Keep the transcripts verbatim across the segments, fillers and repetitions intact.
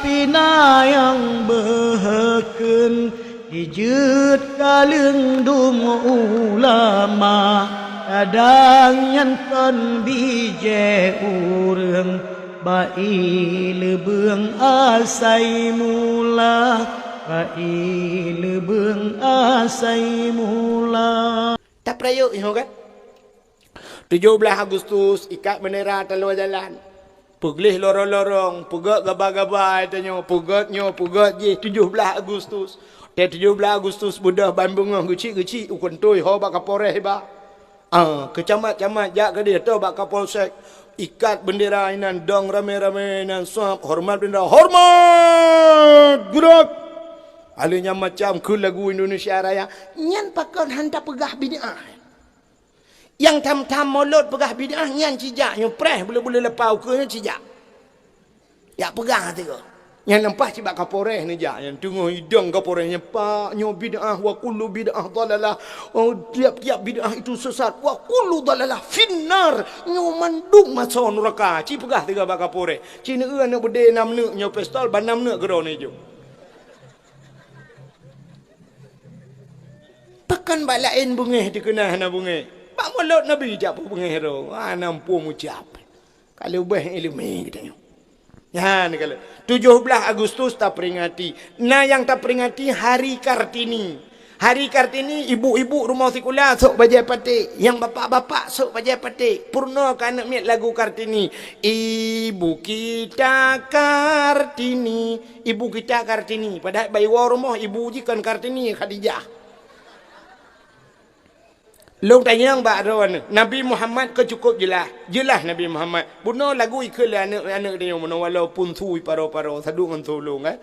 Pina nyang beuheukheun jijeuet ka leundum ulama, kadang nyan kon bijéh ureuëng, bak ié leubeueng asai mula, bak ié leubeueng asai mula. Tapeurayeuk nyoe kan? Tujoh blaih Agustus, ikat bendera taloe jalan. Peugleh lorong-lorong, peugét gaba-gaba tanyoe, peugét nyoe, peugét jih, tujoh blaih Agustus. Watée tujoh blaih Agustus beudôh ban beungoh geuchik-geuchik u keuntui ho bak Kapolres iba. Ah, keu camat-camat jak keudeh toh bak Kapolsek. Ikat bendera inan dong ramé-ramé inan suab hormat bendera, hormat! Gerak! Aleuh nyan macam keu lagu Indonesia Raya. Nyan pakon han tapeugah bid'ah. Nyang tham-tham mulod peugah bid'ah nyan cijak nyoe preh, bule-bule lapau keu nyoe cijak. Jak peugah tiga. Nyan lampah cibak Kapolres neujak nyan teungoh idong Kapolres nyan, "Pak, nyoe bid'ah, wa kullu bid'ah dhalalah. Oh, tiap-tiap bid'ah itu sesat, wa kullu dhalalah finnar." Nyoe mandum maso nuraka. Ci peugah tiga bak Kapolres. Ci neu aneuk beudé nam neuk nyoe pistol, ban nam neuk keudroe neujok. Pakon bak laén beungéh dikeuna hana beungéh? Bak mulod Nabi jak peue beungéh droe, hana muphom ucab. Ka leubeh iéleumé geutanyoe. Nyan ka lheueh. Tujoh blaih Agustus taperingati. Na nyang taperingati Hari Kartini. Hari Kartini, ibu-ibu rumoh sikula sôk bajée paték, nyang bapak-bapak sôk bajée paték. Peurunoe keu aneuk miet lagu Kartini. Ibu kita Kartini. Ibu kita Kartini. Padahai bak iwoe rumoh ibu jih kon Kartini, Khadijah. Lôn tanyong bak droeneuh, Nabi Muhammad ka cukup jeulaih. Jeulaih Nabi Muhammad. Bunoe lagu ikheun lé aneuk-aneuk tanyoe bunoe walaupun su paro-paro, saduek ngon su lôn, eh.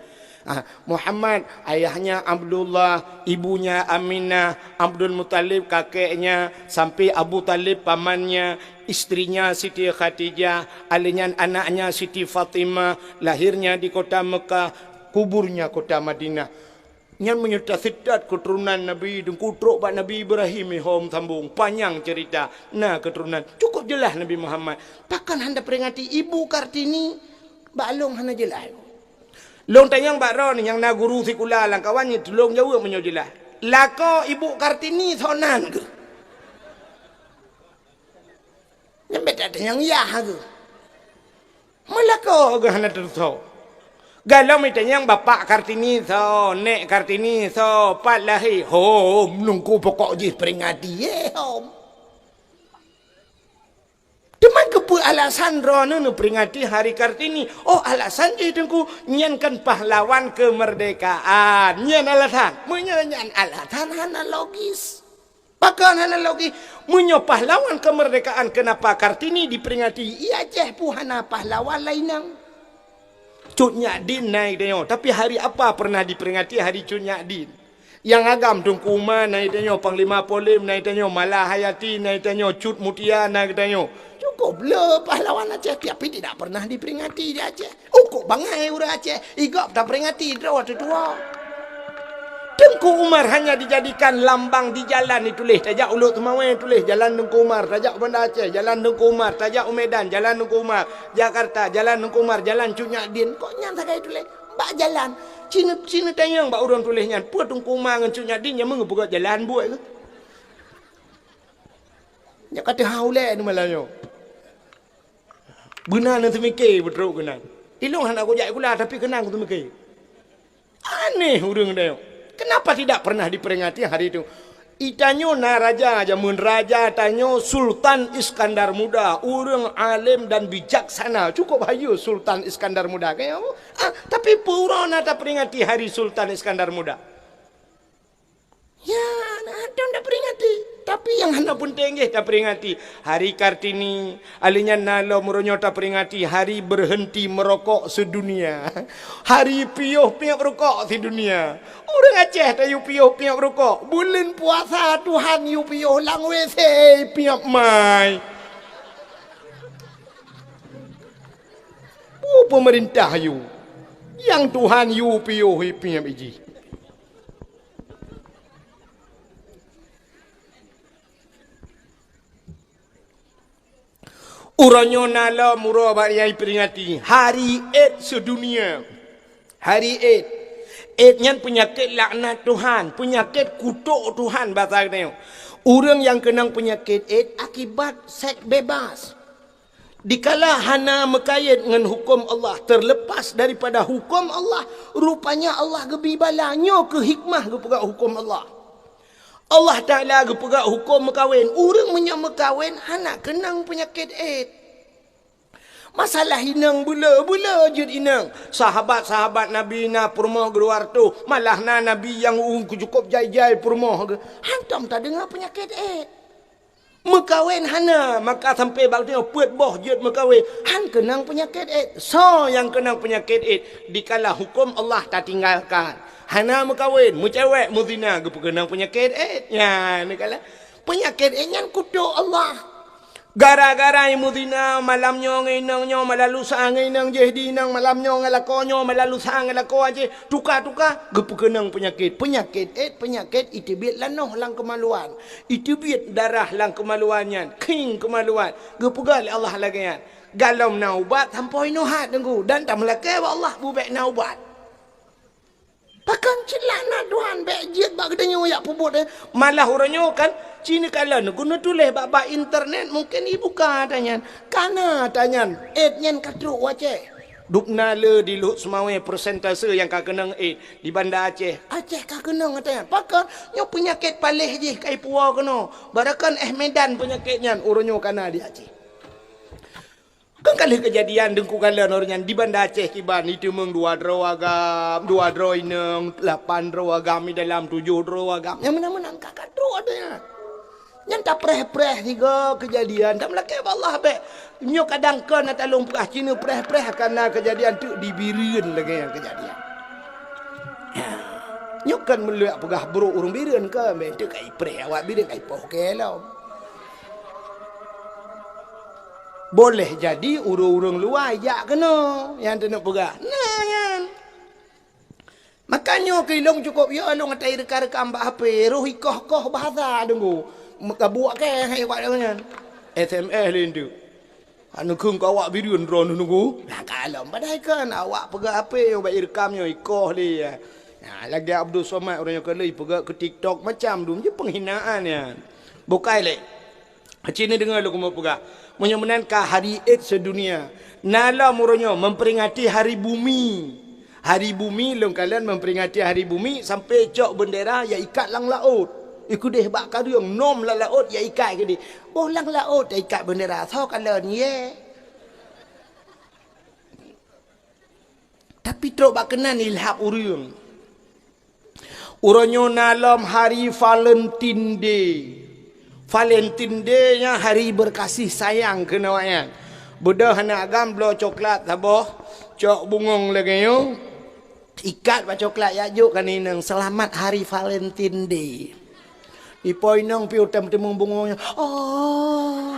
Ah, Muhammad, ayahnya Abdullah, ibunya Aminah, Abdul Muthalib kakeknya, sampai Abu Thalib pamannya, istrinya Siti Khadijah, aleuh nyan anaknya Siti Fatimah, lahirnya di kota Mekah, kuburnya kota Madinah. Nyan meunyoe taseutôt keuturonan Nabi, teungku trok bak Nabi Ibrahim, ihom sambong, panyang ceurita, na keuturonan. Cukup jeulaih Nabi Muhammad. Pakon hana taperingati Ibu Kartini? Bak lôn hana jeulaih. Lôn tanyong bak droeneuh nyang na guru sikula lam kawan nyan, tulông jaweueb meunyoe jeulaih. Lakoe Ibu Kartini soe nan keuh? Nyan beda tanyong yah keuh. Meulakoe geuh hana teutusoe. Galom itanyong bapak Kartini soe, nék Kartini soe, pat lahé, hom, teungku pokok jih peringati, eh, hom. Teuma keupeue alasan droeneuh neuperingati Hari Kartini? Oh, alasan jih teungku, nyan kan pahlawan kemerdekaan. Nyan alasan. Meunyoe nyan alasan hana logis. Pakon hana logis? Meunyoe pahlawan kemerdekaan, kenapa Kartini diperingati? Di Aceh pun hana pahlawan lainang. Cut Nyak Dien na geutanyoe, tapi hari apa pernah diperingati hari Cut Nyak Dien? Nyang agam Teungku Umar na geutanyoe, Panglima Polem na geutanyoe, Mala Hayati na geutanyoe, Cut Mutia na geutanyoe. Cukup le pahlawan Aceh, tapi tidak pernah diperingati di Aceh. Ukuk bangai ureuëng Aceh, i gob taperingati droe teutuwoe. Teungku Umar hanya dijadikan lambang di jalan dituléh, tajak u Lhokseumawe tuléh jalan Teungku Umar, tajak u Banda Aceh jalan Teungku Umar, tajak u Medan jalan Teungku Umar, Jakarta jalan Teungku Umar, jalan Cut Nyak Dien. Kok nyan sagai tuléh? Bak jalan. Ci ne-, ci neutanyong bak ureuëng tuléh nyan, peue Teungku Umar ngon Cut Nyak Dien nyang meungeupeugot jalan buet keuh? Nyak ka teuhah ulée neumalam nyoe. Beuna neuseumiké beutrok keunan. Ilong hana kujak sikula, tapi keunan kuseumiké. Aneh ureuëng tanyoe. Kenapa tidak pernah diperingati hari itu? Itanyoe na raja jameun, raja tanyoe Sultan Iskandar Muda, ureuëng alem dan bijaksana. Cukup hayeue Sultan Iskandar Muda, kan? Ah, tapi peue uroe na taperingati hari Sultan Iskandar Muda? Ya, na, hana taperingati. Tapi nyang hana peunteng jih taperingati. Hari Kartini, aleuh nyan na lom uroe nyoe taperingati hari berhenti merokok sedunia. Hari piôh piep rukok sidunia. Ureuëng Aceh tayue piôh piep rukok. Buleuen puasa Tuhan yue piôh lam W C piep mai. Peue peumeurintah yue? Nyang Tuhan yue piôh piep jih. Uroe nyoe na lom uroe bak nyang iperingati Hari AIDS Sedunia. Hari Id. Id nyan peunyakét laknat Tuhan, peunyakét kutok Tuhan basa geutanyoe. Ureuëng nyang keunong peunyakét Id akibat seks bebas. Dikala hana meukayét ngon huköm Allah, terlepas daripada huköm Allah, rupanya Allah geubi bala. Nyoe keuh hikmah geupeugah huköm Allah. Allah Taala geupeugah huköm meukawen. Ureuëng meunyoe meukawen hana keunong peunyakét Id. Masalah inong bula-bula jeuet inong. Sahabat-sahabat Nabi na peurumoh geuh dua reutôh, malah na Nabi nyang ureuëng keu cukôp jai-jai peurumoh geuh. Hantom tadeungoe peunyakét Id. Meukawen hana, maka sampai bak tanyoe peuet boh jeuet meukawen. Han keunong peunyakét Id. Soe nyang keunong peunyakét Id? Dikala huköm Allah tatinggalkan. Hana meukawen, meucewek, meuzina, geupeukeunong peunyakét Id. Nyan, dikala peunyakét Id nyan kutok Allah. Gara-gara meuzina malam nyoe ngon inong nyoe, malam lusa ngon inong jih di inong, malam nyoe ngon lakoe nyoe, malam lusa ngon lakoe jih, tuka-tuka, geupeukeunong peunyakét. Peunyakét Id, peunyakét iteubiet lanoh lam keumaluan. Iteubiet darah lam keumaluan nyan, khieng keumaluan. Geupeugah lé Allah lagée nyan, "Gohlom na ubat sampoe inoe hat, Teungku, dan tameulakée bak Allah beubek na ubat." Pakon cit laknat Tuhan bék jeuet bak geutanyoe jak peubuet, eh? Malah uroe nyoe kan, ci neukalon, geuneuk tuléh bak, bak internet, mungken ibuka ata nyan. Kana ata nyan, Id nyan ka trok u Aceh. Dubna le di Luhut Seumawé persentase nyang ka keunong Id di Banda Aceh. Aceh ka keunong ata nyan. Pakon? Nyoe peunyakét paléh jih ka ipuwoe keunoe. Baroekon eh Medan peunyakét nyan, uroe nyoe kana di Aceh. Kan ka lheueh keujadian Teungku kalon uroe nyan di Banda Aceh kiban, iteumeung dua droe agam, dua droe inong, lapan droe agam, di dalam tujoh droe agam. Nyang meunan-meunan ka, ka trok ata nyan. Nyan tapreh-preh sigoe keujadian, tameulakée bak Allah bék. Nyoe kadang kon ata lôn peugah, ci neupreh-preh kana keujadian teuk di Bireuen lagée nyan keujadian. Nyoe kon meuleuek peugah brok ureuëng Bireuen kon, bék teuk ka ipreh awak Bireuen ka ipoh keu lom. Boleh jadi ureuëng-ureuëng luwa jak keunoe nyang teuneuk peugah. Nah, nyan. Maka nyoe keu ilong cukôp yo lôn ata irekam-rekam bak H P, roh ikoh-koh bahasa Teungku. Meukabuak keu hai awak nyan. S M S lé nteuk. Hana kheun keu awak Bireuen droeneuh Teungku. Nah, kalom padahai kon awak peugah H P nyoe bak irekam nyoe ikoh lé. Nah, lagée Abdul Somad ureuëng nyoe ka lheueh ipeugah keu TikTok macam dum je penghinaan nyan. Bukai lé. Ci neudeungoe lôn keumeung peugah. Meunyoe meunan ka hari Id seudunia. Na lom uroe nyoe memperingati hari bumi. Hari bumi lôn kalon memperingati hari bumi sampai cok beundera ya ikat lam laôt. Ikeudeh bak kareueng nom lam laôt ya ikat keudeh. Boh lam laôt ya ikat beundera. Soe kalon ye? Tapi trok bak keunan ilhab ureuëng. Uroe nyoe na lom hari Valentine Day. Valentine Day nyan hari berkasih sayang keu awak nyan. Beudôh aneuk agam bloe coklat saboh, cok bungong lagée nyoe, ikat bak coklat jak jok keu inong, "Selamat Hari Valentine Day." Ipo inong piôh tam teumeung bungong nyoe. Oh.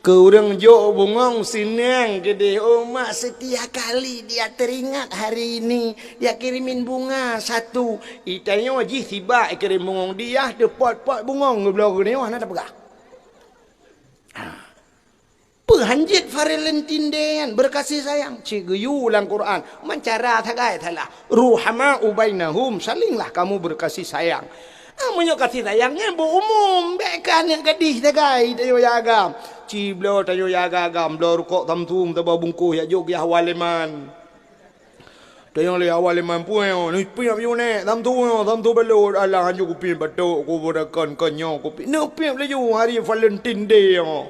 Keu ureuëng jok bungong sineung keudeh, "Oh mak, setiap kali dia teringat hari ini, dia kirimin bunga satu." Itanyoe jih sibak ikirém bungong, dia teupot-pot bungong geubloe keu nyoe hana tapeugah. Peuhanjeuet Valentine Day nyan berkasih sayang, cit geuyue lam Quran, meucara sagai salah. "Ruhama'u bainahum," salinglah kamu berkasih sayang. Ah, meunyoe kasih sayang nyan beu umum, bék keu aneuk gadih sagai tanyoe jak agam. Ci bloe tanyoe jak agam, bloe rukok Samsung saboh bungkôh jak jok keu awak Leman. Tanyoe lé awak Leman puwoe, neupiep yue nèk, Samsung, Samsung balot, alah hanjeuet kupiep batok, kubeurakan kon nyoe kupiep. Neupiep laju hari Valentine Day nyoe.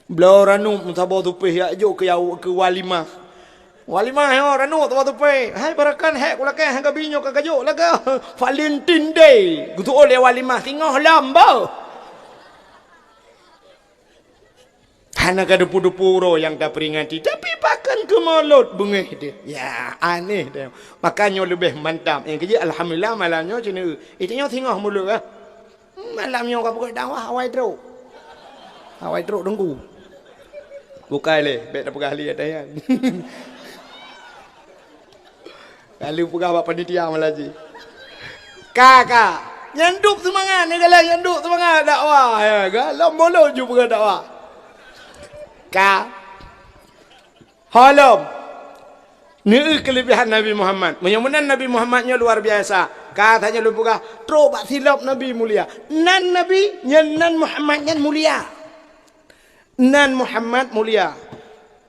Bloe ranup saboh tupéh jak jok keu, keu walimah. Walimah nyoe ranup saboh tupéh. Hai beurakan hék kulakée, hai gabi nyoe ka kajok lagée Valentine Day. Geutu'oh lé walimah singoh lom boh. Hana ka dupu-dupu uroe nyang taperingati, tapi pakon keu mulod beungéh teuh. Ya, aneh teuh. Maka nyoe leubeh mantap. Nyang keujeuet alhamdulillah malam nyoe ci neueu. Itu nyoe singoh mulod ah. Malam nyoe ka peugot dakwah awai trok. Awai trok Teungku. Bukai lé, bék tapeugah lé ata nyan. Lalu peugah bak panitia malam jih. Ka, ka. Nyan dub seumangat, ni galak nyan dub seumangat dakwah. Ya, galak mulod ju peugah dakwah. Ka. Holom. Neu keulebihan Nabi Muhammad. Meunyoe meunan Nabi Muhammad nyoe luar biasa. Ka tanyoe lôn peugah, trok bak silop Nabi mulia. Nan Nabi, nyan nan Muhammad nyan mulia. Nan Muhammad mulia.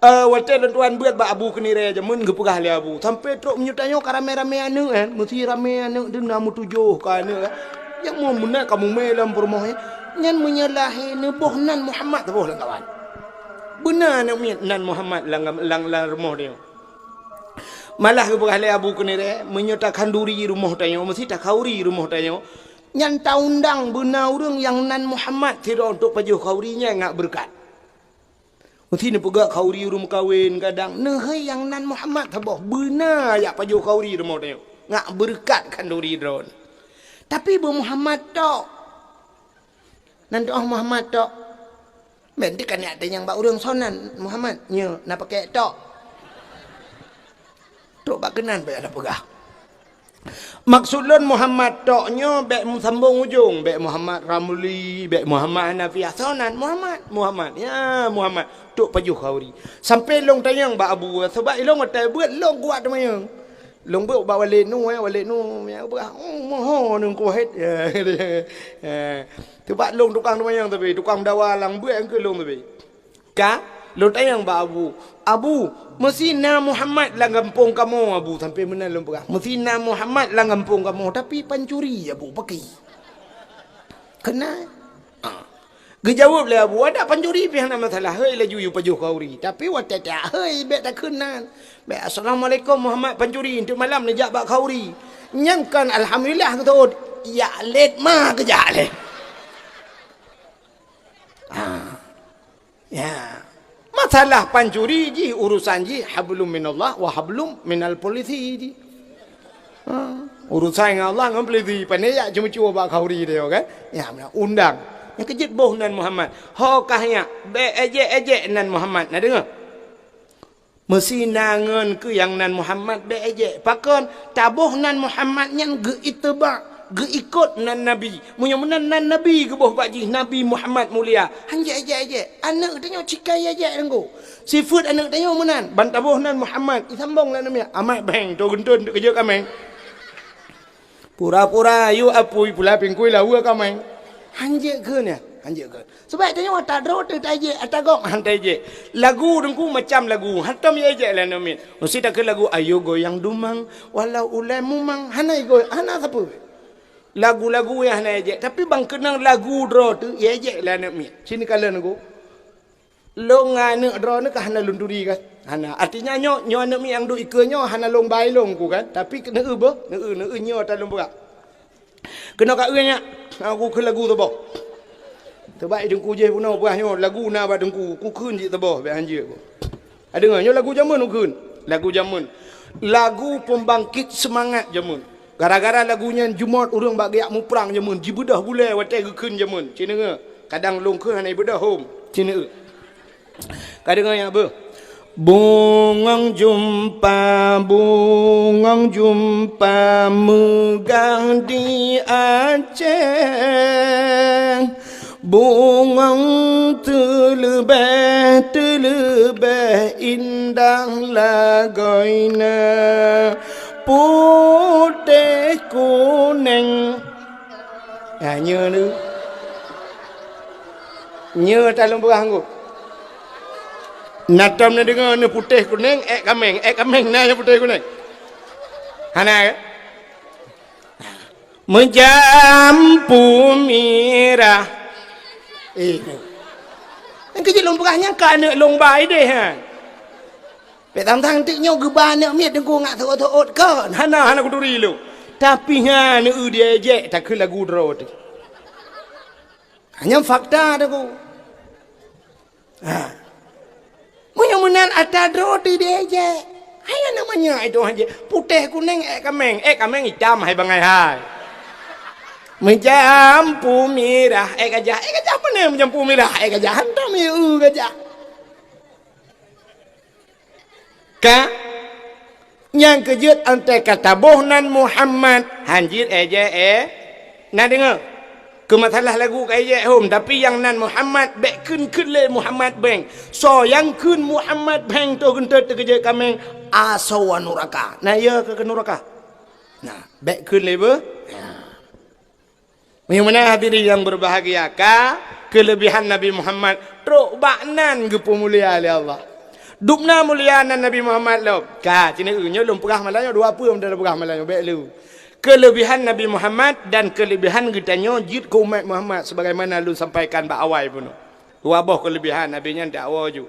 Eh, watée lôn tuan beuet bak Abu Keunirée jameun geupeugah lé Abu, sampoe trok meunyoe tanyoe ka ramé-ramé aneuëk, eh, meusi ramé aneuëk deuh na meutujoh ka aneuëk, eh. Nyang meunan ka mumé lam peurumoh, eh. Nyan meunyoe lahé neuboh nan Muhammad saboh lam kawan. Beuna aneuëk miet nan Muhammad lam, lam, lam rumoh tanyoe. Malah geupeugah lé Abu Keunirée, meunyoe takhanduri rumoh tanyoe, meusi takhauri rumoh tanyoe, nyan taundang beuna ureuëng nyang nan Muhammad sidroe untuk pajoh khauri nyan ngat beureukat. Meusi neupeugah khauri ureuëng meukawen kadang, neuhai nyang nan Muhammad saboh, beuna jak pajoh khauri rumoh tanyoe. Ngat beureukat khanduri droe. Tapi beu Muhammad tok. Nan teuoh Muhammad tok. Meunteuka niat tanyong bak ureuëng soe nan Muhammad, nyoe na pakai tok. Trok bak keunan bak ada peugah. Maksud lôn Muhammad tok nyoe bék meusambong ujong, bék Muhammad Ramli, bék Muhammad Hanafiah, soe nan Muhammad, Muhammad, ya Muhammad, trok pajoh khauri. Sampoe lôn tanyong bak Abu, sabab ilôn watée beuet lôn kuat teumanyong. Lôn beuet bak Walid Nu, eh, Walid Nu, ya, beuet, oh, moho nungku hét. Ya, ya. Teubak lôn tukang teumanyong tapi, tukang dawa lam beuet keu lôn tapi. Ka, lôn tanyong bak Abu, "Abu, meusi na Muhammad lam gampông kamoe, Abu," sampoe meunan lôn peugah. "Meusi na Muhammad lam gampông kamoe, tapi pancuri, Abu, pakri." Keunan. Ah. Geujaweueb lé Abu, "Adak pancuri pih hana masalah, hei laju yue pajoh khauri. Tapi watée tajak hei bék takheun nan. Bék, 'Assalamualaikum Muhammad pancuri,' enteuk malam neujak bak khauri." Nyan kon alhamdulillah geuteuôt, jak lét ma geujak lé. Ha. Ya. Masalah pancuri jih urusan jih hablum minallah wa hablum minal polisi jih. Ha. Urusan ngon Allah ngon polisi, pane jak ceumeucue bak khauri dia kan. Ya, undang. Nyang keujeuet boh nan Muhammad. Ho kah nyak, bék ejek-ejek nan Muhammad. Na deungoe? Meusi na ngon keu nyang nan Muhammad bék ejek. Pakon? Taboh nan Muhammad nyan geuiteuba, geuikot nan Nabi. Meunyoe meunan nan Nabi geuboh bak jih, Nabi Muhammad mulia. Han jeuet ejek-ejek. Aneuëk tanyoe cikai ejek teungku. Sifeuet aneuëk tanyoe meunan. Ban taboh nan Muhammad, isambong lam namiet. Amat beng, to geuntôn teukeujot kameng. Pura-pura yue apui pula pingkui lawa kameng. Han jeuet kheun nyan, han jeuet kheun. Sabab tanyoe ata droe teuh taijek, ata gob han taijek. Lagu teungku macam lagu, hantom ijek lé aneuk miet. Meusi takheun lagu, "Ayo goyang dumang, walau ulée mumang." Hana igoy, hana sapeue. Lagu-lagu nyang hana ijek, tapi ban keunong lagu droe teuh ijek lé aneuk miet. Sini kalon teungku. Lôn ngon aneuk droeneuh ka hana lôn turi kan? Hana. Artinya nyoe, nyoe aneuk miet nyang duek ikeue nyoe hana lôn ba ilôn ku kan? Tapi keu neueu beuh, neueu, neueu nyoe ata lôn peugah. Keunoe ka eu nyak, aku kheun lagu saboh. Teubak i teungku jih bunoe peugah nyoe lagu na bak teungku, ku kheun jih saboh bék han jeuet ku. Adeungoe, nyoe lagu jameun ku kheun. Lagu jameun. Lagu pembangkit semangat jameun. Gara-gara lagu nyan jumôt ureuëng bak geujak muprang jameun, jibeudôh gulée watée geukheun jameun. Ci neungoe, kadang lôn kheun hana ibeudôh hom. Ci neungoe. Ka deungoe nyak beuh. Bungong jeumpa, bungong jeumpa meugah di Aceh. Bungong teuleubeh, teuleubeh indah lagoina putéh kuneng. Ha, nyoe ni. Nyoe ata lôn peugah ngku. Na tom neudeungoe nyoe putéh kuneng, ék kameng, ék kameng na nyang putéh kuneng. Hana ke? Meujampu mirah. Eh. Nyang keujeuet lôn peugah nyan ka aneuk lôn ba idéh nyan. Bék tang-tang teuk nyoe geuba aneuk miet teungku ngat seuôt-seuôt kon. Hana, hana kuturi lôn. Tapi nyan aneuk eu diejek takheun lagu droe teuh. Nyan fakta teungku. Ha. Meunyoe meunan ata droe teuh diejek. Hai aneuk manyak itu han jeuet. Putéh kuneng ék kameng, ék kameng itam hai bangai hai. Meujampu mirah ék gajah, ék gajah pane meujampu mirah ék gajah, hantom ieu gajah. Ka nyang keujeuet antai ka taboh nan Muhammad han jeuet ejek eh. Na deungoe? Keu masalah lagu ka ijak hom, tapi nyang nan Muhammad, bèk kheun-kheun lé Muhammad Beng. Soe nyang kheun Muhammad Beng toh geuntot teukeujot kaméng, asoe nuraka. Na ya keu nuraka. Nah, bèk kheun lé beuh. Nah. Meunyoe meunan hadirin yang berbahagia, ka keuleubihan Nabi Muhammad trok bak nan geupeumulia lé Allah. Dubna mulia nan Nabi Muhammad lom. Ka, cit nyoe lôn peugah malam nyoe, dua peue meunan peugah malam nyoe, bèk lé. Keuleubihan Nabi Muhammad dan keuleubihan geutanyoe jeuet keu umat Muhammad sebagaimana lôn sampaikan bak awai bunoe. Dua boh keuleubihan Nabi nyan dakwah ju.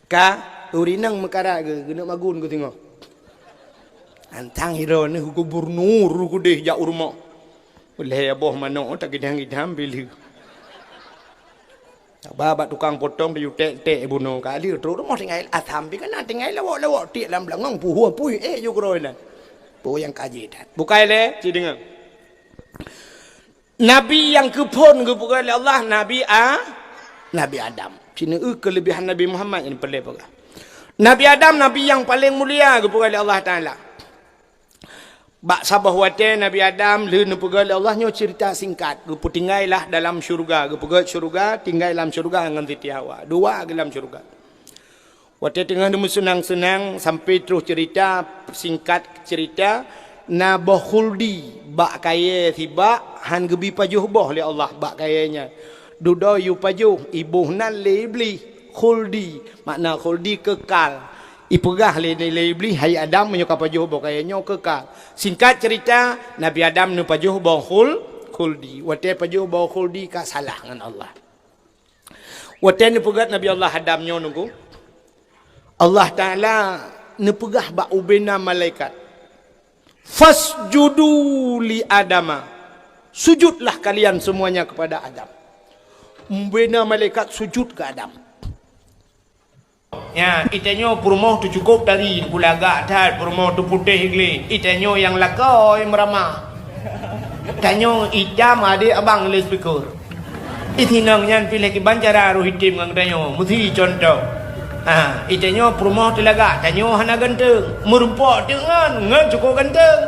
Ka, ureueng inong meukarat geu-, geuneuk magun geuh singoh. Antang hiro neuh gubernur keudeh jak u rumoh. Lhèe boh manok tagidang-gidang bileue. Ba bak tukang potong tayue tek-tek bunoe. Ka lheueh trok rumoh tinggai asam pih kana tinggai lawok-lawok tiek lam beulangong puhue puih ék ju keudroe nan. Peue nyang ka jeuet that. Bukai lé, ci deungoe. Nabi nyang keuphon geupeugah lé Allah, Nabi A-, Nabi Adam. Ci neu keuleubihan Nabi Muhammad nyang peureulèe peugah. Nabi Adam nabi nyang paleng mulia geupeugah lé Allah Taala. Bak saboh watèe Nabi Adam lheueh neupeugah lé Allah nyoe ceurita singkat, geupeutinggai lah dalam syeuruga, geupeugöt syeuruga, tinggai lam syeuruga ngon Siti Hawa. Dua geuh lam syeuruga. Watèe teungoh neumeuseunang-seunang, sampoe troh ceurita, singkat ceurita, na boh khuldi bak kayèe sibak han geubi pajoh boh lé Allah bak kayèe nyan. Dudoe yue pajoh, iboh nan lé Iblih, khuldi, makna khuldi kekal. Ipeugah lé, lé Iblih, "Hai Adam, meunyoe kapajoh boh kayèe nyoe kekal." Singkat ceurita, Nabi Adam neupajoh boh khul-, khuldi. Watèe pajoh boh khuldi ka salah ngon Allah. Watèe neupeugöt Nabi Allah Adam nyoe nunggu, Allah Taala neupeugah bak ubena malaikat, "Fasjudu li Adama." Sujudlah kalian semuanya kepada Adam. Ubena malaikat sujud keu Adam. Nyan, itanyoe peurumoh teuh cukôp tari, teupulagak that, peurumoh teuh putéh glé. Itanyoe nyang lakoe meuramah. Tanyoe itam adé abang lé speaker. Itinong nyan piléh kiban cara roh item ngon geutanyoe. Meusi contoh. Ha, itanyoe peurumoh teuh lagak, tanyoe hana ganteng. Meurumpok teuk ngon, ngon cukôp ganteng.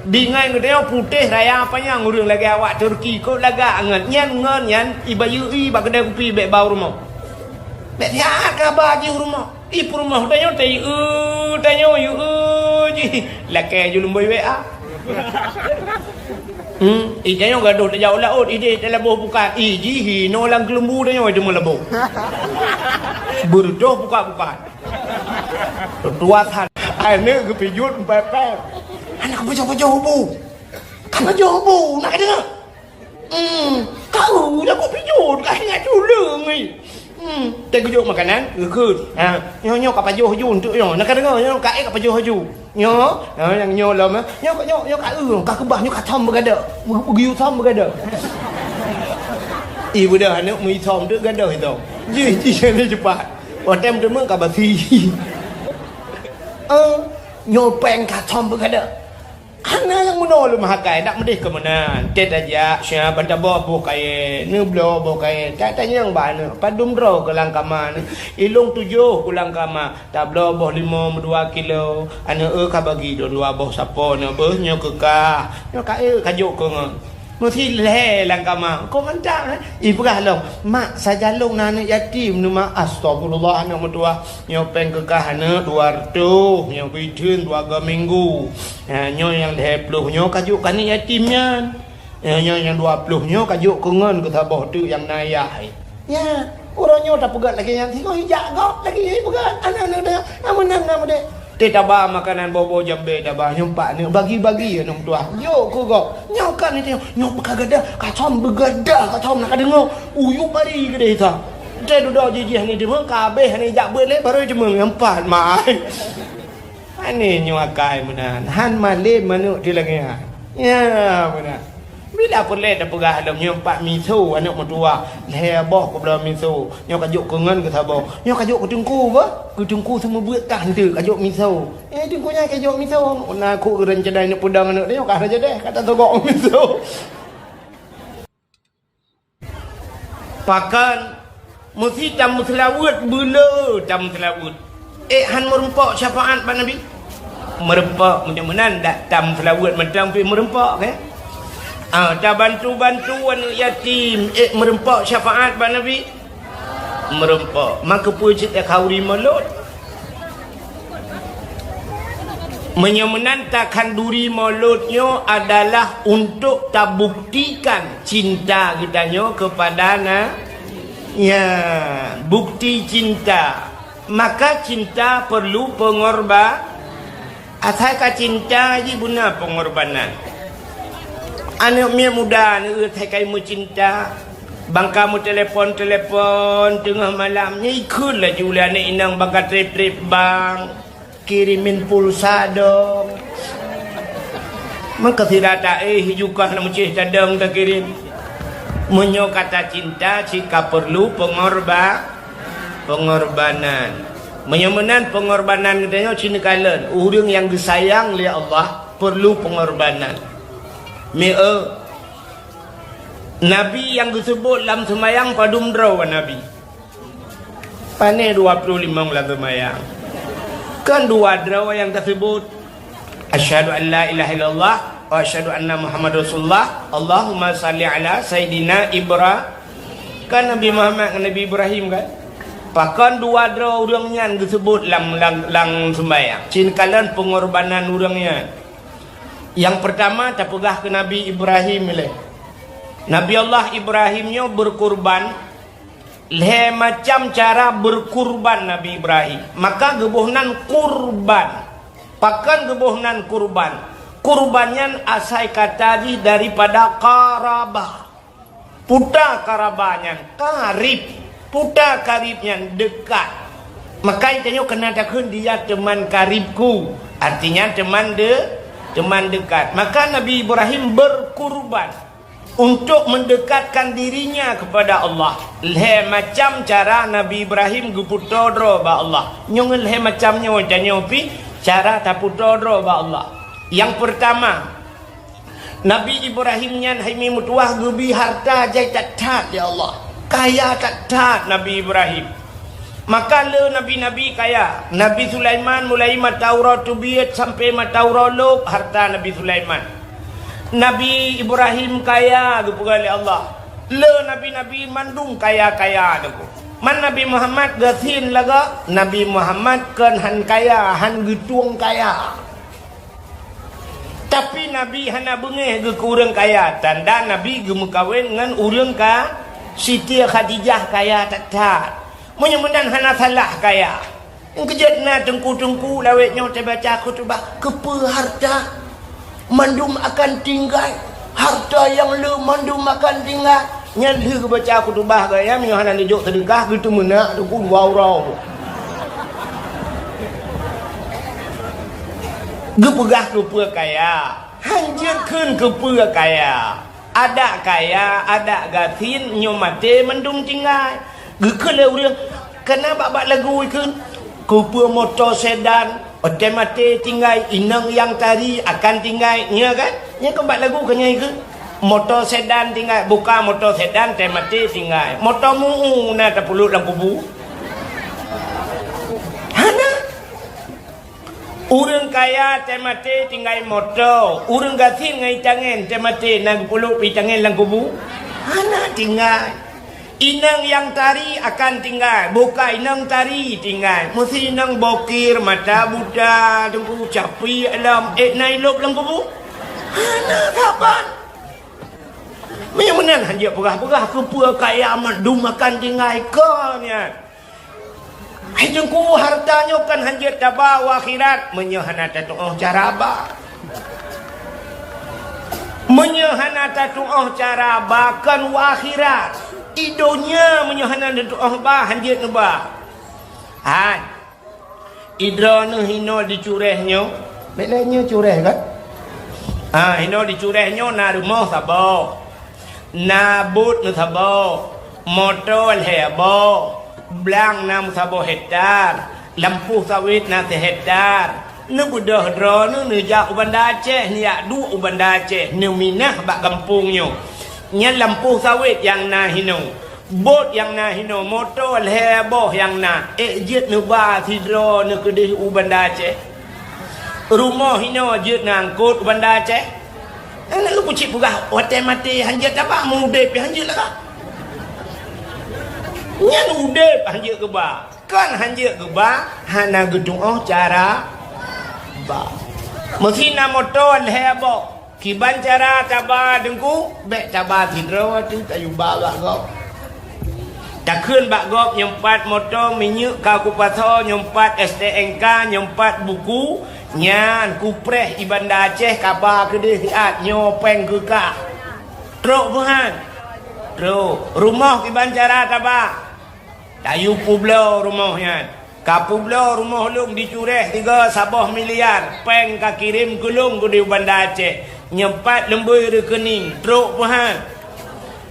Di ngon geutanyoe putéh raya panyang, ureueng lagèe awak Turki kôp lagak ngon. Nyan ngon nyan ibayeue i bak keudè kupi bèk ba u rumoh. Bèk siat ka ba jih u rumoh. I peurumoh tanyoe tayue, tanyoe yue jih. Lakèe ju lumbôi W A. Hmm, i tanyoe gadoh tajak u laôt, idéh talaboh bukan. I jih hinoe lam keuleumbu tanyoe teuma laboh. Beureudoh buka-buka. Tutoe that. Aneuk geupijot pèp-pèp. Aneuk pajoh-pajoh bu. Ka pajoh bu, na kadeungö? Hmm, kau dah kok pijot, ka ingat tuleueng ni. Hmm, teugeujok makanan, geukheun. Ha, nyoe, nyoe ka pajoh ju untuk nyoe. Na kadeungö, nyoe ka ék ka pajoh ju. Nyoe, ha, nyang nyoe lom, ha. Nyoe, nyoe, nyoe ka eu, ka keubah, nyoe ka thom beugadôh. Beu-, beugeuyue thom beugadôh. Ih, beudah aneuk meuithom tu gadôh itu. Jih, jih, ni cepat. Watèe meuteumé ka basi. Eh, nyoe péng ka thom beugadôh. Hana nyang meunoe lôn meuhakai, dak meudeh keu meunan. Tét tajak, siap ban taboh boh kayèe, neubloe boh kayèe. Tatanyong bak aneuk, padum droe keu lam kama nyoe? Ilông tujoh keu lam kama, tabloe boh limong meudua kilo. Aneuk eu ka bagi dua boh sapo nyoe beuh nyoe keu kah. Nyoe ka eu ka jok keu ngon. Meusi lhèe lam kama, kok mantap, eh? Ipeugah lom, "Mak, sajan lôn na aneuk yatim nyoe, Mak." Astagfirullah, aneuk meutuah. Nyoe péng keu kah aneuk dua reutôh, nyoe keu itheun dua go minggu. Ha, nyoe nyang lhèe ploh nyoe ka jok keu aneuk yatim nyan. Nyoe, nyoe nyang dua ploh nyoe ka jok keu ngon keu saboh teuk nyang na ayah. Nyan, uroe nyoe tapeugöt lagèe nyan, singoh ijak gob lagèe nyan ipeugöt. Aneuk-aneuk tanyoe, nyang meunan na meudeh. Teuh taba makanan boh-boh jambé taba, nyoe pat aneuk bagi-bagi aneuk meutuah. Jok keu gob. Nyoe kan itu, nyoe ka gadoh, ka thom beugadôh, ka thom na kadeungö. Uyup bari keudeh sa. Teuh dudoe jih-jih ni deungoe, ka habéh ni jak beuet lé, baru ceumeung nyang pat mai. Aneuk nyoe akai meunan, han malém aneuk di langèt. Ya, meunan. Bila peureulèe tapeugah lom nyoe pat miso aneuk meutuah, lhèe boh keubloe miso. Nyoe ka jok keu ngon keu saboh. Nyoe ka jok keu teungku bah. Keu teungku seumeubeuet kah enteuk ka jok miso. Eh, teungku nyan ka jok miso. Na kuk ureueng cadai neuk peudong aneuk nyoe ka rajadeh, ka tatogok miso. Pakon meusi tameuseulaweuet, beu le tameuseulaweuet. Ék han meurumpok syafaat bak Nabi? Meurumpok, meunyoe meunan dak tameuseulaweuet mantong pih meurumpok, kan? Ah, tabantu-bantu aneuk yatim, ék meureumpok syafaat bak Nabi? Meureumpok. Maka peue cit khanduri mulod? Meunyoe meunan, takhanduri mulod nyoe adalah untuk tabuktikan cinta geutanyoe keupada na-, ya, bukti cinta. Maka cinta perlu pengorba-, Asai ka cinta jih beuna pengorbanan. Aneuk miet muda neueu asai ka meucinta. Bangka meutelepon-telepon teungoh malam, nyan ikheun laju lé aneuk inong bangka trép-trép bank, kirimin pulsa dong. Meuka sira taéh jukah lam céh tadong takirém. Meunyoe ka tacinta, cit ka perlu pengorba-, Pengorbanan. Meunyoe meunan pengorbanan geutanyoe cit neukalon, ureuëng nyang geusayang lé Allah perlu pengorbanan. Mieu, Nabi nyang geuseubut lam seumayang padum droe Nabi? Pané dua ploh limong lam seumayang. Kan dua droe nyang taseubut. Asyhadu an la ilaha illallah wa asyhadu anna Muhammadar Rasulullah. Allahumma salli ala Sayyidina Ibra-, kan Nabi Muhammad ngon Nabi Ibrahim kan? Pakon dua droe ureuëng nyan geuseubut lam, lam, lam sumbayang? Cit neukalon pengorbanan ureuëng nyan. Nyang peurtama tapeugah keu Nabi Ibrahim ilée. Nabi Allah Ibrahim nyoe beurkurban. Lhée macam cara beurkurban Nabi Ibrahim. Maka geuboh nan kurban. Pakon geuboh nan kurban? Kurban nyan asai kata jih daripada qarabah. Peue ta qarabah nyan? Karib. Peue ta karib nyan? Dekat. Maka tanyoe keuneuk takheun dia teman karibku. Artinya teman de-, teman dekat. Maka Nabi Ibrahim beurkurban. Untuk mendekatkan dirinya kepada Allah. Lhée macam cara Nabi Ibrahim geupeutoe droe bak Allah. Nyoe ngon lhée macam nyoe tanyoe pih cara tapeutoe droe bak Allah. Nyang peurtama, Nabi Ibrahim nyan hai mi meutuwah geubi harta jai that-that lé Allah. Kaya that-that Nabi Ibrahim. Maka le nabi-nabi kaya. Nabi Sulaiman mulai mata uroe teubiet sampai mata uroe lôb harta Nabi Sulaiman. Nabi Ibrahim kaya geupeugah lé Allah. Le nabi-nabi mandum kaya-kaya teungku. Man Nabi Muhammad gasien lagak, Nabi Muhammad kon han kaya, han geutueng kaya. Tapi Nabi hana beungéh geuh keu ureuëng kaya, tanda Nabi geumeukawen ngon ureuëng ka-, Siti Khadijah kaya that-that. Meunyoe meunan hana salah kaya. Keujeuet na teungku-teungku lawét nyoe teubaca khutubah, keupeue harta mandum akan tinggai. Harta nyang le mandum akan tinggai. Nyan lheueh geubaca khutubah gaya, meunyoe hana neujok seudeukah, geuteumeunak teungku dua uroe. Geupeugah keupeue kaya, hanjeuet kheun keupeue kaya. Adak kaya, adak gasien, nyoe maté mandum tinggai. Geukheun lé ureuëng, kana bak-bak lagu ikheun, keupeue moto sedan, Watée maté tinggai, inong nyang tari akan tinggai, nya kan? Nya kan bak lagu kan nyang ikheun. Moto sedan tinggai, buka moto sedan teuh maté tinggai. Moto mu'u na tapeulut lam kubu. Hana. Ureuëng kaya teuh maté tinggai moto, ureuëng gasien ngon itangen teuh maté na geupeulut itangen lam kubu. Hana tinggai. Inong nyang tari akan tinggai, buka inong tari tinggai. Meusi inong bokir, mata buta, teungku capi alam, ék na ilôb lam kubu? Hana saban. Meunyoe meunan hanjeuet peugah-peugah keupeue kaya mandum akan tinggai kon nyan. Hai teungku, harta nyoe kan hanjeuet taba u akhirat meunyoe hana tatu'oh cara ba. Meunyoe hana tatu'oh cara ba kon u akhirat, i donya meunyoe hana tatu'oh ba hanjeuet neuba. Hai. Idroeneuh hinoe di Cureh nyoe, bék lé nyoe Cureh kan? Ha, hinoe di Cureh nyoe na rumoh saboh. Na buet meusaboh, moto lhée boh, blang na meusaboh hektar, lampôh sawét na sihektar. Neubeudôh droeneuh neujak u Banda Aceh, neujak duek u Banda Aceh, neuminah bak gampông nyoe. Nyan lampôh sawét nyang na hinoe, bot nyang na hinoe, moto lhée boh nyang na, ék jeuet neuba sidroeneuh keudeh u Banda Aceh. Rumoh hinoe jeuet neuangkot u Banda Aceh. Aneuk lôn cit peugah watée maté hanjeuet taba, meu udeb pih hanjeuet lagak. Nyan udeb hanjeuet geuba. Kon hanjeuet geuba, hana geutu'oh cara ba. Meusi na moto lhée boh. Kiban cara taba Teungku, bék taba sidroe tu tayue ba bak gob. Takheun bak gob nyoe pat moto, minyeuk ka kupasoe, nyoe pat S T N K, nyoe pat buku, nyan kupreh i Banda Aceh kaba keudeh siat nyoe péng keu kah. Trok peuhan. Trok. Rumoh kiban cara taba. Tayue peubloe rumoh nyan. Ka peubloe rumoh lôn dicuréh tiga saboh miliar, péng ka kirém keu lôn keudeh u Banda Aceh. Nyoe pat leumbôi rekening, trok peuhan.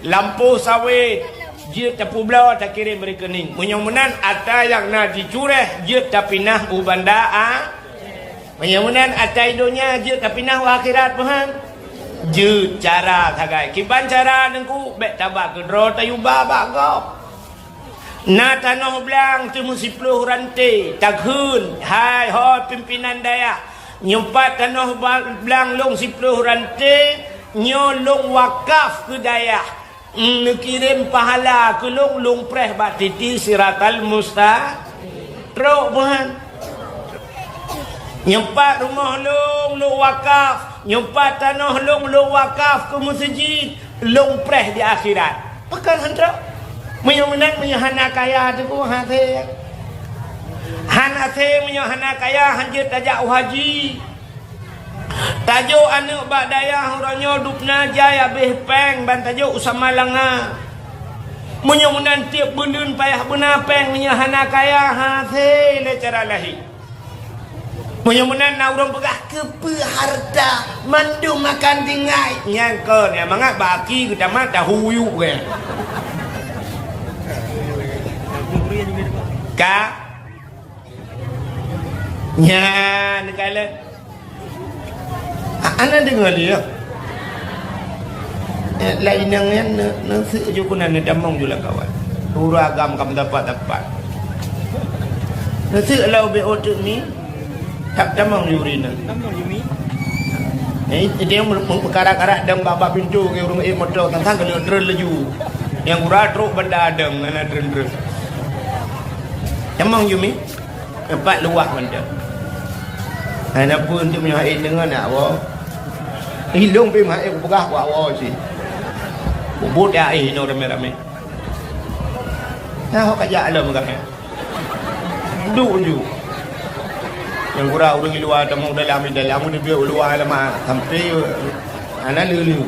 Lampôh sawét, jeuet tapeubloe takirém rekening. Meunyoe meunan atra nyang na jicuréh jeuet tapinah u Banda A. Meunyoe meunan atra donya jeuet tapinah u akhirat peuhan. Jeuet cara sagai. Kiban cara Teungku, bék taba keudroe tayue ba bak gob. Na tanoh blang teumeusiplôh ranté, takheun, hai ho pimpinan dayah, nyoe pat tanoh ba-, blang lôn siplôh ranté, nyoe lôn wakaf keu dayah, neukirém pahala keu lôn, lôn preh bak titi siratal musta-, trok peuhan. Nyoe pat rumoh lôn, lôn wakaf, nyoe pat tanoh lôn, lôn wakaf keu meuseujid. Lôn preh di akhirat. Pakon han trok? Meunyoe meunan, meunyoe hana kaya Teungku, han asé. Han asé meunyoe hana kaya, han jeuet tajak u haji. Tajok aneuk bak dayah uroe nyoe dubna jai habéh péng ban tajok u Samalanga. Meunyoe meunan tieb buleuen payah beuna péng meunyoe hana kaya, han asé lé cara lahé. Meunyoe meunan na ureuëng peugah, "Keupeue hareuta mandum makan tinggai?" Nyan kon nyang mangat baki geutamat tahu yuk ke. Ka? Nyan ka lé. A-, ana deungoe lé, ya. Eh, lai inong nyan ne-, neuseuek ju keunan, neutamong ju lam kawan. Ureuëng agam ka meudapat-dapat. Neuseuek lau B O teuk mi, tak tamong ju ri nyan. Eh, dia meu-, meu-, meukarak-karak dong bak, bak pintu ke ureuëng, eh, moto, tang-tang keuneuk treun laju. Nyang gura trok banda dong, hana treun-treun. Tamong ju mi. Teumpat luwah mantong. Hai na peue untuk meuhai deungon nak woe. Ilong pih meuhai kupeugah kuat woe cit. Kubut ya eh inoe ramé-ramé. Nah, ho kajak lom gamé. Duek ju. Nyang gura ureuëng luwa tamong dalam, dalam ureuëng bieu luwa lama sampai ana lulu.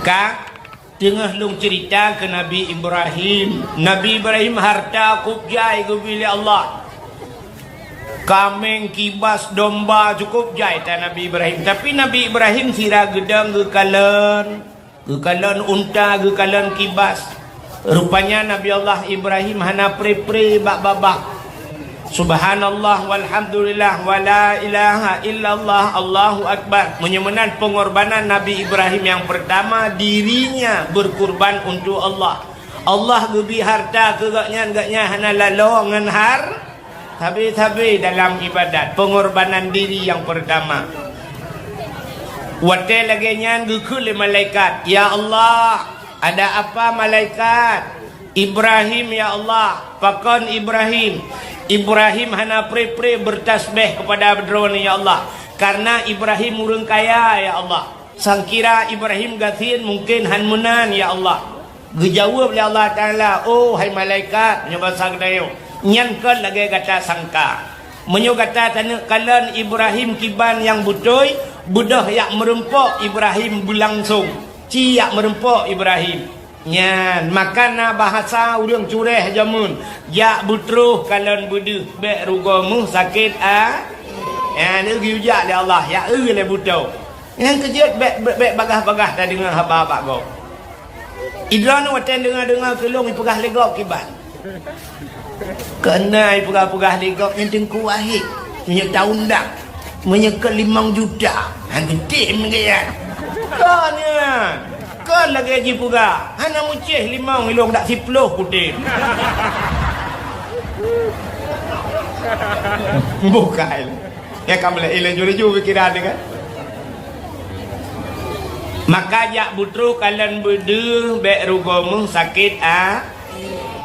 Ka Teungoh lôn ceurita keu Nabi Ibrahim. Nabi Ibrahim harta kôb jai geubri lé Allah. Kaméng, kibas, domba, cukôp jai that Nabi Ibrahim. Tapi Nabi Ibrahim sira geudong geukalon, geukalon unta, geukalon kibas. Rupanya Nabi Allah Ibrahim hana pre-pre bak babah. Subhanallah, walhamdulillah, wala ilaha illallah, Allahu Akbar. Meunyoe meunan pengorbanan Nabi Ibrahim yang pertama, dirinya berkurban untuk Allah. Allah geubri harta keu gobnyan, gobnyan hana lalo ngon har-, sabe-sabe dalam ibadat, pengorbanan diri yang pertama. Watée lagée nyan geukheun lé malaikat, "Ya Allah, ada apa malaikat?" "Ibrahim, ya Allah." "Pakon Ibrahim?" "Ibrahim hana pre-pre bertasbeh kepada Droeneuh, ya Allah, karena Ibrahim ureuëng kaya, ya Allah. Sangkira Ibrahim gasien mungkin han meunan, ya Allah." Geujaweueb lé Allah Taala, "Oh, hai malaikat," nyoe basa geutanyoe, "nyan kon lagée gata sangka. Meunyoe gata taneuk kalon Ibrahim kiban nyang beutôi, beudôh jak meurumpok Ibrahim beulangsong, ci jak meurumpok Ibrahim." Nyan, maka na bahasa ureuëng cureh jameun, "Jak beutroh kalon beudeuh, bék rugoe meuh sakét a-," nyan, geuyue jak lé Allah, jak eu lé beutoe. Nyang keujeuet bék, bék, bék bagah-bagah tadeungoe haba bak gob. Idroeneuh watée deungoe-deungoe keu lôn ipeugah lé gob kiban. Keuneuk ipeugah-peugah lé gob nyan Teungku Wahid. Meunyoe taundang, meunyoe keu limong juta, han geutem gaya. Kon nyan, kon lagée jipeugah, hana meucéh limong ilong dak siploh kutem. Bukai. Ya, kamoe laju-laju pikiran dia kan. Maka jak beutroh kalon beudeuh, bék rugoe meuh sakét a-,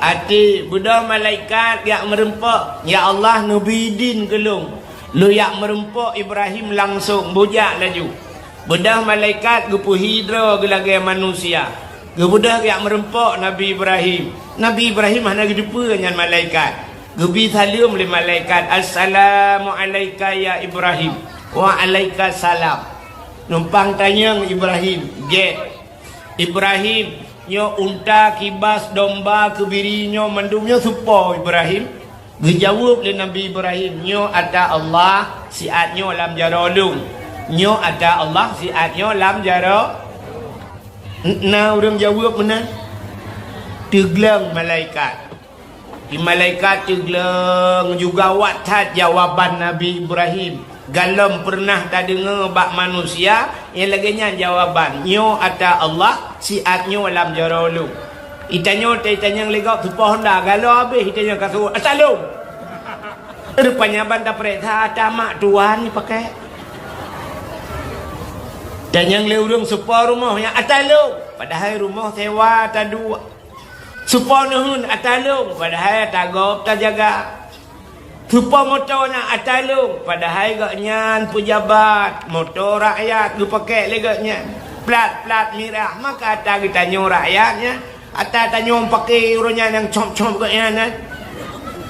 até. Beudôh malaikat jak meureumpok, "Ya Allah, neubi idin keu lôn, lôn jak meureumpok Ibrahim langsong, bujak laju." Beudôh malaikat geupeuhi droe geulagée manusia. Geubeudôh jak meureumpok Nabi Ibrahim. Nabi Ibrahim hana geuteupeue nyan malaikat. Geubi saleuem lé malaikat, "Assalamu alaika ya Ibrahim." "Wa alaika salam." Numpang tanyong Ibrahim, "Gét, Ibrahim, nyoe unta, kibas, domba, keubiri, nyoe mandum nyoe soe po, Ibrahim?" Geujaweueb lé Nabi Ibrahim, "Nyoe ata Allah siat nyoe lam jaroe lôn. Nyoe ata Allah siat nyoe lam jaroe." Na ureuëng jaweueb meunan? Teugleng malaikat. Di malaikat teugleng juga, awak that jawaban Nabi Ibrahim. Galom peureunah tadeungoe bak manusia nyang lagée nyan jawaban, "Nyoe ata Allah siat nyoe lam jaroe lôn." Itanyoe ta-, itanyong lé gob soe po honda, galoe habéh itanyong ka seuôt, "Ata lôn?" Rupanya ban tapareksa ata mak tuan pakai. Tanyong lé ureuëng soe po rumoh nyang, "Ata lôn?" Padahai rumoh sewa taduek. Soe po neuheun, "Ata lôn," padahai ata gob tajaga. Soe po moto na, "Ata lôn," padahai gobnyan peujabat, moto rakyat geupakék lé gobnyan. Plat-plat mirah, maka ata geutanyoe rakyat nyan. Ata tanyoe paké uroe nyan nyang cop-cop gobnyan nyan.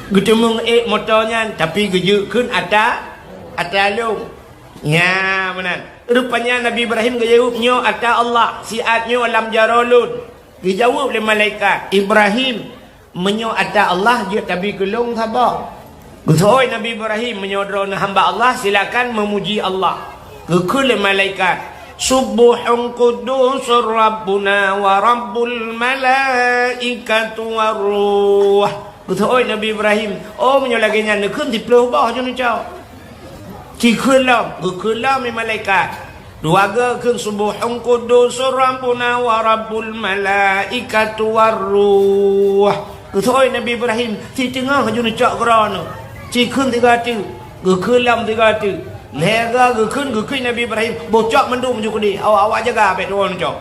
Geuteumeung ék moto nyan, tapi geujeuet kheun ata, ata lôn. Nya meunan. Rupanya Nabi Ibrahim geujaweueb, "Nyoe ata Allah siat nyoe lam jaroe lôn." Geujaweueb lé malaikat, "Ibrahim, meunyoe ata Allah, jeuet tabi keu lôn saboh." Geuseuôt Nabi Ibrahim, "Meunyoe droeneuh hamba Allah, silakan meumuji Allah." Geukheun lé malaikat, "Subbuhun quddusur Rabbuna wa Rabbul malaikatu war ruh." Geuseuôt Nabi Ibrahim, "Oh, meunyoe lagée nyan, neukheun siplôh boh ju neucok." Cikheun lom, geukheun lom lé malaikat. Dua goe kheun, "Subbuhun quddusur Rabbuna wa Rabbul malaikatu war ruh." Geuseuôt Nabi Ibrahim, siteungoh ju neucok keudroe nyoe. Cikheun sigoe teuk, geukheun lom sigoe teuk. Lhée goe geukheun, geukheun Nabi Ibrahim, "Boh cok mandum ju keudeh, awak-awak jaga bék droeneuh cok."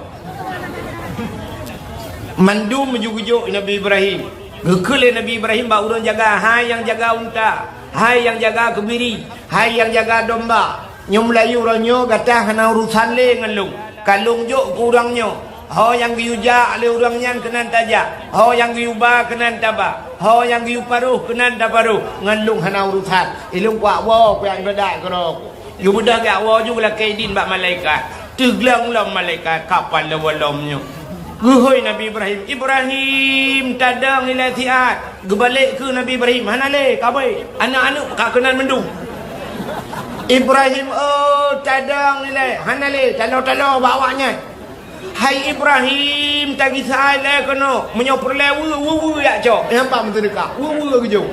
Mandum ju geujok Nabi Ibrahim. Geukheun lé Nabi Ibrahim bak ureuëng jaga, "Hai nyang jaga unta, hai nyang jaga keubiri, hai nyang jaga domba, nyoe meulayeue uroe nyoe gata hana urosan lé ngon lôn. Ka lôn jok keu ureuëng nyoe, ho nyang geuyue jak lé ureuëng nyan keunan tajak, ho nyang geuyue ba keunan taba, ho nyang geuyue paroh keunan taparoh, ngon lôn hana urosan. Ilôn kuat woe, kuat iébadat keudroe." Geubeudôh geujak woe ju geulakée idin bak malaikat. Teugleng lom malaikat, ka paih lom nyoe. Geuhôi Nabi Ibrahim, "Ibrahim, tadong ilée siat." Geubalek keu Nabi Ibrahim, "Hana lé, ka abéh. Aneuëk-aneuëk ka keunan mandum." "Ibrahim, oh, tadong ilée. Hana lé, taloe-taloe bak awaknyan." "Hai Ibrahim, tagisa ilée keunoe. Meunyoe peureulée weue, weue-weue jak cok. Nyang pat meuseudeukah, weue-weue geujok."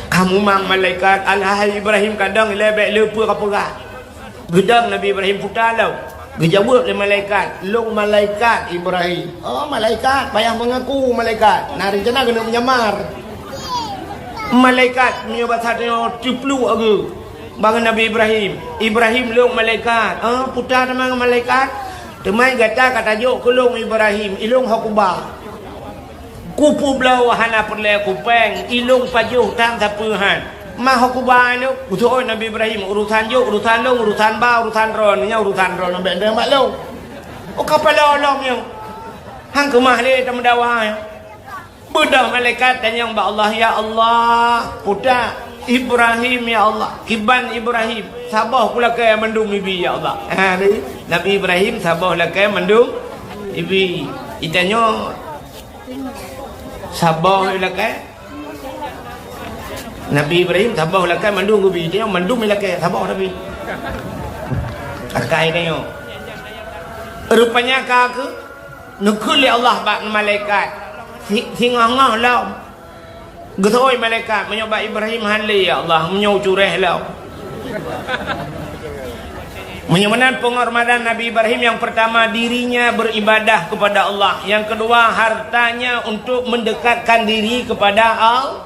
Ka mumang malaikat, "Alah, hai Ibrahim, ka dong ilée, bék le peue ka peugah." Geudong Nabi Ibrahim, puta lom. Geujaweueb lé malaikat, "Lôn malaikat Ibrahim." "Oh, malaikat, payah meungaku malaikat. Na reuncana keuneuk menyamar." Malaikat meunyoe basa tanyoe teupluek geuh bak Nabi Ibrahim. "Ibrahim, lôn malaikat." "Oh, puta teuma malaikat. Teuma gata ka tajok keu lôn Ibrahim, ilôn ho kuba. Kupeubloe hana peureulée kupéng, ilôn pajoh tan sapeue han. Ma ho kuba ilôn?" Geuseuôt Nabi Ibrahim, "Urosan jok, urosan lôn, urosan ba, urosan droeneuh, nyan urosan droeneuh, bék neudeungoe bak lôn." Oh, ka paih lom nyoe. Han keumah lé tameudawa nyoe. Beudôh malaikat tanyong bak Allah, "Ya Allah, puta Ibrahim, ya Allah, kiban Ibrahim, saboh kulakée mandum ibi, ya Allah." Ha, ni, Nabi Ibrahim saboh lakée mandum ibi. Itanyoe saboh lakée. Nabi Ibrahim saboh lakée mandum geubi, itanyoe mandum lakée saboh Nabi. Akai tanyoe. Rupanya ka keu Neukheun lé Allah bak malaikat, si-, singoh-ngoh lom. Geuseuôt malaikat, "Meunyoe bak Ibrahim han lé, ya Allah, meunyoe curéh lom." Meunyoe meunan penghormatan Nabi Ibrahim, yang pertama, dirinya beribadah kepada Allah. Yang kedua, hartanya untuk mendekatkan diri kepada Allah.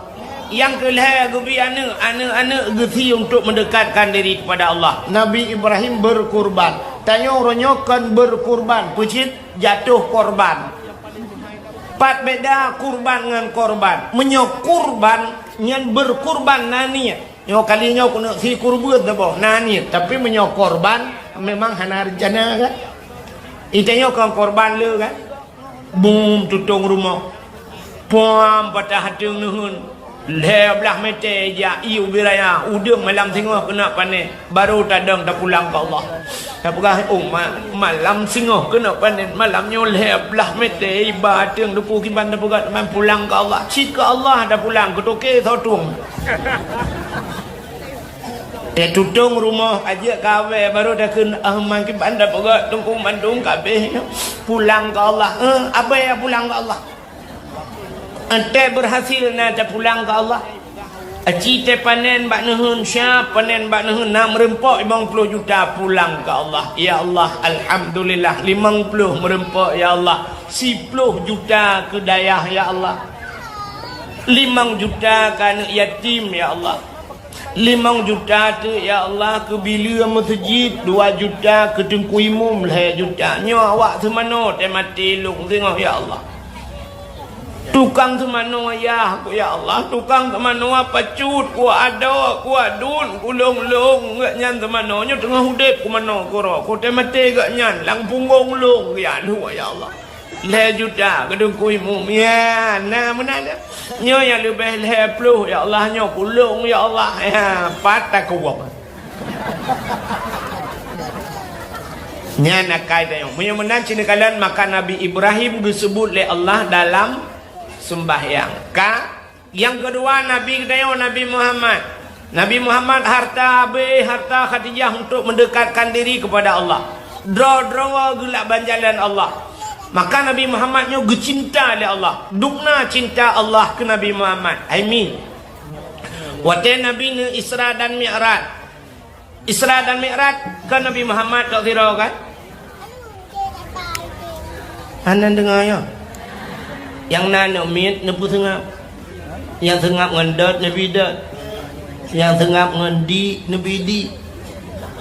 Nyang keu lhée geubi aneuëk, aneuëk-aneuëk geusie untuk mendekatkan diri kepada Allah. Nabi Ibrahim berkurban. Tanyoe uroe nyoe kon berkurban, peucit jatuh korban. Pat beda kurban ngon korban. Meunyoe kurban, nyan berkurban na niet. Nyoe kali nyoe keuneuk si kurban saboh, na niet. Tapi meunyoe korban, memang hana rencana kan? Itanyoe kon korban le kan? Bum, tutong rumoh. Puam, patah ateueng neuheun. Lhèe blaih mètè ija ié ubit raya, udeueng malam singoh keuneuk panen, barô tadong tapulang keu Allah. Tapeugah, "Oh, ma-, malam singoh keuneuk panen, malam nyoe lhèe blaih mètè iba ateueng Teungku kiban tapeugah teuma pulang keu Allah." Cit keu Allah tapulang, keu toke soe tueng. Teuh tutong rumoh, ajak kawé, barô takheun, "Ah, man kiban tapeugah Teungku mandum ka abéh nyoe. Pulang keu Allah." Eh, abéh ya pulang keu Allah. Enteuk berhasil na tapulang keu Allah. Aci teuh panen bak neuheun, siap panen bak neuheun, na meureumpok limong ploh juta pulang keu Allah. Ya Allah, alhamdulillah, limong ploh meureumpok, ya Allah. Siploh juta keu dayah, ya Allah. Limong juta keu aneuk yatim, ya Allah. Limong juta teuk, ya Allah, keu bileue meuseujid, dua juta keu teungku imum, lhèe juta. Nyoe awak seumanoe teuh maté lôn singoh, ya Allah. Tukang seumanoe yah ku, ya Allah, tukang seumanoe pacut, ku adoe, ku adun, ku lôn-lôn, geuh nyan seumanoe nyoe teungoh udép ku manoe keudroe, ku teuh maté geuh nyan lam punggong lôn, ya Allah, ya Allah. Lhèe juta keu teungku imum. Ya, na meunan. Nyoe nyang leubeh lhèe ploh, ya Allah, nyoe keu lôn, ya Allah. Ya, pat takuwong. Nyan akai tanyoe. Meunyoe meunan cit neukalon, maka Nabi Ibrahim geuseubut lé Allah dalam seumbahyang. Ka Nyang keudua, Nabi geutanyoe, Nabi Muhammad. Nabi Muhammad harta habéh, harta Khadijah untuk mendekatkan diri kepada Allah. Droe-droe geulaban jalan Allah. Maka Nabi Muhammad nyoe geucinta lé Allah. Dubna cinta Allah keu Nabi Muhammad. Hai mi. Watée Nabi neu-Isra dan Mi'raj. Isra dan Mi'raj kan Nabi Muhammad tok sidroe kan? Hana deungoe nyoe. Nyang na aneuk miet neupeuseungab. Nyang seungab ngon dot neubi dot. Nyang seungab ngon dik neubi dik.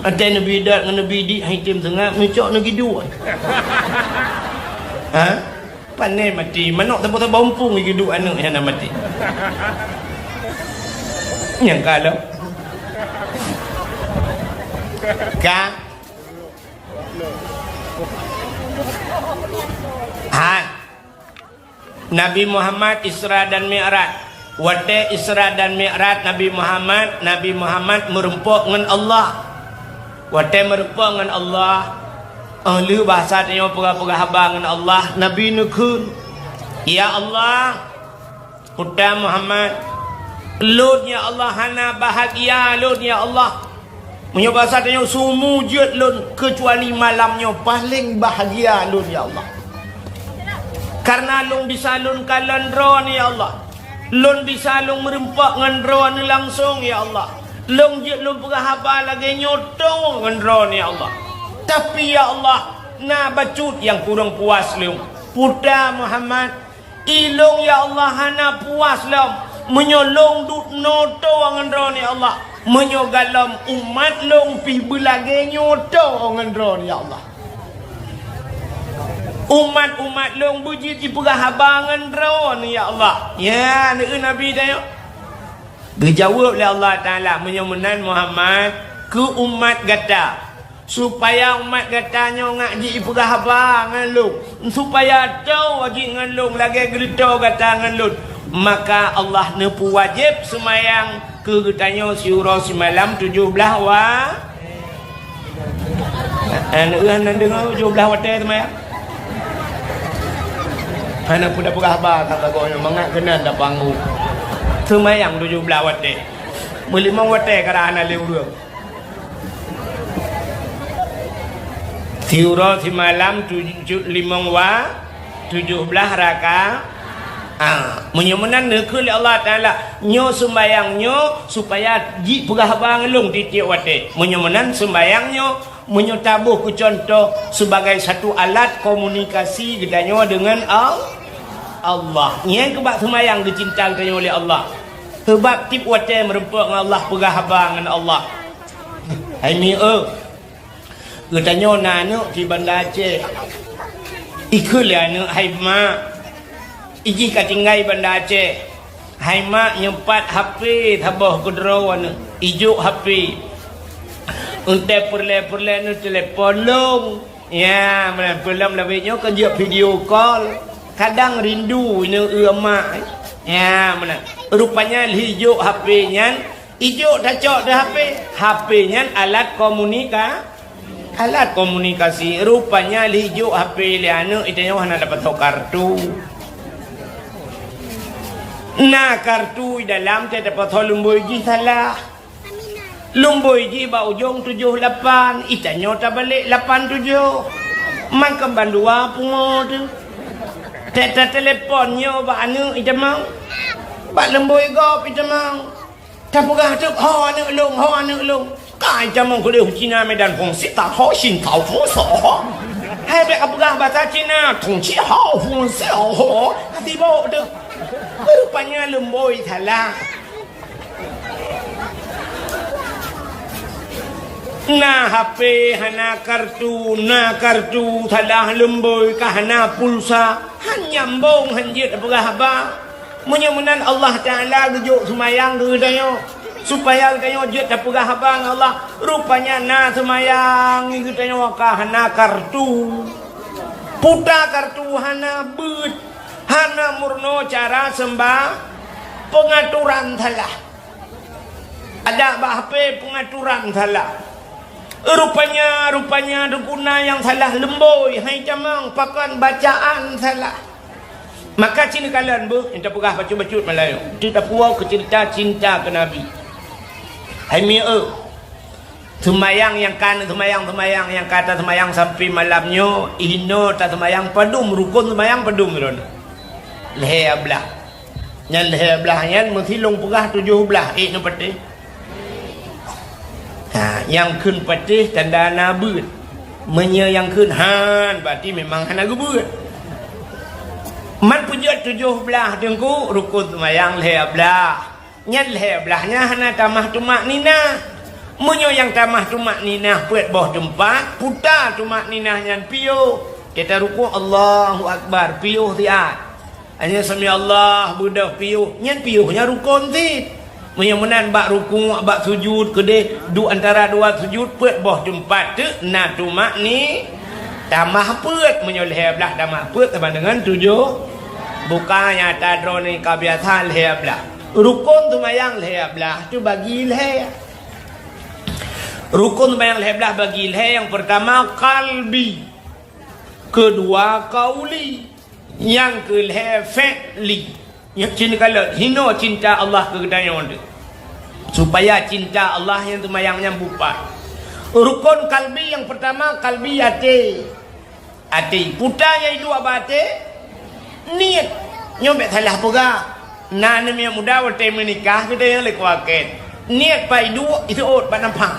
Watée neubi dot ngon neubi dik han item seungab, neucok neugiduek. Ha? Pane maté, manok saboh-saboh umpung geuduek aneuk nyang na maté. Nyang ka lom. Ka. Hai. Nabi Muhammad Isra dan Mi'raj. Watée Isra dan Mi'raj Nabi Muhammad, Nabi Muhammad meureumpok ngon Allah. Watée meureumpok ngon Allah, óh lheueh bahasa tanyoe peugah-peugah haba ngon Allah, Nabi neukheun, "Ya Allah, Puta Muhammad, lôn ya Allah hana bahagia lôn ya Allah. Meunyoe bahasa tanyoe, sumu jeuet lôn keucuali malam nyoe paleng bahagia lôn ya Allah. Karena lôn bisa lôn kalon droeneuh ya Allah." Lôn bisa lôn meureumpok ngon droeneuh langsong, ya Allah. Lôn jeuet lôn peugah haba lagée nyoe toe ngon droeneuh, ya Allah. Tapi, ya Allah, na bacut nyang kurang puas lôn. Puta Muhammad, ilôn, ya Allah, hana puas lom meunyoe lôn duek noe toe ngon droeneuh, ya Allah. Meunyoe galom umat lôn pih beulagée nyoe toe ngon droeneuh, ya Allah. Umat-umat lôn beujeuet jipeugah haba ngon droeneuh, ya Allah. Ya, neu Nabi tanyoe. Geujaweueb lé Allah Taala, "Meunyoe meunan Muhammad, keu umat gata, supaya umat gata nyoe ngak jipeugah haba ngon lôn, supaya toe jih ngon lôn lagée geureutoe gata ngon lôn, maka Allah neupeuwajéb seumayang keu geutanyoe siuroe simalam tujoh blaih wa-" Aneuk hana deungoe tujoh blaih watée seumayang. Hana peue tapeugah haba ka lagoe nyoe mangat keunan tapanggu. Seumayang tujoh blaih watée. Meulimong watée kadang hana lé ureuëng. Siuroe simalam tujoh, limong wa-, tujoh blaih raka-, ah, meunyoe meunan neukheun lé Allah Taala, nyoe sumbayang nyoe supaya jipeugah haba ngon lôn tieb-tieb watée. Meunyoe meunan sumbayang nyoe, meunyoe taboh keu cuntoh, sebagai satu alat komunikasi geutanyoe deungon Al-, Allah. Nyan keuh bak sumbayang geucinta geutanyoe lé Allah. Sabab tieb watée meurumpok ngon Allah, peugah haba ngon Allah. Hai mi, eu, Geutanyoe na aneuk di Banda Aceh. Ikheun lé aneuk, "Hai mak, ijih ka tinggai Banda Aceh. Hai mak, nyoe pat H P saboh keudroe aneuk. Ijok H P. Eunteuk peureulèe-peureulèe neutelepon lôn." Ya, meunan peulom lawét nyoe kan jeuet video call. Kadang rindu ineuk eu mak. Ya, meunan. Rupanya lheuh ijok H P nyan, ijok tacok di H P. H P nyan alat komunika-, alat komunikasi. Rupanya lheuh ijok H P lé aneuk, itanyoe hana tapasoe kartu. Na kartu i dalam, teuh tapasoe lumbôi jih salah. Lumbôi jih bak ujong tujoh lapan, itanyoe tabalek lapan tujoh. Mangkeumbang dua pungo teuh. Teuh tatelepon nyoe bak aneuk itamong. Bak lumbôi gob itamong. Tapeugah teuk, "Ho aneuk lôn, ho aneuk lôn." Ka itamong keudeh u Cina Medan, "Fungsi tak ho, sin tau fungsi ho." Hai bèk kapeugah basa Cina, "Tungci ho, fungsi ho." Ka sibok teuh. Rupanya lumbôi salah. Na H P hana kartu, na kartu salah lumbôi, ka hana pulsa, han nyambong, han jeuet tapeugah haba. Meunyoe meunan Allah Taala geujok seumayang keu geutanyoe, supaya geutanyoe jeuet tapeugah haba ngon Allah. Rupanya na seumayang geutanyoe ka hana kartu. Puta kartu hana beuet, hana meurunoe cara seumba-, peungaturan salah. Adak bak H P peungaturan salah. Rupanya, rupanya guna nyang salah lumbôi, hai tamong, pakon bacaan salah. Maka cit neukalon beuh, nyang tapeugah bacut-bacut Meulayu. Teuh tapuwoe keu ceurita cinta keu Nabi. Hai mieu, seumayang nyang ka neuseumayang-seumayang nyang ka taseumayang sampoe malam nyoe, inoe taseumayang padum, rukon seumayang padum droeneuh? Lhèe blah. Nyan lhèe blah nyan meusilong peugah tujoh blah, ék neupatéh. Ha, nyang kheun patéh tanda na beuet. Meunyoe nyang kheun han, berarti memang hana geubeuet. Man peujeuet tujoh blah teungku, rukon seumayang lhèe blah. Nyan lhèe blah nyan hana tamah tumakninah. Meunyoe nyang tamah tumakninah peuet boh teumpat, puta tumakninah nyan piôh. Kita rukuk, Allahu Akbar, piôh siat. Hanya sami Allah, beudôh piôh. Nyan piôh nyan rukon cit. Meunyoe meunan bak rukuk, bak sujud, keudeh duek antara dua sujud, peuet boh teumpat teuk na tumakni-, tamah peuet. Meunyoe lhèe blah tamah peuet sama dengan tujoh. Bukan nyata droeneuh ka biasa lhèe blah. Rukon seumayang lhèe blah tu bagi lhèe. Rukon seumayang lhèe blah bagi lhèe, nyang peurtama kalbi, keudua kauli, nyang keulhèe fi'li. Nyoe cit neukalon, hinoe cinta Allah keu geutanyoe teuh, supaya cinta Allah nyang seumayang nyan beupat. Rukon kalbi nyang peurtama, kalbi até. Até, puta nyang iduek bak até, niet. Nyoe bèk salah peugah. Na aneuk miet muda watèe meunikah, geutanyoe lé kuakèn. Niet bak iduek, iseuôt bak naphah.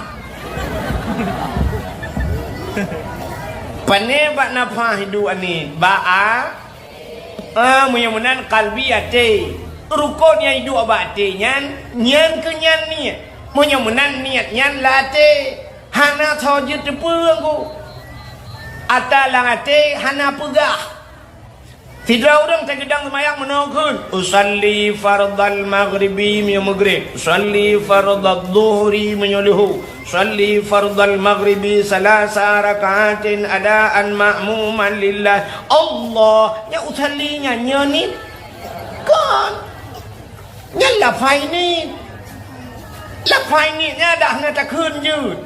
Pané bak naphah iduek niet, bak a-, ah, meunyoe meunan kalbi até. Rukon nyang iduek bak até nyan, nyan keuh nyan niet. Meunyoe meunan niet nyan lam até. Hana soe jeuet teupeu ku. Ata lam até hana peugah. Sidroe ureueng teugeudong seumayang meunoe kheun, "Usalli fardal maghribi," meunyoe maghrib, "Usalli fardal dhuhri," meunyoe luhu, "Usalli fardal maghribi salasa rakaatin adaan ma'muman lillah." Allah, nyan usalli nyan, nyan niet. Kon. Nyan lafai niet. Lafai niet nyan dak hana takheun jeuet.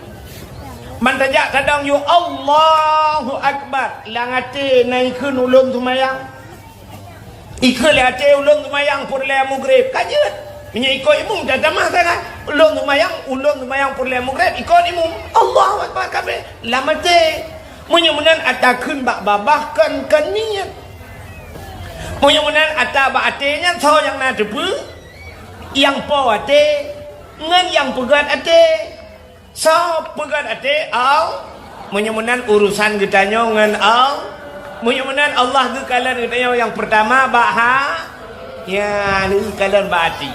Man tajak tadong yue Allahu Akbar, lam até na ikheun ulôn seumayang. Ikheun lé até ulôn seumayang peureulèe maghrib, ka jeuet. Meunyoe ikot imum tatamah sangat. Ulôn seumayang, ulôn seumayang peureulèe maghrib, ikot imum. Allahu Akbar kabeh. Lam até. Meunyoe meunan ata kheun bak babah kon, kon niet. Meunyoe meunan ata bak até nyan soe nyang na teupeu? Nyang po até ngon nyang peugöt até. Soe peugöt até? Al-, meunyoe meunan urusan geutanyoe ngon Al-, meunyoe meunan Allah geukalon geutanyoe nyang peurtama bak ha-, ya, geukalon bak até.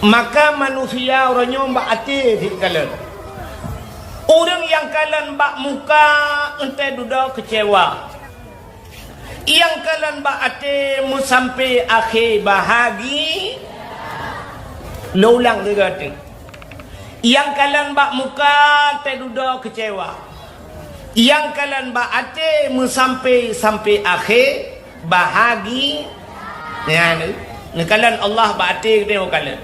Maka manusia uroe nyoe bak até geukalon. Ureuëng nyang kalon bak muka, enteuk dudoe keucewa. Nyang kalon bak até meusampé akhé bahagi. Lôn ulang lagée nyan. Nyang kalon bak muka, enteuk dudoe keucewa. Nyang kalon bak até meusampé, sampé akhé bahagi. Nyan, neukalon Allah bak até geutanyoe kalon.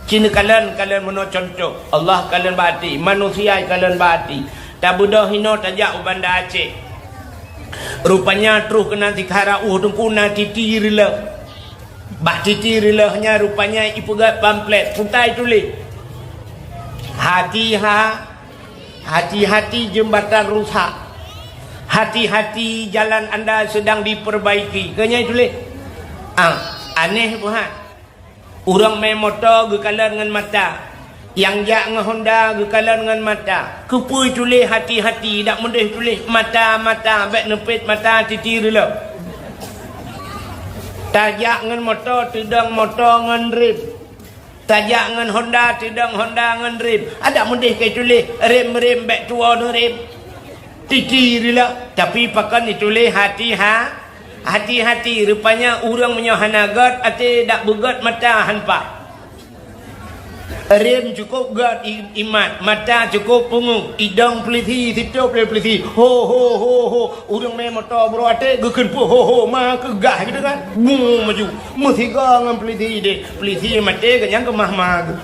Ci neukalon, kalon meunoe cuntoh. Allah kalon bak até, manusia kalon bak até. Tabeudôh inoe tajak u Banda Aceh. Rupanya troh keunan sikara uh teungku na titi reuleuh. Bak titi reuleuh nyan rupanya ipeugét pamflet, peue tuléh. Hati ha, hati-hati jembatan rusak. Hati-hati jalan anda sedang diperbaiki. Keu nyan tuléh. Ah, aneh buhan. Ureuëng mé moto geukalon ngon mata. Nyang jak ngon Honda geukalon ngon mata. Keupeue tuléh hati-hati, dak meudeh tuléh mata-mata, bék neupet mata titi reuleuh. Tajak ngon moto, teudong moto ngon rem. Tajak ngon Honda, teudong Honda ngon rem. Adak meudeh keu tuléh rem-rem, bék tuwoe neurem. Titi reuleuh, tapi pakon ituléh hati ha-, hati-hati. Rupanya ureuëng meunyoe hana gét até, dak beugét mata hanpa. Rem cukup gét i-, imat, mata cukup pungu, idong peulisi, sitôb lé peulisi. Ho, ho, ho, ho. Ureuëng mé moto bro até geukheun peue ho, ho, ma keugah gitu kan. Bu maju. Meusigoe ngon peulisi deh. Peulisi maté geuh nyang keumah ma geuh.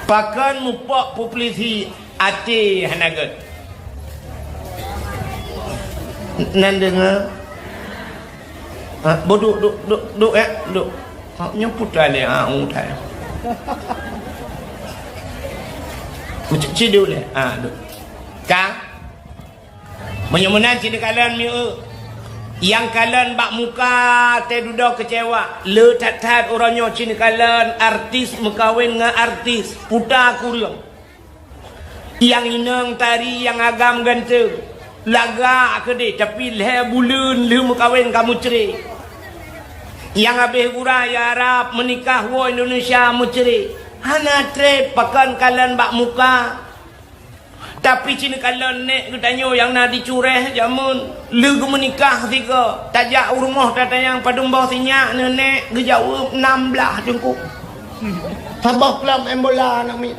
Pakon mupok peulisi Até hana gét. Nan deungoe? Ha, boh duek, duek, duek, duek, ya, duek. Ha, nyoe putra lé, ha, utai. Ci, ci duek lé, ha, duek. Ka? Meunyoe meunan ci neukalon mieu. Nyang kalon bak muka teududoe keucewa. Le that-that uroe nyoe ci neukalon artis meukawen ngon artis. Puta kureueng. Nyang inong tari nyang agam ganteng, lagak keudeh, tapi lhée buleuen lheueh meukawen ka meucre. Nyang habéh gura i Arab meunikah woe Indonesia meucre. Hana treb pakon kalon bak muka. Tapi ci neukalon nék geutanyoe nyang na di Cureh jameun. Lheueh geumeunikah sigoe, tajak u rumoh tatanyong padum boh sinyak neuh nék, geujaweueb nam blaih teungku. Saboh kleueb em bola aneuk miet.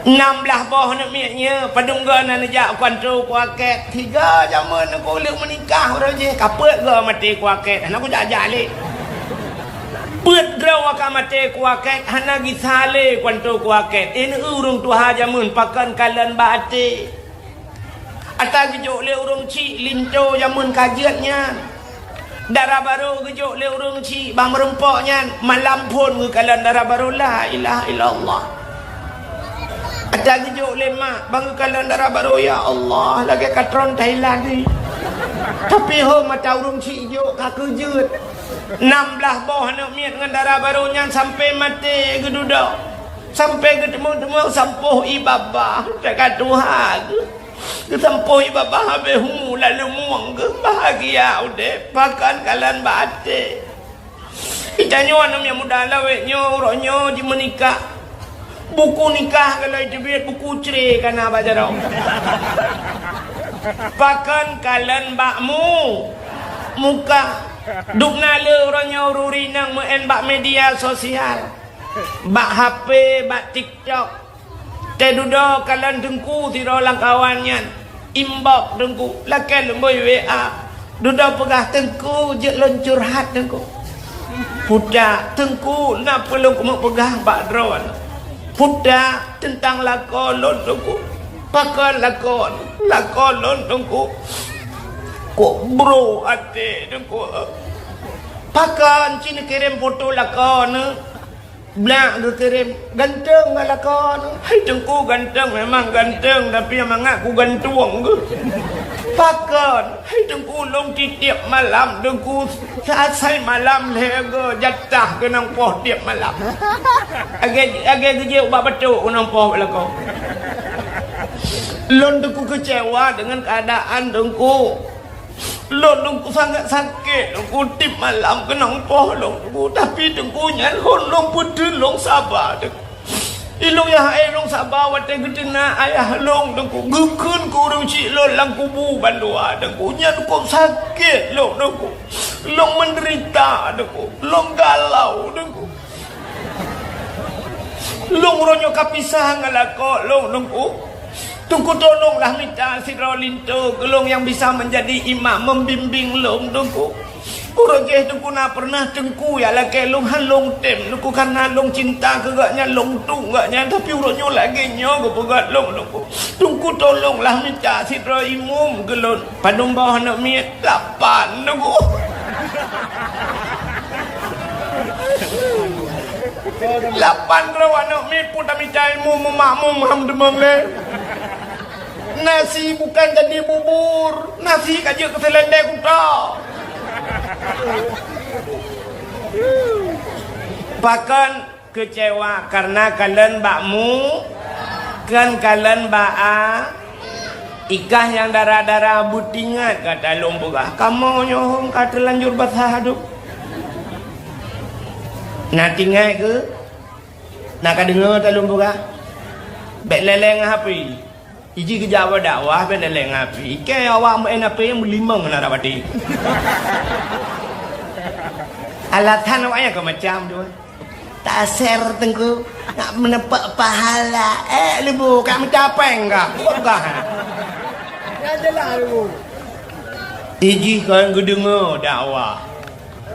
Nam blaih boh aneuk miet nyoe, padum goe na neujak u kanto kuakét. Sigoe jameun teungku lheueh meunikah uroe jih, ka peuet goe maté kuakét, hana kujak-jak lé. Peuet droe ka maté kuakét, hana gisa lé u kanto kuakét. Inan ureuëng tuha jameun pakon kalon bak até. Ata geujok lé ureuëng chik linto jameun ka jeuet nyan. Dara barô geujok lé ureuëng chik bak meurumpok nyan, malam phon geukalon dara barô, la ilaha illallah. Ata geujok lé mak bak geukalon dara barô, ya Allah, lagée katron Thailand ni. Tapi ho mata ureuëng chik jok ka keujeuet. Nam blaih boh aneuk miet ngon dara barô nyan sampai maté geududoe. Sampai geuteumé-teumé sampoh ié babah, teuka tuha geuh. Geusampoh ié babah habéh umu lalu mueng geuh, bahagia udeb, pakon kalon bak até. Geutanyoe aneuk miet muda lawét nyoe, uroe nyoe jimeunikah. Buku nikah galai teubiet, buku cre kana bak jaroe. Pakon kalon bak mu-, muka. Dubna le uroe nyoe ureuëng inong meu'en bak media sosial. Bak H P, bak TikTok. Teududoe kalon teungku sidroe lam kawan nyan. Inbox teungku, lakée lumbôi W A. Dudoe peugah, "Teungku, jeuet lôn curhat, Teungku." Puta, "Teungku, na peue lôn keumeung peugah bak droeneuh." Puta, "Teuntang lakoe lôn, Teungku." "Pakon lakoe?" "Lakoe lôn, Teungku, kok bro até, Teungku." "Pakon?" "Ci neukirém foto lakoe neuh." Blah geukirém, "Ganteng ngon lakoe neuh." "Hai Teungku, ganteng memang ganteng, tapi mangat kugantung geuh." "Pakon?" "Hai Teungku, lôn tiep-tiep malam Teungku, saat sai malam lhée goe jatah keunong poh tiep malam. Lagée, lagée geujok bak batok keunong poh lakoe." "Lôn Teungku keucewa deungon keuadaan Teungku." "Lôn Teungku sangat sakét, Teungku tiep malam keunong poh lôn Teungku, tapi Teungku nyan hon lôn peuteun lôn saba Teungku. Ilôn nyang hai lôn saba watée geuteuna ayah lôn, Teungku. Geukheun keu ureuëng chik lôn lam kubu bandua, Teungku. Nyan kok sakét lôn, Teungku. Lôn meudeurita, Teungku. Lôn galau, Teungku. Lôn uroe nyoe ka pisah ngon lakoe lôn, Teungku. Teungku, tolonglah mita sidroe linto keu lôn nyang bisa meunjadi imam membimbing lôn, Teungku. Uroe jéh Teungku na peureunah teungku jak lakée lôn, han lôn tem, Teungku, kareuna lôn cinta keu gobnyan, lôn tueng gobnyan, tapi uroe nyoe lagée nyoe geupeugét lôn, Teungku. Teungku, tolonglah mita sidroe imum keu lôn. Padum boh aneuk miet? Lapan, Teungku. Lapan droe aneuk miet pun tamita imum, meumakmum, ham deungon lé. Nasi bukan jadi bubur, nasi ka jeuet keu seulendeh kuta. Pakon keucewa kareuna kalon bak mu, kon kalon bak a, ikah nyang dara-dara beutingat gata lôn peugah. Kamoe nyoe hom ka teulanjur basah adu. Na tingat keu? Na ka deungoe ta lôn peugah? Bék lé-lé ngon H P. Iji geujak bak dakwah bék lé-lé ngon H P. Ikée awak meu'en H P meulimong na dapati. Alasan awak nyan ka macam tu. Taser Teungku, nak meuneupok pahala. Eh, leubeh ka mita péng ka. Peugah. Nyan jeulaih leubeh. Iji kan geudeungoe dakwah.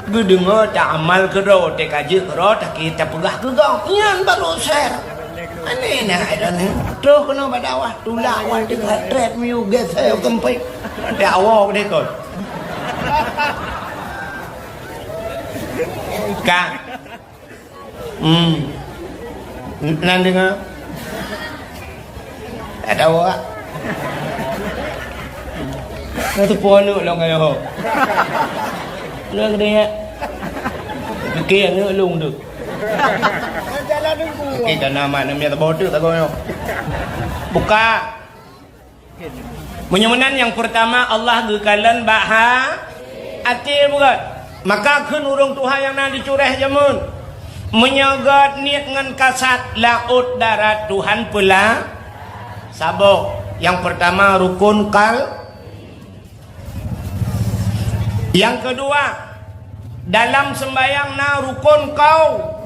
Geudeungoe, taamal keudroe, teuka jeuet keudroe, taki tapeugah keu gob. Nyan barô ser. Aneh na ai droeneuh. Troh keunoe bak dakwah, tulak wan teuka treb miyueb geusée u keumpéng. Dakwah u dikon. Ka. Hmm. Nan deungoe? Ada awak. Nang teupeu aneuk lôn kaya ho. Lôn keudeh. Oke, aneuk lôn tu. Oke, kana mak nam ya tabo tu tak kau. Buka. Meunyoe meunan, nyang peurtama, Allah geukalon bak ha-, até buet. Maka kheun ureuëng tuha nyang na di cureh jameun, meunyoe gét niet ngon kasat, laôt darat Tuhan peula saboh. Nyang peurtama rukun kal-, nyang keudua, dalam seumbahyang na rukun kau-,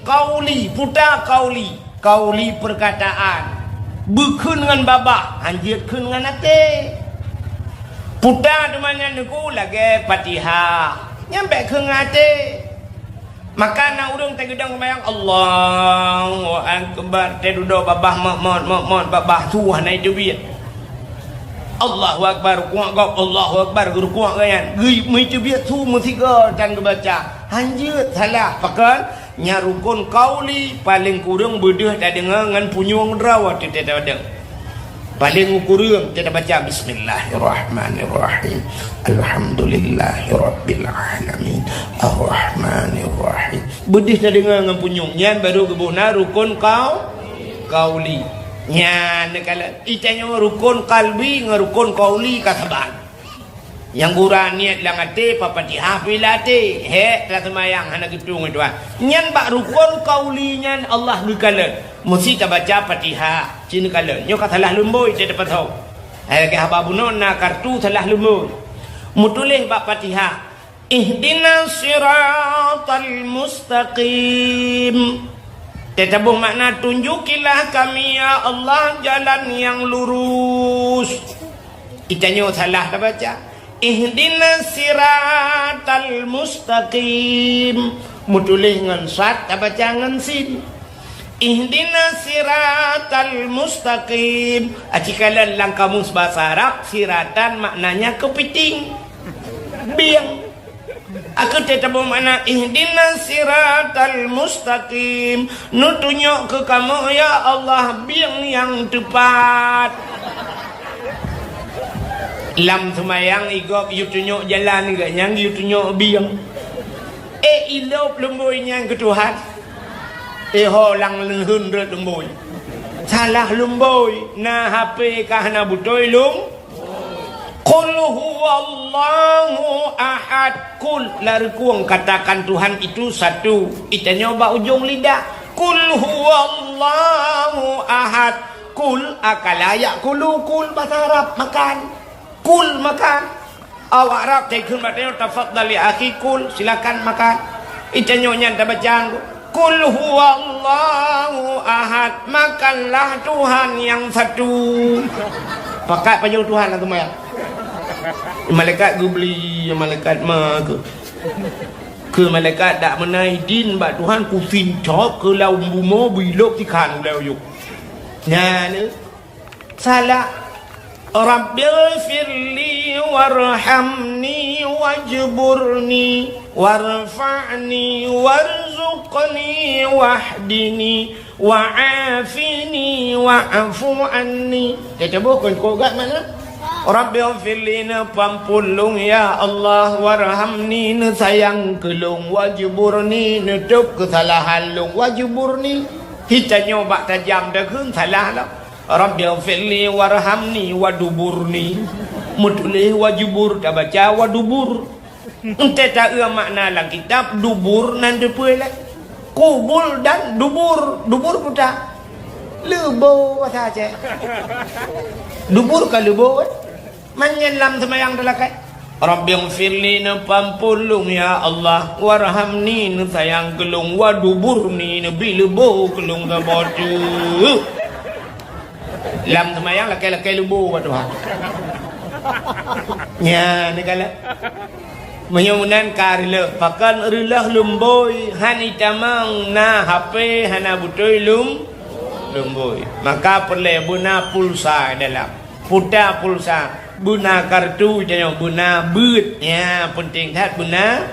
kauli, puta kauli. Kauli peurkataan, beukheun ngon babah, hanjeuet kheun ngon até. Puta teuma nyan Teungku lagée Fatihah, nyan bék kheun ngon até. Maka na ureuëng teugeudong seumayang, "Allahu Akbar," teududoe babah mot-mot, mot-mot, babah su hana iteubiet. "Allahu Akbar," rukuk gob, "Allahu Akbar," geurukuk gobnyan. Geu-, meuteubiet su meusigoe tan geubaca. Hanjeuet salah, pakon? Nyan rukun kauli, paleng kureueng beudeuh tadeungoe ngon punyueng droe watée tadeungoe. Paleng kureueng tabaca, "Bismillahirrahmanirrahim. Alhamdulillahirabbil alamin. Arrahmanirrahim." Beudeuh tadeungoe ngon punyueng, nyan barô geuboh na rukun kau-, kauli. Nyan neukalon, itanyoe rukun kalbi ngon rukun kauli ka saban. Nyang gura niet lam até, Fatihah pih lam até. Hék, taseumayang hana geutueng, Tuhan. Nyan bak rukun kauli nyan Allah geukalon. Meusi tabaca Fatihah, ci neukalon. Nyoe ka salah lumbôi, teupeutho. Hai lagée haba bunoe na kartu salah lumbôi. Meutuléh bak Fatihah, "Ihdinas siratal mustaqim." Teutabôh makna, "Tunjukilah kami, ya Allah, jalan yang lurus." Itanyoe salah tabaca. "Ihdinas siratal mustaqim." Meutuléh ngon sad, tabaca ngon sin. "Ihdinas siratal mustaqim." Aci kalon lam kamus basa Arab, siratan maknanya keupiting. Bieng. Aku teutabôh makna, "Ihdinas siratal mustaqim." Neutunyok keu kamoe, ya Allah, bieng nyang teupat. Lam seumayang, igob yue tunyok jalan, gobnyan yue tunyok bieng. Eh, ilop lumbôi nyan keu Tuhan. Eh, ho lam leuheun rot lumbôi. Salah lumbôi, na H P ka hana beutôi lum-, Qul huwallahu ahad. Qul, lam rukun katakan Tuhan itu satu. Itanyoe bak ujong lidah. Qul huwallahu ahad. Kul, akala ya'kulu, kul bahasa Arab, makan. Kul, makan. Awak Arab, teukheun bak tanyoe, "Tafadhal ya akhi, kul, silakan makan." Itanyoe nyan tabaca, "Qul huwallahu ahad, makanlah Tuhan yang satu." Pakat pajoh Tuhan lah teuma. Malaikat geubri, malaikat ma keu. Keu malaikat dak meunan idin bak Tuhan, kusin cok keu lam bumoe bilok tikhan ulée uyuek. Nyan, eh. Salah. Rabbighfirli warhamni wajburni warfa'ni warzuqni wahdini wa'afini wa'fu anni. Teutabôh kon kok gat makna? Rabbighfirli, neupeuampôn lôn, ya Allah, warhamni, neusayang keu lôn, wajburni, neutôb keusalahan lôn, wajburni. Hitanyoe bak tajam takheun salah lom. Rabbighfirli warhamni waduburni. Meutuléh wajubur, tabaca wadubur. Entée taeu makna lam kitab, dubur nan teupeue lé. Kubul dan dubur. Dubur puta. Leubo bahasa Aceh. Dubur ka leubo, eh? Manyang lam seumayang teulakée. Rabbighfirli, neupeuampôn lôn, ya Allah, warhamni, neusayang keu lôn, waduburni, neubi leubo keu lôn saboh teuk. Lam seumayang lakée-lakée leubo bak Tuhan. Nya, neukalon. Meunyoe meunan ka reuloh, pakon reuloh lumbôi, han itamong na H P, hana beutôi lum-, lumbôi. Maka peureulée beuna pulsa dalam. Puta pulsa, beuna kartu, tanyoe beuna beuet. Nya, peunteng that beuna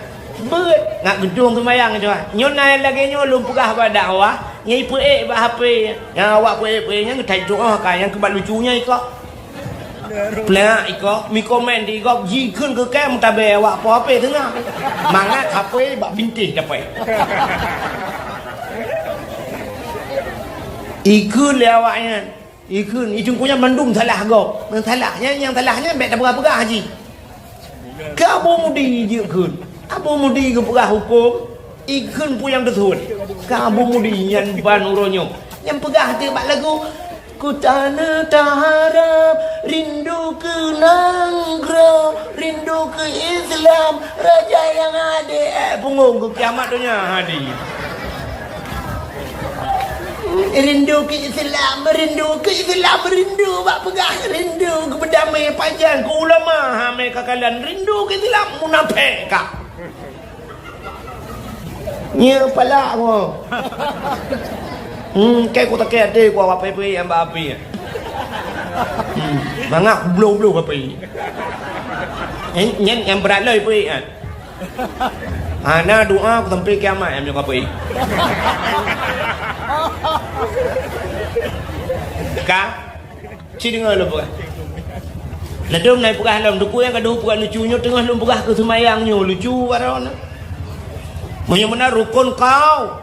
beuet. Ngat geutueng seumayang, nyoe na lagée nyoe lôn peugah bak dakwah, nyang ipeuék bak H P. Nyang awak peuék-peuék nyan geutanyoe tuoh ka, nyang keubat lucu nyan ikok. Plak ikok, mi komen di gob, jikheun keu kée meutabée awak po H P teungoh. Mangat H P bak bintéh dapée. Ikheun lé awak nyan. Ikheun, i teungku nyan mandum salah gob. Nyang salah nyan, nyang salah nyan bék tapeugah-peugah jih. Keu Abu Mudi jikheun. Abu Mudi geupeugah hukôm, ikheun peue nyang teusuet. Keu Abu Mudi nyan ban uroe nyoe. Nyang peugah teuk bak lagu, "Ku tanah taharap, rindu keu nanggroe, rindu keu Islam, raja nyang adé." Eh, punggong keu kiamat donya hadir. Rindu keu Islam, rindu keu Islam, rindu bak peugah, rindu keu beudamé pajan, keu ulama, ha, mé ka kalon, rindu keu Islam, munafék ka. Nyeuk palak mo. Hmm, kée ku takée até ku awak peuék-peuék nyang bak api. Hmm, mangat bloh-bloh api. Nyan, nyan nyang brat lom peuék nyan. Hana doa ku sampai kiamat nyang meunyoe ka peuék. Ka? Ci deungoe lôn peugah. Ladôm na peugah lom, teungku nyang ka deuh peugah lucu nyoe teungoh lôn peugah keu seumayang nyoe lucu baroe na. Meunyoe meunan rukon kau,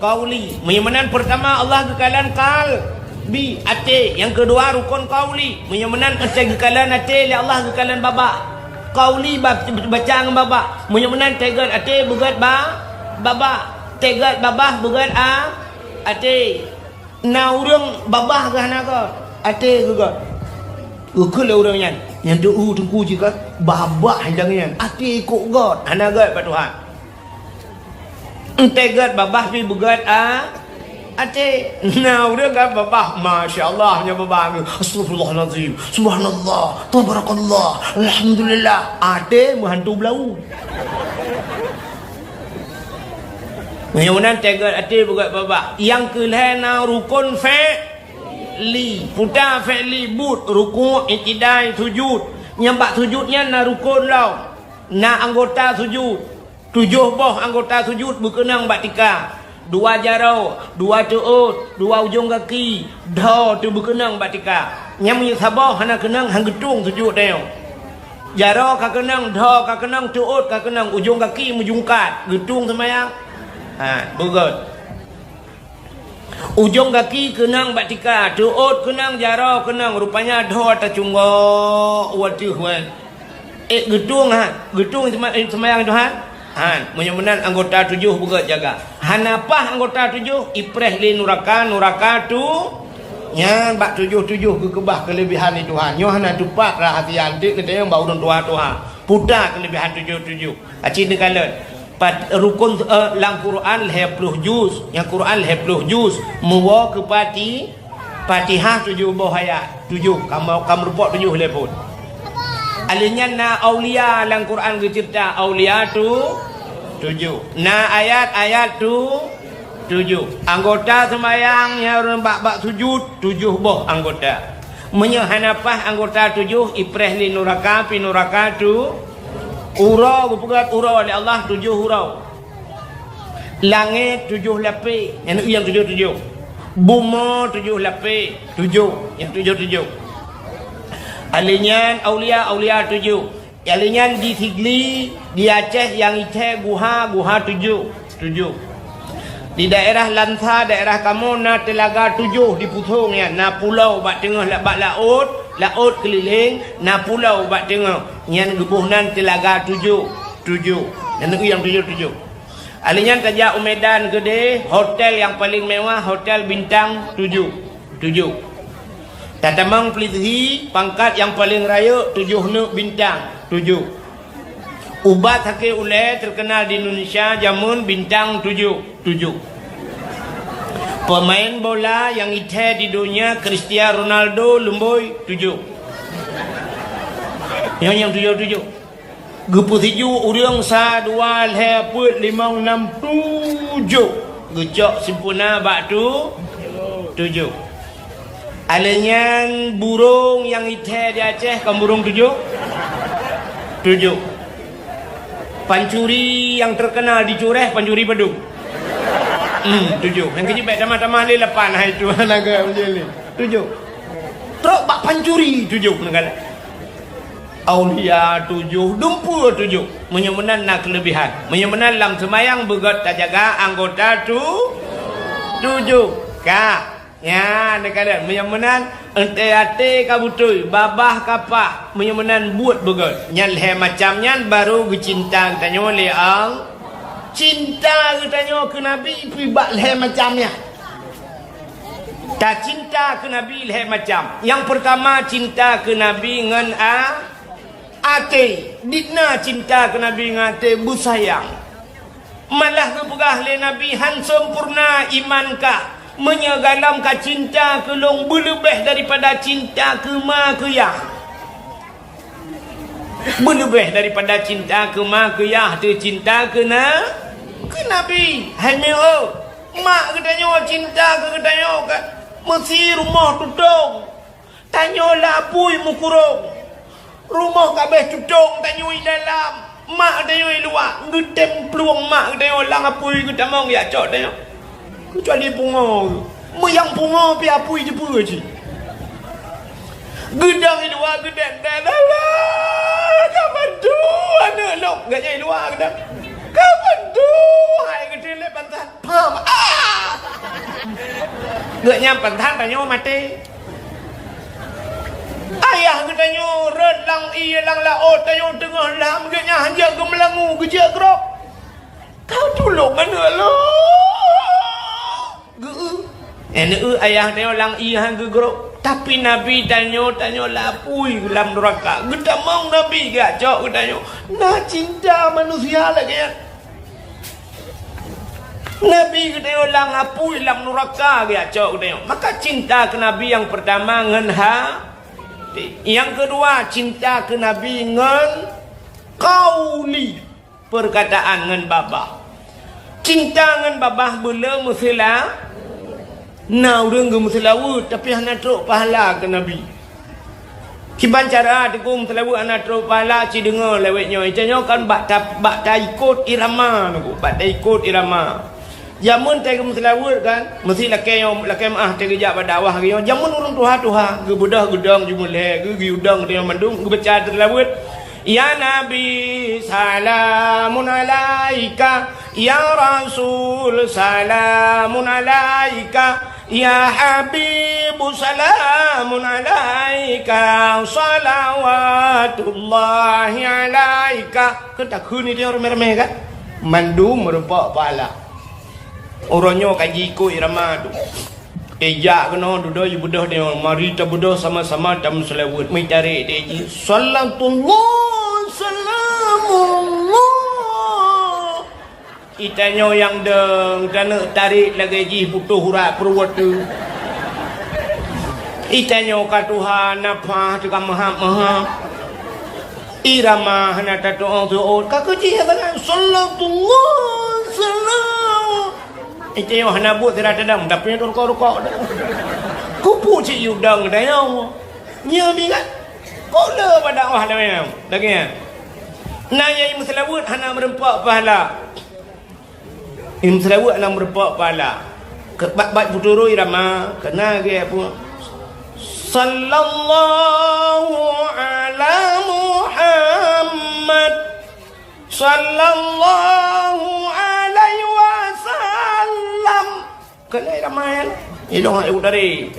kauli. Meunyoe meunan peurtama Allah geukalon kalbi, até. Nyang keudua rukon kauli. Meunyoe meunan até geukalon até lé Allah geukalon babah. Kauli ba-, baca ngon babah. Meunyoe meunan teugot até beugét ba-, babah. Teugot babah beugét a-, até. Na ureuëng babah geuh hana gét, até geuh gét. Geukheun lé ureuëng nyan, nyan teu-u teungku jih gét, babah nyang nyan, até kok gét, hana gét bak Tuhan. Entée gét babah pih beugét a-, até. Na ureuëng kan babah, masya Allah, nyan babah geuh, astagfirullahalazim, subhanallah, tabarakallah, alhamdulillah, até meuhantu beulau. Meunyoe meunan teugot até beugét babah. Nyang keu lhée na rukon fi'li. Puta fi'li buet, rukuk, i'tidai, sujud. Nyang bak sujud nyan na rukon lom. Na anggota sujud. Tujoh boh anggota sujud beukeunong bak tika. Dua jaroe, dua teuôt, dua ujong gaki, dho teuh beukeunong bak tika. Nyang meunyoe saboh hana keunong, han geutueng sujud tanyoe. Jaroe ka keunong, dho ka keunong, teuôt ka keunong, ujong gaki meujungkat, geutueng seumayang. Ha, beugét. Ujong gaki keunong bak tika, teuôt keunong, jaroe keunong, rupanya dho tacunggok u ateueh wai. Eh, geutueng ha, geutueng seuma-, eh, seumayang Tuhan. Han, meunyoe meunan anggota tujoh beugét jaga. Hana paih anggota tujoh, ipreh lé nuraka, nuraka tu. Nyan bak tujoh-tujoh geukeubah keuleubehan di Tuhan. Nyoe hana teupat rahsia, anteuk neutanyong bak ureuëng tuha-tuha. Puta keuleubehan tujoh-tujoh. Aci neukalon. Pat, rukun, eh, lam Quran lhée ploh juz. Nyang Quran lhée ploh juz. Meuwoe keu pati-, Fatihah tujoh boh ayat. Tujoh. Kamoe, kamoe rupok tujoh lé phon. Alheuh nyan na aulia lam Quran geuceurita aulia tu tujoh. Na ayat-ayat tu tujoh. Anggota seumayang nyang ureuëng bak-bak sujud, tujoh boh anggota. Meunyoe hana paih anggota tujoh, ipreh lé nuraka, pi nuraka tu, uroe geupeugét uroe lé Allah tujoh uroe. Langét tujoh lapée, nyang tujoh-tujoh. Bumoe tujoh lapée, tujoh, nyang tujoh-tujoh. Alheuh nyan aulia, aulia tujoh. Alheuh nyan di Sigli, di Aceh nyang ié guha, guha tujoh, tujoh. Di daerah Lansa, daerah kamoe na teulaga tujoh di pusong nyan, na pulo bak teungoh la-, bak laôt, laôt keulileng, na pulo bak teungoh. Nyan geuboh nan teulaga tujoh, tujoh. Nyan nyang tujoh-tujoh. Alheuh nyan tajak u Medan keudeh, hotel nyang paleng mewah, hotel bintang tujoh. Tujoh. Tatamong Plitzi, pangkat nyang paleng rayeuk, tujoh neuk bintang, tujoh. Ubat sakét ulée teukeunal di Indonesia jameun bintang tujoh, tujoh. Peumaén bola nyang ié thée di donya Cristiano Ronaldo lumbôi tujoh. Nyoe nyang tujoh-tujoh. Geupeusiju ureuëng sa dua lhée peuet limong nam tujoh. Geucok sempurna bak tu tujoh. Alheuh nyan burông nyang ié thée di Aceh kon burông tujoh? Tujoh. Pancuri nyang teukeunal di Cureh, pancuri padum? Hmm, tujoh. Nyang keujeuet bék tamah-tamah lé lapan, hai tu naga menjadi. Tujoh. Trok bak pancuri tujoh neugala. Aulia tujoh, dumpeue tujoh. Meunyoe meunan na keuleubehan. Meunyoe meunan lam seumayang beugét tajaga anggota tu-, tujoh. Ka. Nyan, neukalon. Meunyoe meunan, eunteuk até ka beutôi, babah ka paih. Meunyoe meunan buet beugét. Nyan lhée macam nyan baru geucinta geutanyoe lé Allah. Cinta geutanyoe keu Nabi pih bak lhée macam nyan. Tacinta keu Nabi lhée macam. Nyang peurtama, cinta keu Nabi ngon a-, até. Dikna cinta keu Nabi ngon até beusayang. Malah geupeugah lé Nabi, "Han seumpurna iman kah, meunyoe galom ka cinta keu lôn beuleubeh daripada cinta keu ma keu yah." Beuleubeh daripada cinta keu ma keu yah, teucinta keu na-, keu Nabi. Hai meu, mak geutanyoe cinta keu geutanyoe ka meusi rumoh tutong. Tanyoe lam apui meukurong. Rumoh ka abéh tutong tanyoe i dalam. Mak tanyoe i luwa. Geutem plueng mak tanyoe lam apui geutamong jak cok tanyoe. Keucuali pungo. Meunyoe pungo pih apui jipeue cit. Geudong i luwa geudong, "Ka padum aneuk lôn." Geuh nyan i luwa geudong. "Ka padum hai geuteulet pantat." Pam! Ah! Geuh nyan pantat tanyoe maté. Ayah geutanyoe rhot lam ié lam laôt, tanyoe teungoh lam, geuh nyan hanjeuet geumeulangu, geujeuet grob. Ka tulông aneuk lôn. Geu-, eh, neu-, ayah tanyoe lam ié han geugrob. Tapi Nabi tanyoe, tanyoe lam apui lam nuraka. Geutamong Nabi geujak cok geutanyoe. Na cinta manusia lagée nyan. Nabi geutanyoe lam apui lam nuraka geujak cok geutanyoe. Maka cinta keu Nabi nyang peurtama ngon ha-, nyang keudua cinta keu Nabi ngon qauli. Peurkataan ngon babah. Cinta ngon babah beuleu meuseula-, na ureuëng geumeuseulaweuet, tapi hana trok pahala keu Nabi. Kiban cara teungku meuseulaweuet hana trok pahala, ci deungoe lawét nyoe. Ita nyoe kan bak ta-, bak taikot irama, teungku, bak taikot irama. Jameun teuh geumeuseulaweuet kan, meusi lakée nyoe, lakée meuáh teuh geujak bak dakwah lagée nyoe. Jameun ureuëng tuha-tuha, geubeudôh geudong jumeulee, geu-, geuyudong teuh mandum, geubaca teuh seulaweuet. Ya Nabi, salamun alaika. Ya Rasul, salamun alaika. Ya Habib, salamun alaika. Salawatullahi alaika. Kan takheun ni dia ramé-ramé kan? Mandum meureumpok pahala. Uroe nyoe ka jiikot irama tu. Ijak keunoe dudoe jibeudôh deungon, mari tabeudôh sama-sama tameuseulaweuet. Meutarek deh jih. Salatullah, salamullah. Itanyoe nyang deueng, taneuk tarek lagée jih putôh urat pruet teuh. Itanyoe ka tuha nafah teuka meuhab-meuhab. Irama hana tatu'oh-tu'oh, ka keuh jih hana salatullah, salam. Itanyoe hana buet sira tadam, tapi rukok-rukok dah. Kupu cit yudang dayong. Nyoe bingat. Kok le pada wah dah memang. Lagi ya. Na nyang meuseulaweuet hana meureumpok pahala. Imeuseulaweuet hana meureumpok pahala. Keu bat-bat peuturot irama, keu na geuh pun. Sallallahu ala Muhammad. Sallallahu alaihi wasallam. Keu na irama nyan. Ilong hak ibu tadi.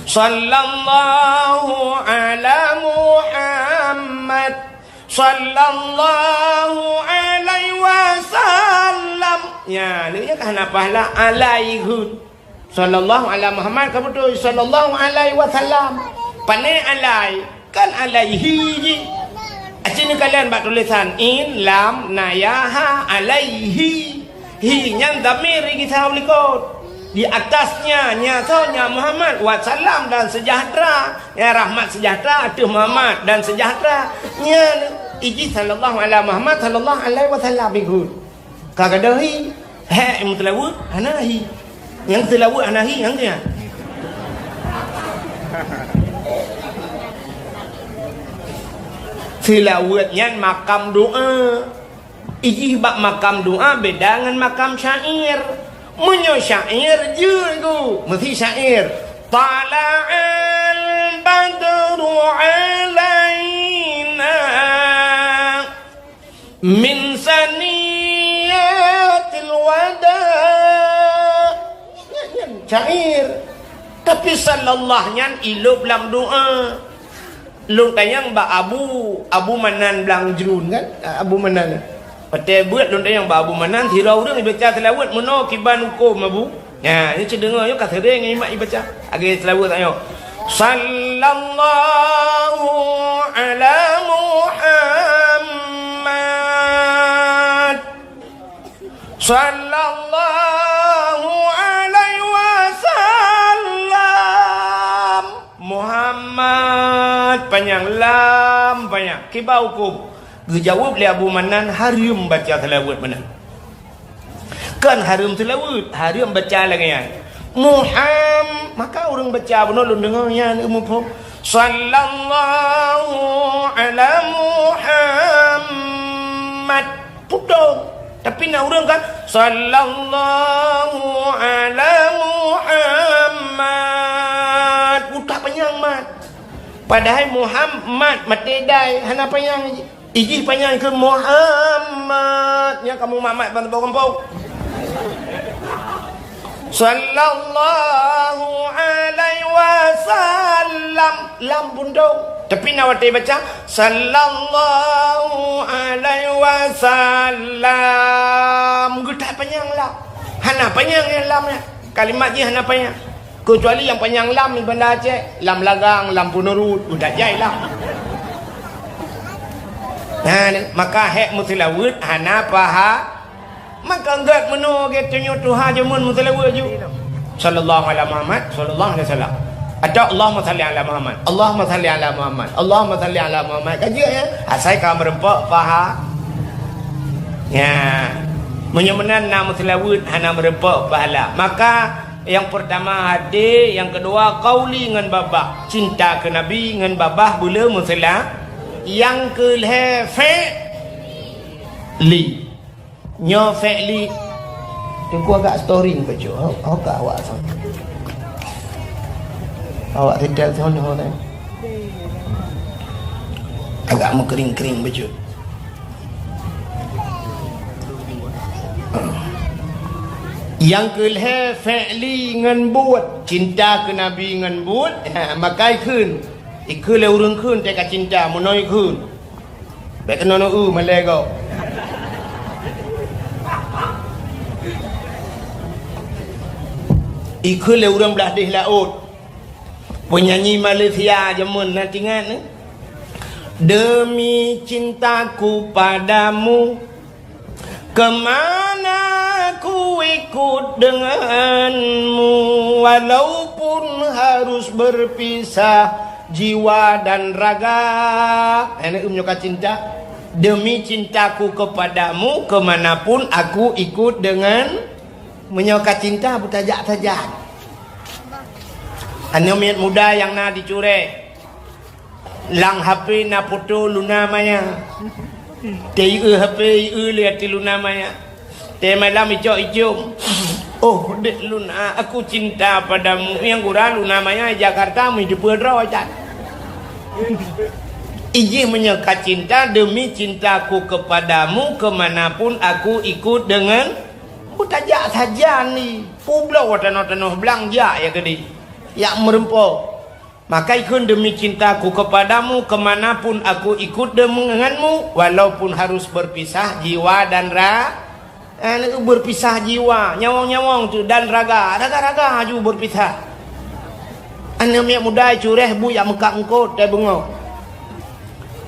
Sallallahu ala Muhammad. Sallallahu alaihi wasallam. Nya, lé nyan ka hana pahala alaihi. Sallallahu ala Muhammad ka beutôi, sallallahu alaihi wasallam. Pane alai, kan alaihi jih. Aci neukalon bak tulisan in, lam, na, ya, ha, alaihi. Hi nyan dhamir geusahoe likot. Di atasnya, nya soe, nya Muhammad, wasallam dan sejahtera. Ya, rahmat sejahtera ateueh Muhammad dan sejahtera. Nya, iji sallallahu ala Muhammad sallallahu alaihi wasallam ikut. Ka gadôh hi, hek meuteulaweuet, hana hi. Nyang teulaweuet hana hi, nyang tu nyan. Seulaweuet nyan makam doa. Ijih bak makam doa beda ngon makam syair. Meunyoe syair jeuet ku, meusi syair. Tala'al badru alaina min saniyatil wada. Syair. Tapi sallallahu nyan ilop lam doa. Lôn tanyong bak Abu, Abu Manan Blang Jrun kan? Abu Manan. Watée beuet lôn tanyong bak Abu Manan, sidroe ureuëng ibaca seulaweuet meunoe kiban huköm Abu. Nah, nyoe cit deungoe nyoe ka sering imat ibaca. Lagée seulaweuet tanyoe. Sallallahu ala Muhammad. Sallallahu alaihi wasallam. Muhammad panyang, lam panyang. Kiban huköm? Geujaweueb lé Abu Manan, hareuem baca seulaweuet meunan. Kon hareuem seulaweuet, hareuem baca lagée nyan. Muham-, maka ureuëng baca bunoe lôn deungoe nyan muphom. Sallallahu ala Muhammad. Putong. Tapi na ureuëng kan, sallallahu ala Muhammad. Utak panyang mat. Padahai Muhammad maté dai, hana panyang. Ijih panyang keu Muhammad. Nyang kamu mamat ban bau gampông. Sallallahu alaihi wasallam. Lam pundong. Tapi na watée baca, sallallahu alaihi wasallam. Geutak panyang lam. Hana panyang nyang lam nyan. Kalimat jih hana panyang. Keucuali nyang panyang lam di Banda Aceh, lam lagang, lam peunurut, udah jai lam. Nah, maka hek meuseulaweuet hana paha. Maka gét meunoe gét tanyoe tuha jameun meuseulaweuet ju. Sallallahu ala Muhammad, sallallahu alaihi wasallam. Atau Allahumma salli ala Muhammad, Allahumma salli ala Muhammad, Allahumma salli ala Muhammad. Ka jeuet ya, asai ka meureumpok paha. Ya. Meunyoe meunan na meuseulaweuet hana meureumpok pahala. Maka nyang peurtama hadé, nyang keudua qauli ngon babah. Cinta keu Nabi ngon babah beuleu meuseula. Nyang keulhée fi'li. Nyoe fi'li. Teungku agak storing bacut. Ho, ho ka awak son. Awak setel son ho tadi. Agak meukering-kering bacut. Nyang keulhée fi'li ngon buet, cinta keu Nabi ngon buet, ha, maka ikheun. Ikheun lé ureuëng kheun teuka cinta, meunoe ikheun. Bék keunoe neu-eu malée gob. Ikheun lé ureuëng blah deh laôt. Peunyanyi Malaysia jameun na tingat, eh? Demi cintaku padamu, kemana ku ikut denganmu, walaupun harus berpisah jiwa dan raga. Hana eu meunyoe ka cinta. Demi cintaku kepadamu, kemanapun aku ikut dengan. Meunyoe ka cinta, beutajak sajan. Aneuk miet muda nyang na dicurée. Lam H P na foto Luna Maya. Teu ieu H P, ieu lé ateueh Luna Maya. Teu malam icok icum. "Oh, dek Luna, aku cinta padamu." Nyang gura Luna Maya Jakarta, meujeupeue droe that. Ijih meunyoe ka cinta, demi cintaku kepadamu, kemanapun aku ikut dengan. Beutajak sajan ni. Peubloe tanoh-tanoh blang jak ya keudeh. Jak meureumpok. Maka ikheun, demi cintaku kepadamu, kemanapun aku ikut denganmu, walaupun harus berpisah jiwa dan ra-, eh, berpisah jiwa, nyawöng-nyawöng tu, dan raga, raga-raga ju berpisah. Aneuk miet muda cureh bu jak meukat eungkôt, tai beungoh.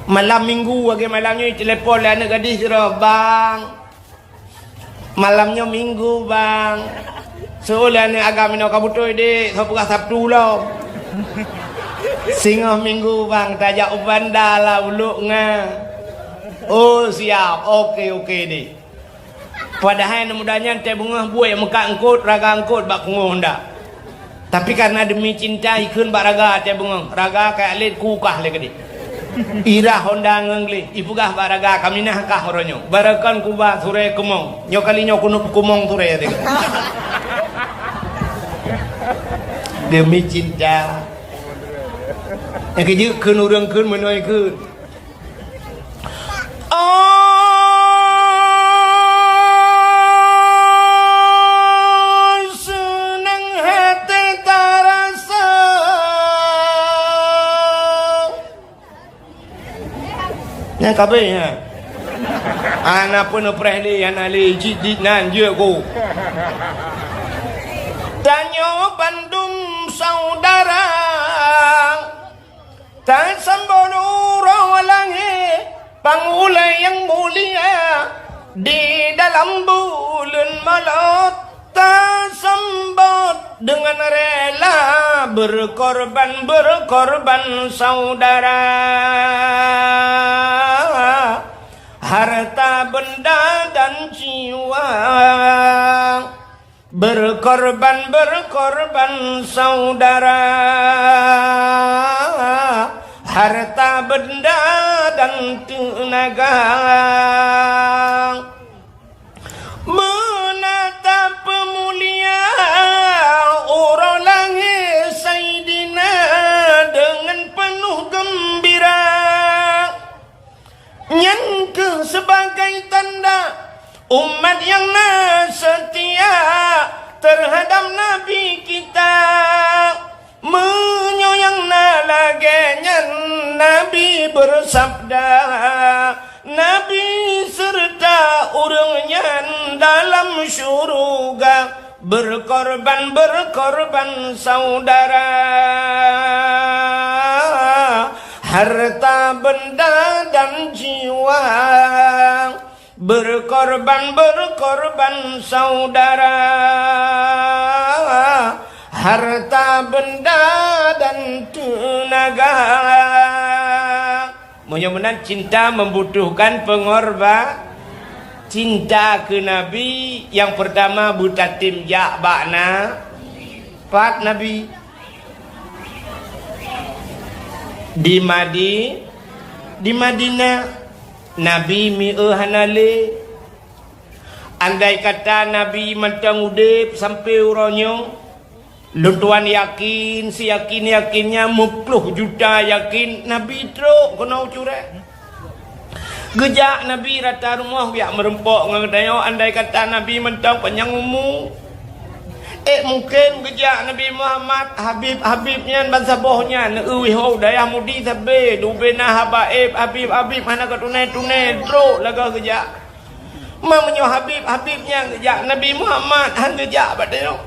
Malam minggu, lagée malam nyoe, telepon lé aneuk gadih sidroe, "Bang, malam nyoe minggu, Bang. Seuôt lé aneuk agam inoe ka beutôi, Dek, soe peugah Sabtu lom." "Singoh minggu, Bang, tajak u Banda lah, ulok nga." "Oh, siap. Oke, oke, Dek." Padahai aneuk muda nyan tai beungoh buet meukat eungkôt, raga eungkôt bak pungoh honda. Tapi karena demi cinta, ikheun bak raga tai beungoh, raga kajak lét kukah lé keudeh. Irah honda ngon gleh, ipeugah bak raga, "Kaminah kah uroe nyoe. Barokon kuba surée keumong. Nyoe kali nyoe keuneuk peukeumong surée," teuka. Demi cinta. Nyang keujeuet kheun ureuëng kheun meunoe kheun. Oh, seunang hati tarasa. Nyang kabeh, ha. Ana pun preh lé, ana lé, jit dit nan, jeuet ku. Tanyoe bandum saudara. Tasambot uroe lahé pang ulée nyang mulia, di dalam buleuen molot tasambot deungon rela, berkorban, berkorban saudara, harta benda dan jiwa. Berkorban, berkorban saudara, harta benda dan teunaga. Meunan tapeumulia uroe lahé Saidina deungon peunoh geumbira. Nyan keuh sebagai tanda umat nyang na seutia teuhadab Nabi kita. Meunyoe nyang na lagée nyan, Nabi beusabda, Nabi seureuta ureuëng nyan dalam syeuruga. Berkorban, berkorban saudara, harta benda dan jiwa. Berkorban, berkorban saudara, harta benda dan teunaga. Meunyoe meunan, cinta membutuhkan pengorba-, cinta keu Nabi nyang peurtama beutatem jak bak na-, pat Nabi. Di Madi-, di Madinah, Nabi mieu hana lé. Andai kata Nabi mantong udeb sampoe uroe nyoe, lôn tuan yakin, siyakin-yakinnya meuploh juta yakin Nabi trok keunoe u Cureh. Geujak Nabi rata rumoh geujak meureumpok ngon geutanyoe, andai kata Nabi mantong panyang umu. Eh, mungken geujak Nabi Muhammad, Habib-Habib nyan bansaboh nyan, neueu ho dayah Mudi sabe, dubena Habaib, Habib-Habib hana ka tunai-tunai, trok lagak geujak. Ma meunyoe Habib-Habib nyan geujak, Nabi Muhammad han geujak bak tanyoe.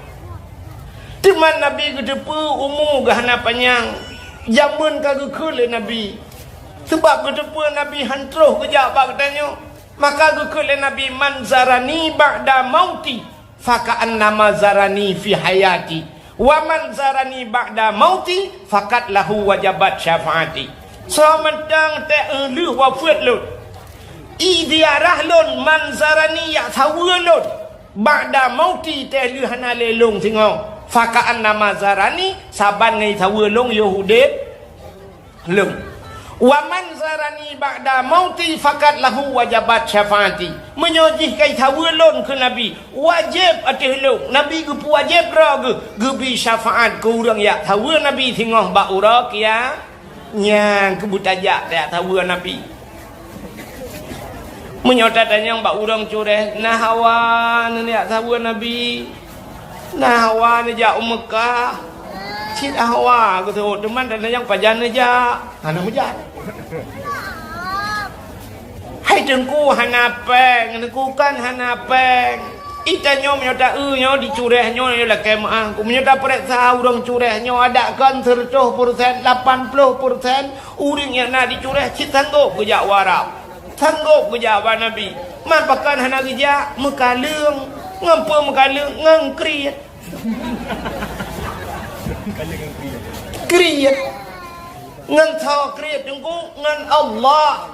Teuma Nabi geuteupeue umu geuh hana panyang, jameun ka geukheun lé Nabi. Sabab geuteupeue Nabi han troh geujak bak geutanyoe, maka geukheun lé Nabi, "Man zarani ba'da mauti, faka'annama zarani fi hayati, wa man zarani ba'da mauti, faqad lahu wajabat syafaati." Soe mantong teuh lheueh wafeuet lôn, i ziarah lôn, man zarani, jak saweue lôn, ba'da mauti, teuh lheueh hana lé lôn singoh, faka'annama zarani, saban ngon saweue lôn yoh udeb lôn. Wa man zarani ba'da mauti, faqad lahu wajabat syafaati. Meunyoe jih ka saweue lôn keu Nabi, wajéb ateueh lôn, Nabi geupeuwajéb droe geuh, geubri syafaat keu ureuëng jak saweue Nabi singoh bak uroe kia-, nyan keuh beutajak jak saweue Nabi. Meunyoe tatanyong bak ureuëng cureh, na hawa neujak saweue Nabi? Na hawa neujak u Meukah? Cit hawa geuteuôt, teuma tatanyong pajan neujak? Hana meujan. Hai Teungku, hana péng, Teungku, kan hana péng. Itanyoe meunyoe ta-eu nyoe di cureh nyoe, nyoe lakée meuáh. Meunyoe tapeuriksa ureuëng cureh nyoe, adak kon seureutôh peureusén, lapan ploh peureusén ureuëng nyang na di cureh cit sanggôp geujak u Arab. Sanggôp geujak bak Nabi. Man pakon hana geujak? Meukaleueng. Ngon peue meukaleueng? Ngon kriet. Kriet. Ngon soe kriet, Teungku? Ngon Allah.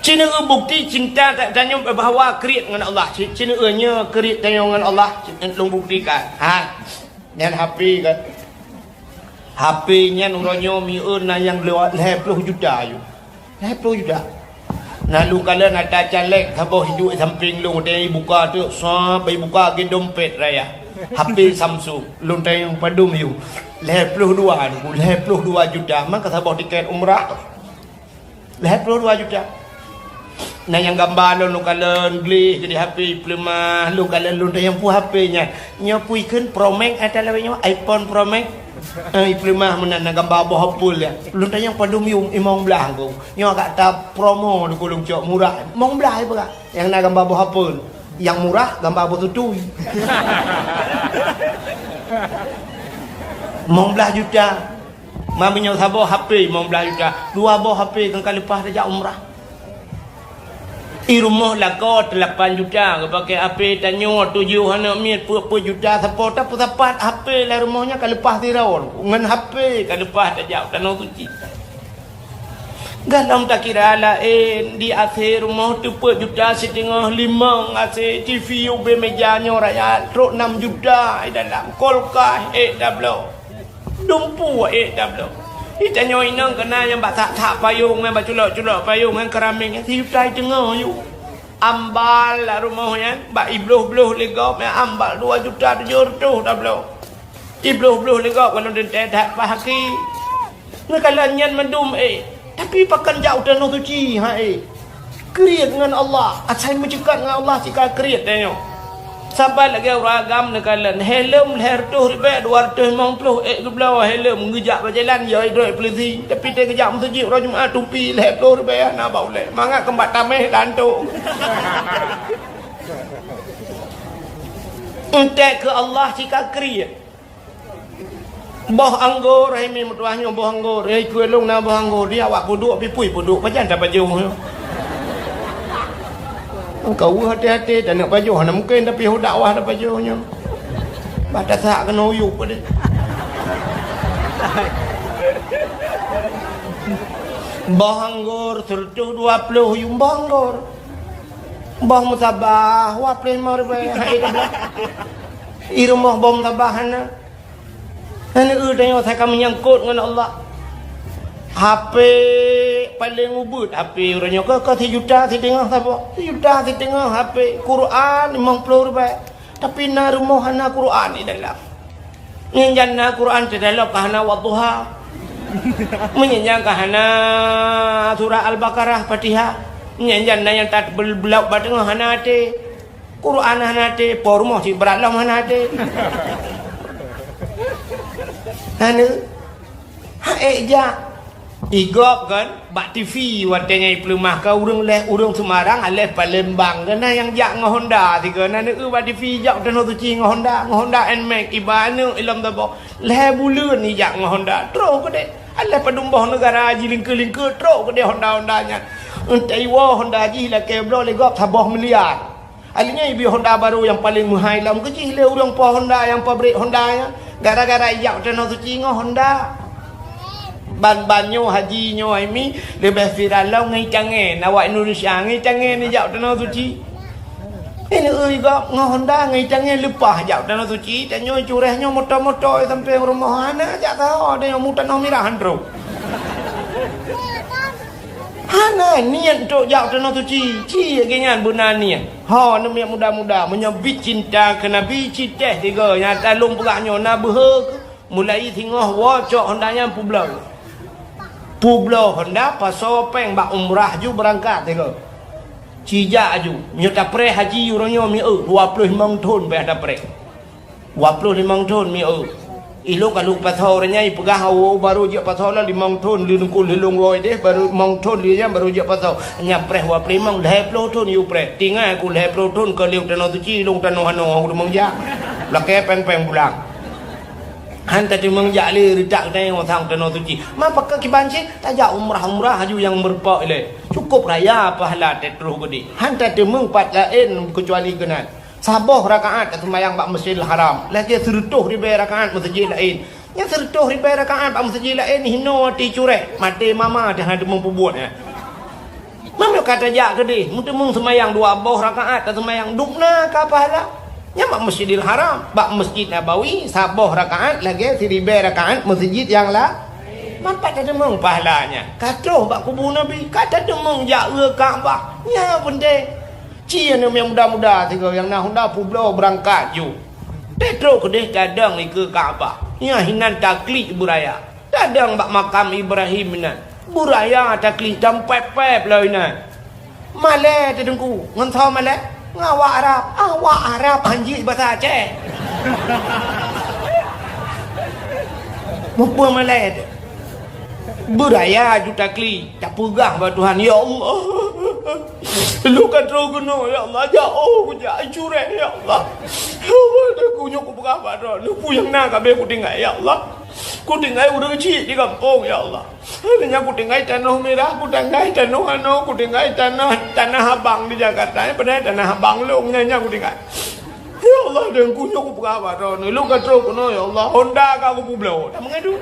Ci neueu bukti cinta ta-, tanyoe bahwa kriet ngon Allah. Ci, ci neueu nyoe kriet tanyoe ngon Allah. Ci, lôn buktikan. Ha. Nyan H P kan. H P nyan uroe nyoe mieu na nyang lewat lhée ploh juta yu. Lhée ploh juta. Na lôn kalon ata caleg saboh hidup sampéng lôn, watée ibuka teuk, sab ibuka lagée dompet raya. H P Samsung. Lôn tanyong padum yu. Lhée ploh dua, lhée ploh dua juta. Maka saboh tiket umrah. Lhée ploh dua juta. Na nyang gamba lôn, lôn kalon gleh di H P ipeuleumah, lôn kalon lôn tanyong peue H P nyan. Nyoe peue ikheun Pro Max ata lawét nyoe, iPhone Pro Max. Eh, ipeuleumah meunan na gamba boh apel nyan. Lôn tanyong padum yum limong blaih ku. Nyoe agak ta promo di kulung cok murah. Limong blaih peugah. Nyang na gamba boh apel. Nyang murah gamba boh tutui. Limong blaih juta. Ma meunyoe saboh H P limong blaih juta, dua boh H P kan ka leupah tajak umrah. I rumoh lakoe teulapan juta, geupakée H P tanyoe tujoh aneuk miet peuet-peuet juta sapo, tapeusapat H P lam rumoh nyan ka leupah sidroe, ngon H P ka leupah tajak tanoh suci. Galom takira laén, di A C rumoh teupeuet juta siteungoh, limong A C, T V ubé meja nyoe raya, trok nam juta i dalam, kulkas ék tabloe. Dumpeue ék tabloe. Itanyoe inong keunan nyang bak that-that payong nyan, bak culok-culok payong nyan, keramik nyan, sijuta iteungoh yu. Ambal lam rumoh nyan, bak ibloh-bloh lé gob nyan, ambal dua juta tujoh reutôh tabloe. Ibloh-bloh lé gob, kalau teuntée that pah aki. Neukalon nyan mandum ék. Tapi pakon jak u tanoh suci, ha ék. Kriet ngon Allah, asai meuceukat ngon Allah sika kriet tanyoe. Saban lagée ureuëng agam neukalon, helm lhée reutôh ribée, dua reutôh limong ploh ék geubloe helm, geujak bak jalan, ya idroe polisi. Tapi teuh geujak meuseujid uroe Jumat tupi lhée ploh ribée hana bak ulée. Mangat keumbak tameh lantok. Entek keu Allah sika kriet. Boh anggor, hai mi meutuah nyoe boh anggor. Hai keu lôn na boh anggor, di awak peuduek, pipui peuduek, pajan tapajoh nyoe. Engkau weueh hati-hati, taneuk pajoh hana mungken, tapi hu dakwah tapajoh nyoe. Bah tasak keunoe uyuek padeh. Boh anggor seureutôh dua ploh yuem boh anggor. Boh musabah, wah ploh limong ribée, hai tablah. I rumoh boh musabah hana. Hana eu tanyoe asai ka meunyangkot ngon Allah. H P paleng ubeuet H P uroe nyoe, keu, keu sijuta siteungoh saboh. Sijuta siteungoh H P, Quran limong ploh ribée. Tapi na rumoh hana Quran di dalam. Nyan jan na Quran teuh dalam ka hana Wadduha. Meunyan jan ka hana surah Al-Baqarah, Fatihah. Nyan jan na nyang tat bel-, beulok bak teungoh hana até. Quran hana até, po rumoh cit brat lom hana até. Hana. Ha ék jak. Igop kan, bak T V watèe nyan ipeuleumah keu ureueng lhèe, ureueng Semarang, aléh Palembang. Keunan nyang jak ngon Honda sigoe, na neueu bak T V jak tanoh suci ngon Honda, ngon Honda Nmax, iba aneuk ilom saboh. Lhèe buleuen ijak ngon Honda, trok keudéh. Aléh padum boh neugara jilingkeu-lingkeu, trok keudéh Honda-Honda nyan. Teuiwoe Honda jih lakèe bloe lé gob saboh miliar. Akhirnya ibi Honda barô nyang paleng meuhai lom keujih lé ureueng po Honda nyang pabrik Honda nyan. Gara-gara ijak tanoh suci ngon Honda. Ban-ban nyoe haji nyoe hai mi leubeh viral lom ngon itangèn. Awak Indonesia ngon itangèn ijak tanoh suci. Ini ui gob ngon Honda ngon itangèn leupah jak tanoh suci. Tanyoe cureh nyoe moto-moto sampai rumoh hana jak saho, tanyoe mu tanoh mirah han trok. Hana niet trok jak tanoh suci. Ci lagèe nyan beuna niet. Ho, aneuk miet muda-muda, meunyoe bit cinta keu Nabi, ci teh tiga nyang talôn peugah nyoe na beuhe keu mulai singoh woe cok Honda nyan peubloe. Peubloe Honda, pasoe péng bak umrah ju beurangkat tiga. Ci jak aju. Meunyoe tapreh haji uroe nyoe mieu dua ploh limong thon payah tapreh. Dua ploh limong thon mieu. Ilôn ka lôn pasoe uroe nyan ipeugah, "Oh, barô jeuet pasoe lah limong thon, lheuh nungkul lheuh lôn woe deh, barô limong thon lheuh nyan barô jeuet pasoe." Nyan preh dua ploh limong, lhèe ploh thon yue preh. Tinggai ku lhèe ploh thon ka lheuh tanoh suci, ilôn tanoh anoe, aku teumeung jak. Lakèe péng-péng pulang. Han tateumeung jak lé reutak geutanyoe sang tanoh suci. Ma pakon kiban cit tajak umrah-umrah aju nyang meureumpok ilèe. Cukôp raya pahala teutroh geude. Han tateumeung pat laén keucuali keunan. Saboh rakaat taseumayang bak Masjidil Haram, lagèe sireutôh ribèe rakaat meuseujid laén. Nyang sireutôh ribèe rakaat bak meuseujid laén hinoe até cureh, maté mama teuh hana teumeung peubuet nyan. Meunyoe ka tajak keudeh, meuteumeung seumayang dua boh rakaat taseumayang, dum na ka pahala. Nyan bak Masjidil Haram, bak Masjid Nabawi saboh rakaat lagèe siribèe rakaat meuseujid nyang la-, manfaat tateumeung pahala nyan. Ka troh bak kubu Nabi, ka tateumeung jak u Ka'bah. Nyan peunteng. Ci aneuk miet muda-muda sigoe nyang na Honda peubloe beurangkat ju. Teutrok keudeh tadong dikeue Ka'bah. Nyan hinan taklik beuraya. Tadong bak makam Ibrahim inan. Beuraya taklik tampép-pép lom inan. Malèe teuh Teungku, ngon soe malèe? Ngon awak Arab. Awak Arab han jeuet basa Aceh. Mupeue malèe teuh. Beuraya ju taklik. Tapeugah bak Tuhan, "Ya Allah, lôn ka troh keunoe, ya Allah, jak oh kujak cureh, ya Allah. Ya Allah, dan kunyueng kupeugah bak Droeneuh, peue nyang na ka abéh kutinggai, ya Allah. Kutinggai ureueng chik di gampông, ya Allah. Nyan kutinggai tanoh mirah, kutinggai tanoh anoe, kutinggai tanoh, tanah abang di Jakarta, padahai tanah abang lôn nyan, nyan kutinggai." Ya Allah, dan kunyueng kupeugah bak Droeneuh, lôn ka troh keunoe, ya Allah, Honda ka kupeubloe. Dak meungadu.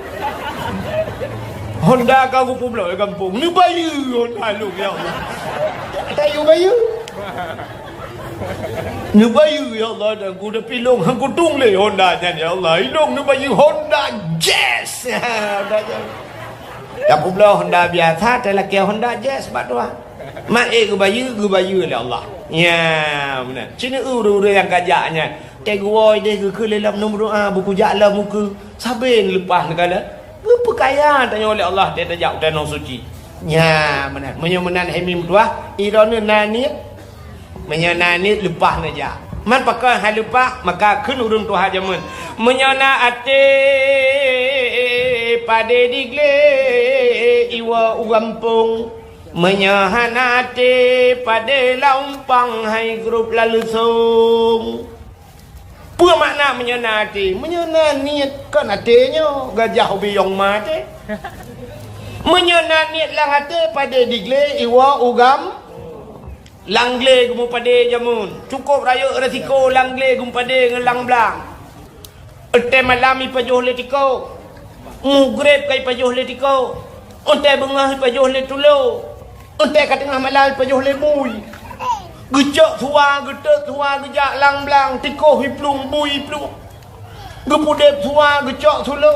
Honda ka kupeubloe di gampông. Neubayeue Honda lôn, ya Allah. Dak yue bayeue. Neubayeue, ya Allah, dan ku, tapi lôn han kutueng lé Honda nyan, ya Allah. Ilôn neubayeue Honda Jazz. Honda Jazz. Dak peubloe Honda biasa, talakèe Honda Jazz bak tuha. Mak ék geubayeue, geubayeue lé Allah. Nya, meunan. Ci neueu ureueng-ureueng nyang ka jak nyan. Teuh geuwoe deh geukheun lé lom, neumeudoa, beukujak lom ukeue. Sabe neuleupah neukalon. Geupeukaya tanyoe lé Allah teuh tajak u tanoh suci. Nya, meunan. Meunyoe meunan hai mi meutuah, droeneuh na niet. Meunyoe na niet leupah neujak. Man pakon han leupah, maka kheun ureueng tuha jameun. Meunyoe na até padé diglé iwoe u gampông. Meunyoe hana até padé laumpang hai grob laleusông. Peue makna meunyoe na até? Meunyoe na niet kon até nyoe, gajah ubiyong ma até. Meunyoe na niet lam até padé diglé iwoe u gam-, lam glé geumeupadé jameun. Cukôp rayeuk resiko lam glé geumeupadé ngon lam blang. Watèe malam ipajoh lé tiko. Mugreb ka ipajoh lé tiko. Watèe beungoh ipajoh lé tulo. Watèe ka teungoh malam ipajoh lé bui. Geucok suwa, geutot suwa, geujak lam blang, tiko iplueng, bui iplueng. Geupeudeb suwa, geucok sulo.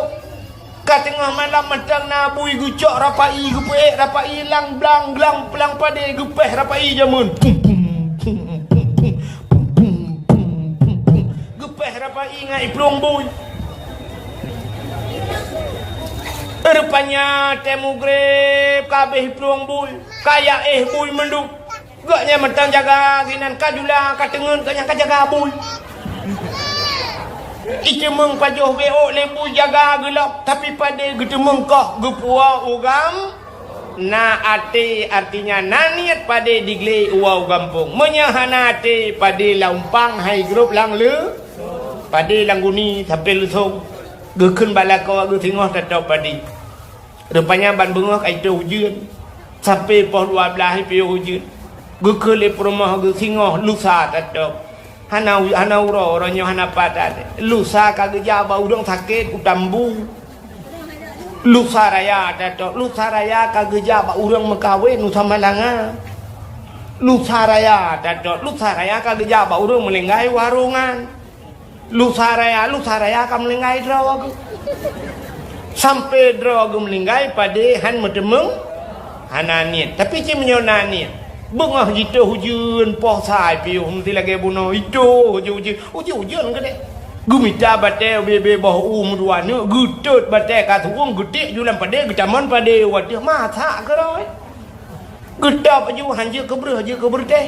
Ka teungoh malam mantong na bui, geucok rapai, geupeuék rapai lam blang, lam padé, geupéh rapai jameun. Pum, pum, pum, pum. Geupéh rapai ngon iplueng bui. Rupanya watèe mugreb ka abéh iplueng bui, ka jak éh bui mandum. Gobnyan mantong jaga sinan, ka jula, ka teungeut, gobnyan ka jaga bui. Iteumeung pajoh B O lé bui jaga geulok, tapi padé geuteumeung koh geupuwoe u gam-, na até, artinya na niet padé diglé u gampông. Meunyoe hana até, padé lam umpang hai grob lam leu-, padé lam guni sampoe leusong. Geukheun bak lakoe geuh singoh tatôb padé. Rupanya ban beungoh ka itôb ujeuen. Sampoe poh dua blaih piôh ujeuen. Geukheun lé peurumoh geuh singoh lusa tatôb. Hana u-, hana uroe, uroe nyoe hana padat. Lusa ka geujak bak ureuëng sakét u Tambu. Lusa raya tatôb. Lusa raya ka geujak bak ureuëng meukawen u Samalanga. Lusa raya tatôb. Lusa raya ka geujak bak ureuëng meulinggai u Harongan. Lusa raya, lusa raya ka meulinggai droe geuh. Sampoe droe geuh meulinggai padé han meuteumeung, hana niet. Tapi cit meunyoe na niet, beungoh jitôb ujeuen poh sai piôh meusti lagée bunoe itôb ujeuen-ujeuen, ujeuen-ujeuen keudeh. Geumita batée ubé-bé boh u meudua neuk, geutot batée ka tuwueng, geutik ju lam padé, geutamon padé u ateueh, masak keudroe. Geutôb aju han jeuet keu breueh, jeuet keu beureutéh.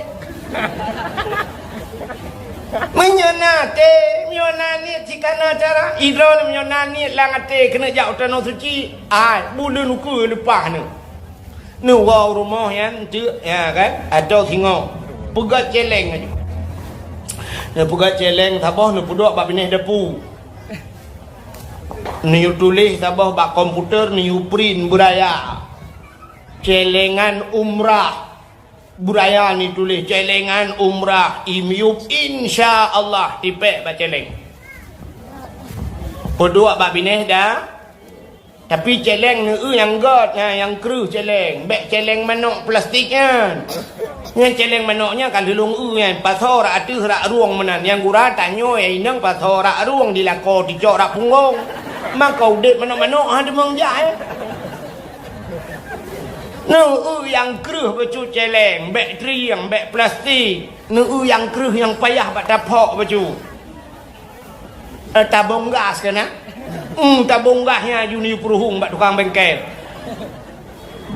Meunyoe na até, meunyoe na niet, cit kana cara. Idroe meunyoe na niet lam até keuneuk jak u tanoh suci, ai, buleuen ukeue leupah neuh. Neuwoe u rumoh nyan teuk, ya kan? Atau singoh. Peugét céléng aju. Neupeugét céléng saboh neupeuduek bak binéh dapu. Neuyue tuléh saboh bak komputer, neuyue print beuraya. Céléngan umrah. Beuraya neutuléh céléngan umrah i miyueb, insya Allah, tipék bak céléng. Peuduek bak binéh da, tapi céléng neueu nyang gét nyan, nyang kreueh céléng. Bék céléng manok plastik nyan. Nyan céléng manok nyan ka lheueh lôn eu nyan, pasoe rak ateueh rak rueng meunan. Nyang gura tanyoe inong pasoe rak rueng dilakoe ticok rak punggong. Maka udeb manok-manok ha teumong jak, eh. Neueu nyang kreueh bacut céléng, bék trieng, bék plastik. Neueu nyang kreueh nyang payah bak taphok bacut. Eh, tabong gas keunan. Hmm, tabong gas nyan aju neuyue peuruhueng bak tukang bengkel.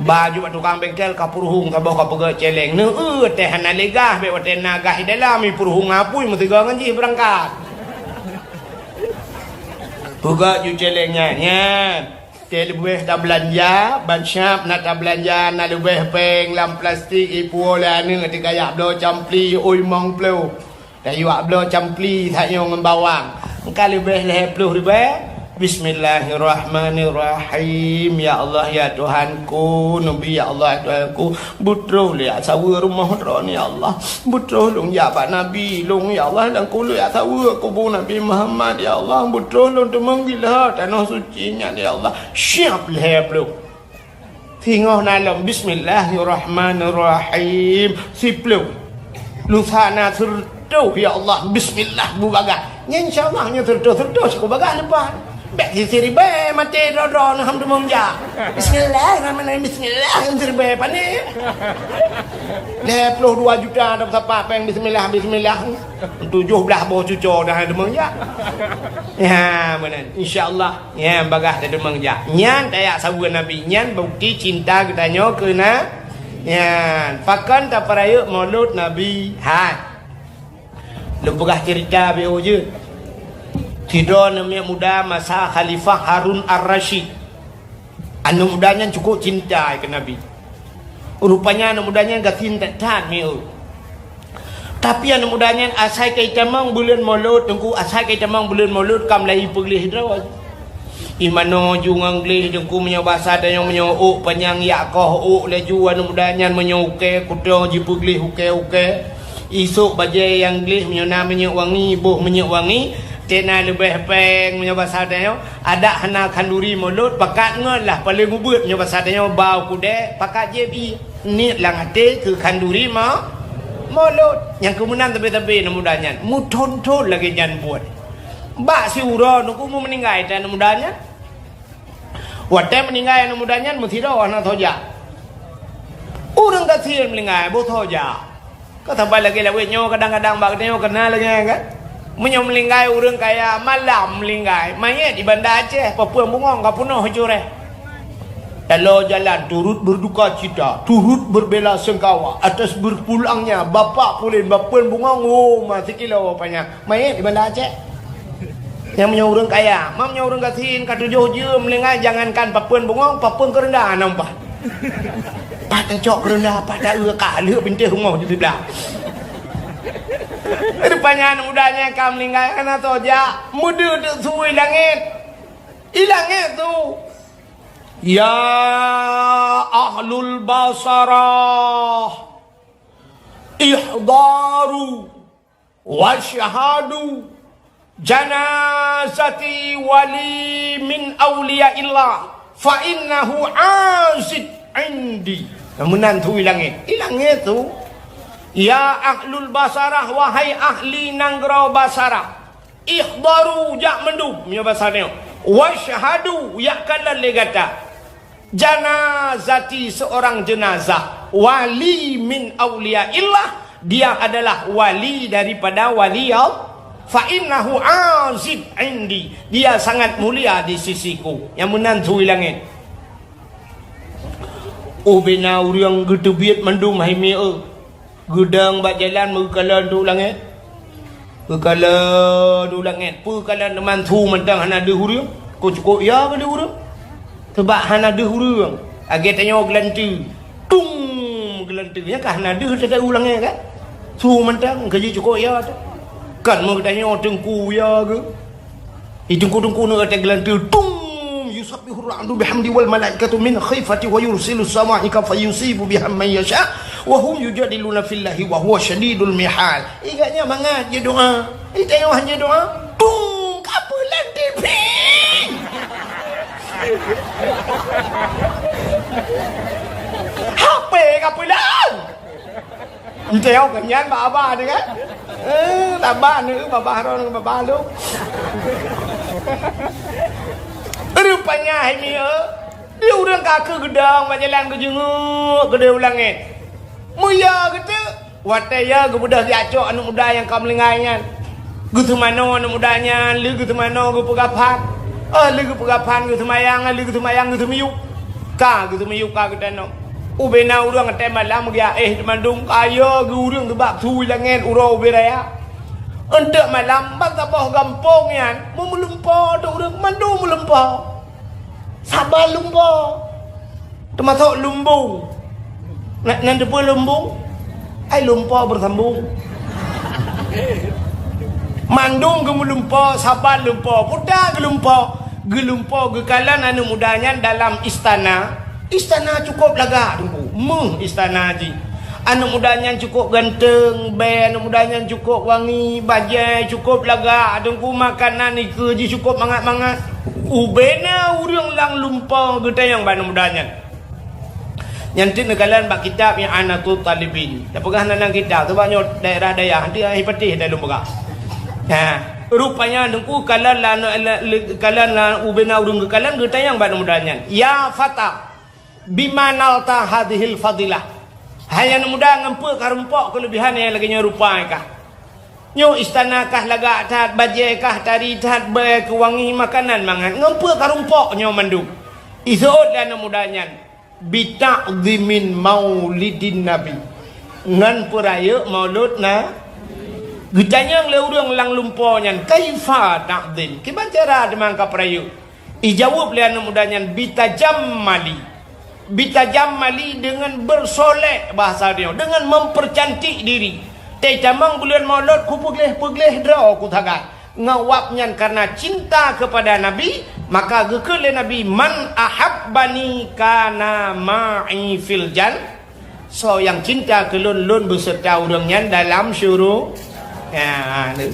Ba aju bak tukang bengkel ka peuruhueng saboh ka peugét céléng. Neueu teuh hana lé gas, bék watée na gas di dalam, i peuruhueng apui meusigoe ngon jih beurangkat. Peugét ju céléng nyan, nyan. Teuleubeh tabeulanja, ban siab na tabeulanja, na leubeh péng lam plastik, ipuwoe lé aneuëk, teuka jak bloe campli, ui mong ploh. Tayue jak bloe campli, tanyoe ngon bawang. Ka leubeh lhée ploh ribée. Bismillahirrahmanirrahim. Ya Allah, ya Tuhanku, neubi, ya Allah, ya Tuhanku. Beutroh lé jak saweue rumoh droeneuh, ya Allah. Beutroh lôn jak bak Nabi lôn, ya Allah, dan kulét jak saweue kubu Nabi Muhammad, ya Allah. Beutroh lôn teumeung gila tanoh suci nyan, ya Allah. Siab lhée ploh. Singoh na lom, bismillahirrahmanirrahim. Siploh. Lusa na seureutôh, ya Allah, bismillah bubagaih. Nyan insya Allah nyoe seureutôh, seureutôh siku bagaih leupah. Bék sisi ribée maté droe-droe na ham teumeung jak. Bismillahirrahmanirrahim, bismillah, nyan siribée pané. Lhée ploh dua juta dah sapat péng bismillah, bismillah. Tujoh blaih boh cuco dah teumeung jak. Ya, meunan. Insya Allah, ya, bagaih dah teumeung jak. Nyan tajak saweue Nabi, nyan bukti cinta geutanyoe keu na-, nyan. Pakon tapeurayeuk Maulud Nabi? Hai. Lôn peugah ceurita beu jeuet. Sidroe aneuk muda masa Khalifah Harun Ar-Rasyid. Aneuk muda nyan cukup cinta keu Nabi. Rupanya aneuk muda nyan gasien that-that mieu. Tapi aneuk muda nyan asai ka itamong buleuen Maulud, Teungku, asai ka itamong buleuen Maulud ka mulai ipeugleh droe. Imanoe ju ngon gleh, Teungku, meunyoe basa tanyoe meunyoe ôk panyang yak koh ôk laju aneuk muda nyan meunyoe ukée kuto jipeugleh ukée-ukée. Isôk bajée nyang gleh meunyoe na minyeuk wangi, boh minyeuk wangi, tena leubeh péng meunyoe basa tanyoe, adak hana khanduri Maulud, pakat ngon lah paleng ubeuet meunyoe basa tanyoe bau kudée, pakat jieb ié. Niet lam até keu khanduri ma-, Maulud. Nyang keu meunan sabe-sabe aneuk muda nyan, meuthon-thon lagée nyan buet. Bak siuroe Teungku meuninggai teuh aneuk muda nyan. Watée meuninggai aneuk muda nyan meusidroe hana soe jak. Ureuëng gasien meuninggai boh soe jak. Ka saban lagée lawét nyoe kadang-kadang bak geutanyoe keunal lagée nyan kan. Meunyoe meuninggai ureuëng kaya malam meuninggai, manyét di Banda Aceh, papeuen bungong ka peunoh cureh. Taloe jalan turut berduka cita, turut berbela sungkawa atas berpulangnya Bapak Pulen, papeuen bungong, oh, ma sikilo panyang. Manyét di Banda Aceh. Nyang meunyoe ureuëng kaya, ma meunyoe ureuëng gasien ka tujoh jeuem meuninggai, jangankan papeuen bungong, papeuen keureunda hana meupat. Pat tacok keureunda, pat ta-eu ka lheueh pintoe rumoh di siblah. Rupanya aneuk muda nyan ka meuninggai, hana toe jak, meudeuh teuk su i langét. I langét su. Ya ahlul Basarah, ihdaru wasyhadu janazati wali min auliyaillah fa innahu azib indi. Meunan su i langét. I langét su. Ya ahlul Basarah, wahai ahli nanggroe Basarah. Ihdaru, jak mandum, meunyoe basa nyoe. Wasyhadu, jak kalon lé gata. Janazati, seorang jenazah. Wali min auliyaillah, dia adalah wali daripada wali Allah. Fa innahu azib indi, dia sangat mulia di sisiku. Nyang meunan su i langét. Ubena ureuëng geuteubiet mandum hai mieu. Geudong bak jalan meukalon u langét. Meukalon u langét, peukalon teuma su mantong hana deuh ureuëng. Kok cukôp ya keu deuh ureuëng. Sabab hana deuh ureuëng. Lagée tanyoe geulanteue. Tung geulanteue. Nyan ka hana deuh teuh u langét kan? Su mantong ka jicukôp ya teuh. Kan meugeutanyoe teungku ya keu. Di teungku-teungku nyoe teuh geulanteue, tung! Yusabbihur ra'du bihamdi wal malaikatu min khifati wa yursilus sawa'iqa fayusibu biha man yasha wa hum yujadiluna fillahi wa huwa syadidul mihal. Ingat nyan mangat jeuet doa. Di tanyoe han jeuet doa, tung! Ka peulan T V. H P ka peulan. Enteu nyan bak babah teuh kan? Eh, babah nyoe, babah droe ngon babah lôn. Rupanya hai mieu, di ureuëng ka keu geudong bak jalan geujeungeuk keudeh u langét. Meuyah geuteuk, watée ya geubeudôh jak cok aneuk muda nyang ka meuninggai nyan. Geuseumanoe aneuk muda nyan, lheueh geuseumanoe geupeugaphan. Oh, lheueh geupeugaphan geuseumayang, lheueh geuseumayang geuseumiyueb. Ka geuseumiyueb ka geutanoe. Ubena ureuëng watée malam geuéh teumandum kaya geu ureuëng geubak su i langét uroe ubé raya. Eunteuk malam ban saboh gampông nyan meulumpoe teuh ureuëng mandum meulumpoe. Saban lumpoe. Teumasok lumbung. Na, nan teupeue lumbung? Ai lumpoe beusambung. Mandum geumeulumpoe, saban lumpoe, puta geulumpoe. Geulumpoe geukalon aneuk muda nyan dalam istana. Istana cukôp lagak teungku, meuh istana jih. Aneuk muda nyan cukôp ganteng, bée aneuk muda nyan cukôp wangi, bajée cukôp lagak teungku, makanan ikeue jih cukôp mangat-mangat. Ubena ureuëng lam lumpoe geutanyong bak aneuk muda nyan. Nyan teuk neukalon bak kitab I'anatut Talibin. Tapeugah nan kitab, sabab nyoe daerah dayah, nanti ai patéh dah lôn peugah. Ha, rupanya teungku kalon la, la, la, kalon la ubena ureuëng geukalon geutanyong bak aneuk muda nyan. Ya fata, bima nalta hadhil fadilah. Hai aneuk muda, ngon peue karumpok keulebihan nyang lagée nyoe rupa kah? Nyoe istana kah lagak that, bajée kah tari that, bée keuwangi, makanan mangat. Ngon peue karumpok nyoe mandum? Iseuôt lé aneuk muda nyan, bita'zimin maulidin nabi. Ngon peurayeuk maulud na. Geutanyong lé ureuëng lam lumpoe nyan, kaifa ta'zim? Kiban cara teuma ka peurayeuk? Ijaweueb lé aneuk muda nyan, bitajammali. Bitajammali deungon bersolek, bahasa dia, deungon mempercantik diri. Teutamong buleuen Maulud kupeugleh-peugleh droe kusagai. Ngon wab nyan karena cinta kepada Nabi, maka geukheun lé Nabi, "Man ahabbani kana ma'i fil jan." Soe nyang cinta keu lôn, lôn beuseurta ureuëng nyan dalam syuru-, ya, tu.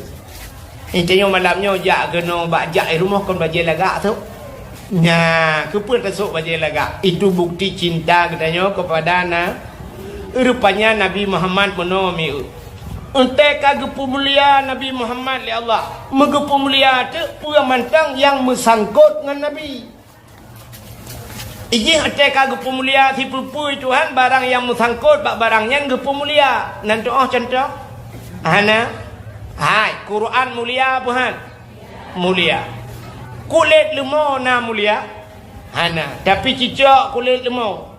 Nyoe malam nyoe jak keunoe bak jak i rumoh kon bajée lagak tu. Nya, keupeue tasok bajée lagak? Itu bukti cinta geutanyoe kepada na-, rupanya Nabi Muhammad meunoe mieu. Entée ka geupeumulia Nabi Muhammad lé Allah, meugeupeumulia teuk peue mantong nyang meusangkot ngon Nabi. Ijih watée ka geupeumulia sipeue-peue Tuhan, barang nyang meusangkot bak barang nyan geupeumulia. Nan tuoh contoh? Hana. Hai, Quran mulia buhan? Mulia. Kulét leumo na mulia? Hana. Tapi cicok kulét leumo.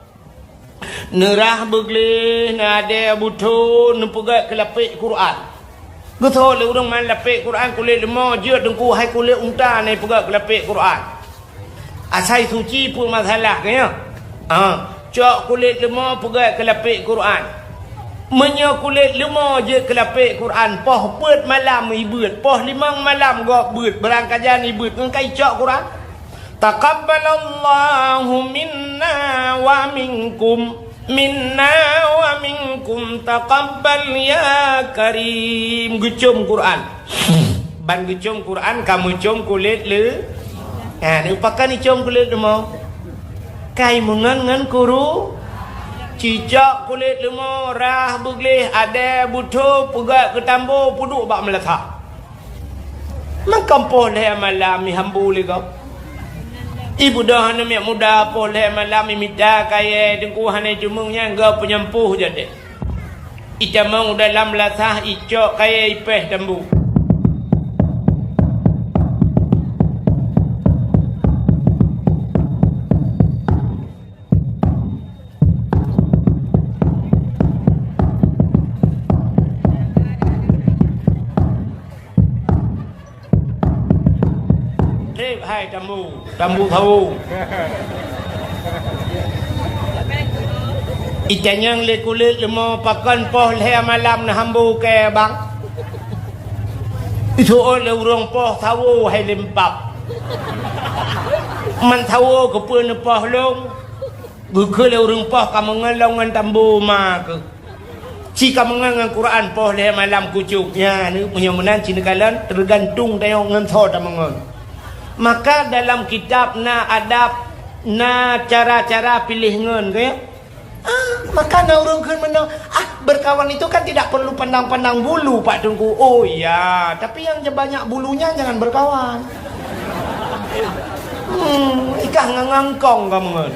Neurah beugleh, neuadée beuthon, neupeugét keu lapék Quran. Geutho lé ureuëng man lapék Quran kulét leumo jeuet teungku hai kulét unta na ipeugét keu lapék Quran. Asai suci peue masalah keu nyoe? Ha, cok kulét leumo peugét keu lapék Quran. Meunyoe kulét leumo jeuet keu lapék Quran, poh peuet malam ibeuet, poh limong malam gob beuet, beurangkajan ibeuet ngon kai cok Quran. Taqabbalallahu minna wa minkum. Minna wa minkum taqabbal ya karim. Geucom Quran. Ban geucom Quran ka meucom kulét le. Ha, neupakan icom kulét leumo. Kai meungon ngon kuru. Cicok kulét leumo, rhah beugleh, adé beuthô, peugét keu tambo, peuduek bak meulasah. Mangkam poh lhée malam mi hambu lé gob. Ibu dah aneuk miet muda poh lhée malam mi mita kayée teungku hana jeumeung nyan gob peunyampôh jadeh. Itamong u dalam lasah icok kayée ipéh tambu. Trép hai tambu, tambu thawo. Itanyong lé kulét leumo pakon poh lhée malam na hambu kée bang. Ituôt lé ureuëng poh thawo hai limpab. Man thawo keupeue neupoh lông? Geukheun lé ureuëng poh ka meungon lom ngon tambu ma keuh. Ci ka meungon ngon Quran poh lhée malam kucok. Nyan, meunyoe meunan ci neukalon teugantung tanyoe ngon soe tameungon. Maka dalam kitab na adab, na cara-cara piléh ngon, ka ya? Ah, maka na ureuëng kheun meunoe, ah, berkawan itu kan tidak perlu pandang-pandang bulu, Pak Teungku. Oh iya, tapi yang banyak bulunya jangan berkawan. Hmm, ikah ngangangkong kamu ngon.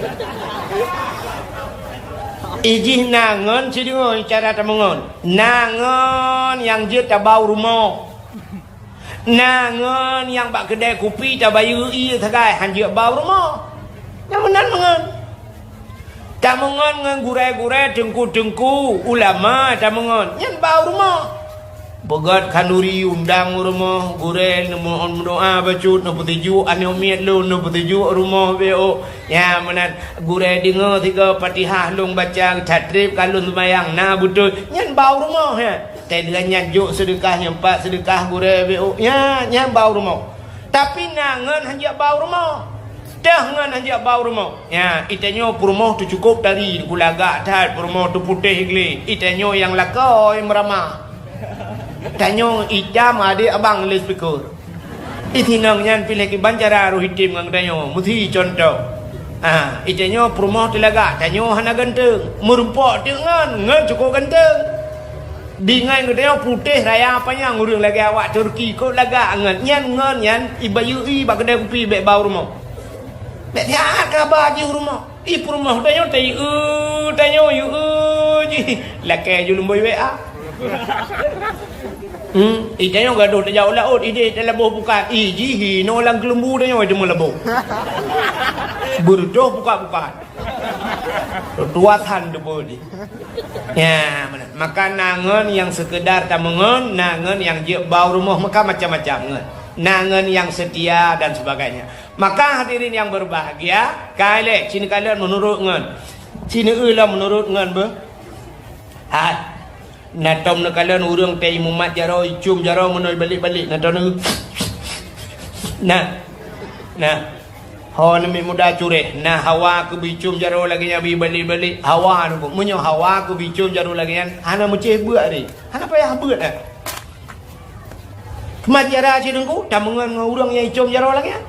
Ijih na ngon sideungoe cara tameungon. Na ngon nyang jeuet tabau rumoh. Na ngon nyang bak keudai kupi tabayeue ié sagai han jeuet bau rumoh. Nyang meunan meungon. Tameungon ngon gurée-gurée, teungku-teungku, ulama tameungon. Nyan bau rumoh. Beugét khanduri undang u rumoh, gurée neumohon meudoá bacut, neupeutuju aneuk miet lôn, neupeutuju rumoh B O. Nyan meunan gurée deungoe sigoe Fatihah lôn baca, that trép ka lôn seumayang, na beutôi. Nyan bau rumoh nyan. Teuh lheueh nyan jok seudeukah nyan pat seudeukah gurée B O. Nyan, nyan bau rumoh. Tapi na ngon hanjeuet bau rumoh. Teuh ngon hanjeuet bau rumoh. Nyan, itanyoe peurumoh teucukôp tari, kulagak that peurumoh teuputéh glé. Itanyoe nyang lakoe meuramah. Tanyoe itam adék abang lé speaker. Itinong nyan piléh kiban cara roh item ngon geutanyoe. Meusi contoh. Ah, itanyoe peurumoh teulagak, tanyoe hana ganteng. Meurumpok teuk ngon, ngon cukôp ganteng. Di ngon geutanyoe putéh raya panyang ureuëng lagée awak Turki, kok lagak ngon. Nyan ngon nyan ibayeue bak keudai kupi bék bau rumoh. Bék siat kaba jih rumoh. Ih, peurumoh tanyoe tayue, tanyoe yue jih. Lakée ju lumboi W A. Hmm, ih, tanyoe gadoh tajak u laôt, ideh talaboh bukan. Ih, jih inoe lam keulumbu tanyoe teuma laboh. Beureudoh bukan-bukan. Tuasan deubeuet jih. Ya, meunan. Maka na ngon nyang seukeudar tameungon, na ngon nyang jeuet bau rumoh, maka macam-macam ngon. Na ngon nyang seutia dan sebagainya. Maka hadirin yang berbahagia, ka lé, ci neukalon meunurot ngon. Ci neueu lom meunurot ngon beuh. Hai. Na tom neukalon ureuëng teuh imumat jaroe, icom jaroe meunoe ibalek-balek, na tom neueu. Nah. Nah. Ho neumiet muda cureh, na hawa keu bicom jaroe lagée nyan ibalek-balek. Hawa neuku. Meunyoe hawa keu bicom jaroe lagée nyan, hana meucéh beuet ari. Hana payah beuet, eh. Mat jaroe ci teungku, tameungon ngon ureuëng nyang icom jaroe lagée nyan.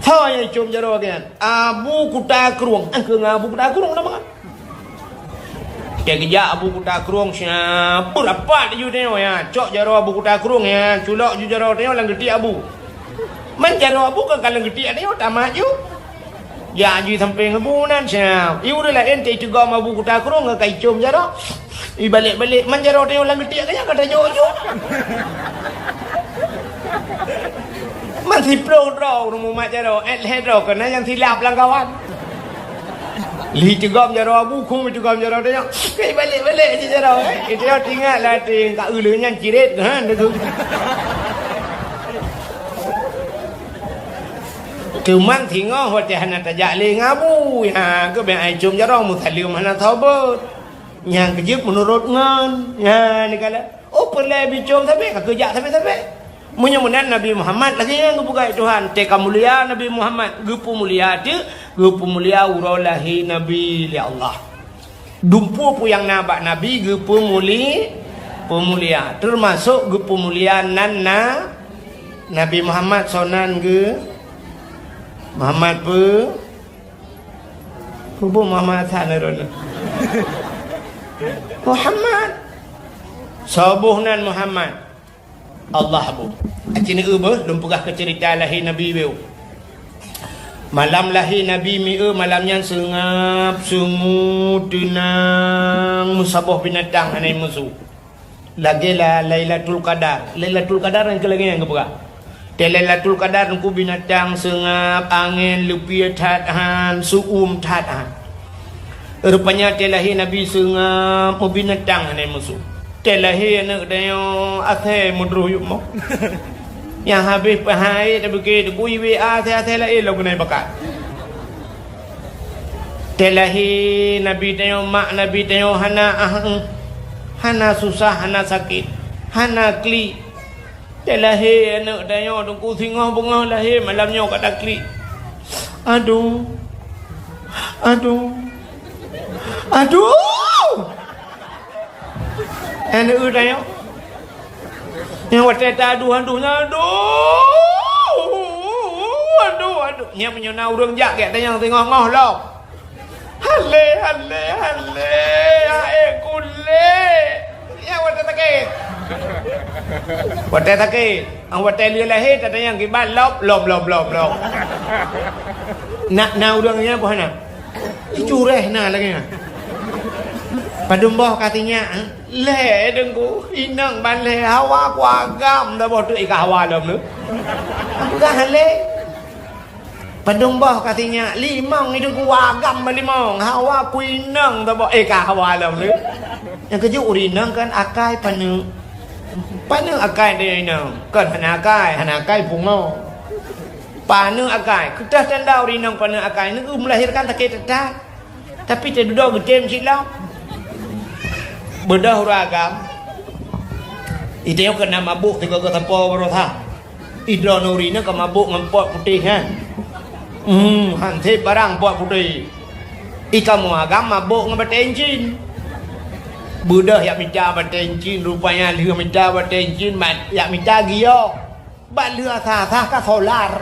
Soe nyang icom jaroe lagée nyan? Abu Kuta Krueng. Engkeu ngon Abu Kuta Krueng nama kan? Teuh geujak Abu Kuta Krueng siap. Beurapat ju tanyoe ya. Cok jaroe Abu Kuta Krueng ya. Culok ju jaroe tanyoe lam geutiek Abu. Man jaroe Abu kan ka lam geutiek tanyoe tamat ju. Jak jih sampéng Abu nan siap. Ié ureuëng laén teuh iteugom Abu Kuta Krueng ka icom jaroe. Ibalek-balek man jaroe tanyoe lam geutiek ka nyan ka tajok ju. Man siplôh droe ureuëng mumat jaroe, eh lhée droe keunan nyang silap lam kawan. Lhi teugom jaroe Abu, khong teugom jaroe tanyoe. Kai balek-balek je jaroe, eh. Itu yang tinggal lah, ting, ka uleu nyan cirit, ha, tu. Teuma singoh watèe hana tajak lé ngon Abu, ha, geubeuet ai com jaroe meusaleuem hana saboh. Nyang keujeuet meunurot ngon, ha, ni kala. Oh, peureulèe bicom sabe, ka keujak sabe-sabe. Meunyoe meunan Nabi Muhammad lagèe nyan geupeugah Tuhan, teuka mulia Nabi Muhammad, geupeumulia teuk, geupeumulia uroe lahé Nabi lé Allah. Dumpeue peue nyang na bak Nabi geupeumuli-, peumulia, teumasok geupeumulia nan na Nabi Muhammad sonan geu Muhammad peue? Hubung Muhammad Hasan Harun. Muhammad. Soe boh nan Muhammad? Allah boh. Aci neueu beuh, lôn peugah keu ceurita lahé Nabi beu. Malam lahé Nabi mieu malam nyan seungab, sungu, teunang, meusaboh binatang hana musoh. Lagèe la-, Lailatul Qadar. Lailatul Qadar nyang keu lagèe nyan geupeugah. Teuh Lailatul Qadar teungku binatang seungab, angén, leupie that han, su'um that han. Rupanya teuh lahé Nabi seungab, meubinatang hana musoh. Teuh lahé aneuk tanyoe asèe meudroh yub mo. Nyang habéh peuhai tapiké teungku iwé asèe-asèe laén lom keuneuk bakat. Teuh lahé Nabi tanyoe, mak Nabi tanyoe hana ah, hana susah, hana sakét, hana klik. Teuh lahé aneuk tanyoe teungku singoh beungoh lahé malam nyoe ka taklik. Aduh. Aduh. Aduh. Aneuk tanyoe. Nyang watèe ta aduh-aduh nyan, aduh, aduh, aduh. Nyan meunyoe na ureueng jak gèt tanyong teungoh-ngoh lom. Hale, hale, hale, ae kulé. Nyan watèe sakét. Watèe sakét. Ang watèe lheueh lahé tatanyong kiban lop, lop, lop, lop, lop. Na, na ureueng nyan boh na. Icureh na lagèe nyan. Padum boh ka sinyak, eh? Lhèe deungku, inong ban lhèe hawa kuagam dah boh tu ika hawa lom tu. Aku dah lhèe. Padum boh ka sinyak, limong itu kuagam ban limong, hawa ku inong dah boh ika hawa lom tu. Nyang keujeuet ureueng inong kan akai paneuk. Paneuk akai dia inong, kan hana akai, hana akai pungo. Paneuk akai, keutah tanda ureueng inong paneuk akai, neu melahirkan sakét that. Tapi teududoe geutem cit lom. Beudôh ureueng agam. Ite nyoe keunan mabôk tiga-tiga sapo baroesa. Idroe nuri nyoe ka mabôk ngon pot putéh nyan. Hmm, han sép barang pot putéh. Ikamoe agam mabôk ngon batèe incin. Beudôh jak mita batèe incin, rupanya lheueh mita batèe incin, mat-, jak mita giok. Bak lheueh asah-asah ka solar.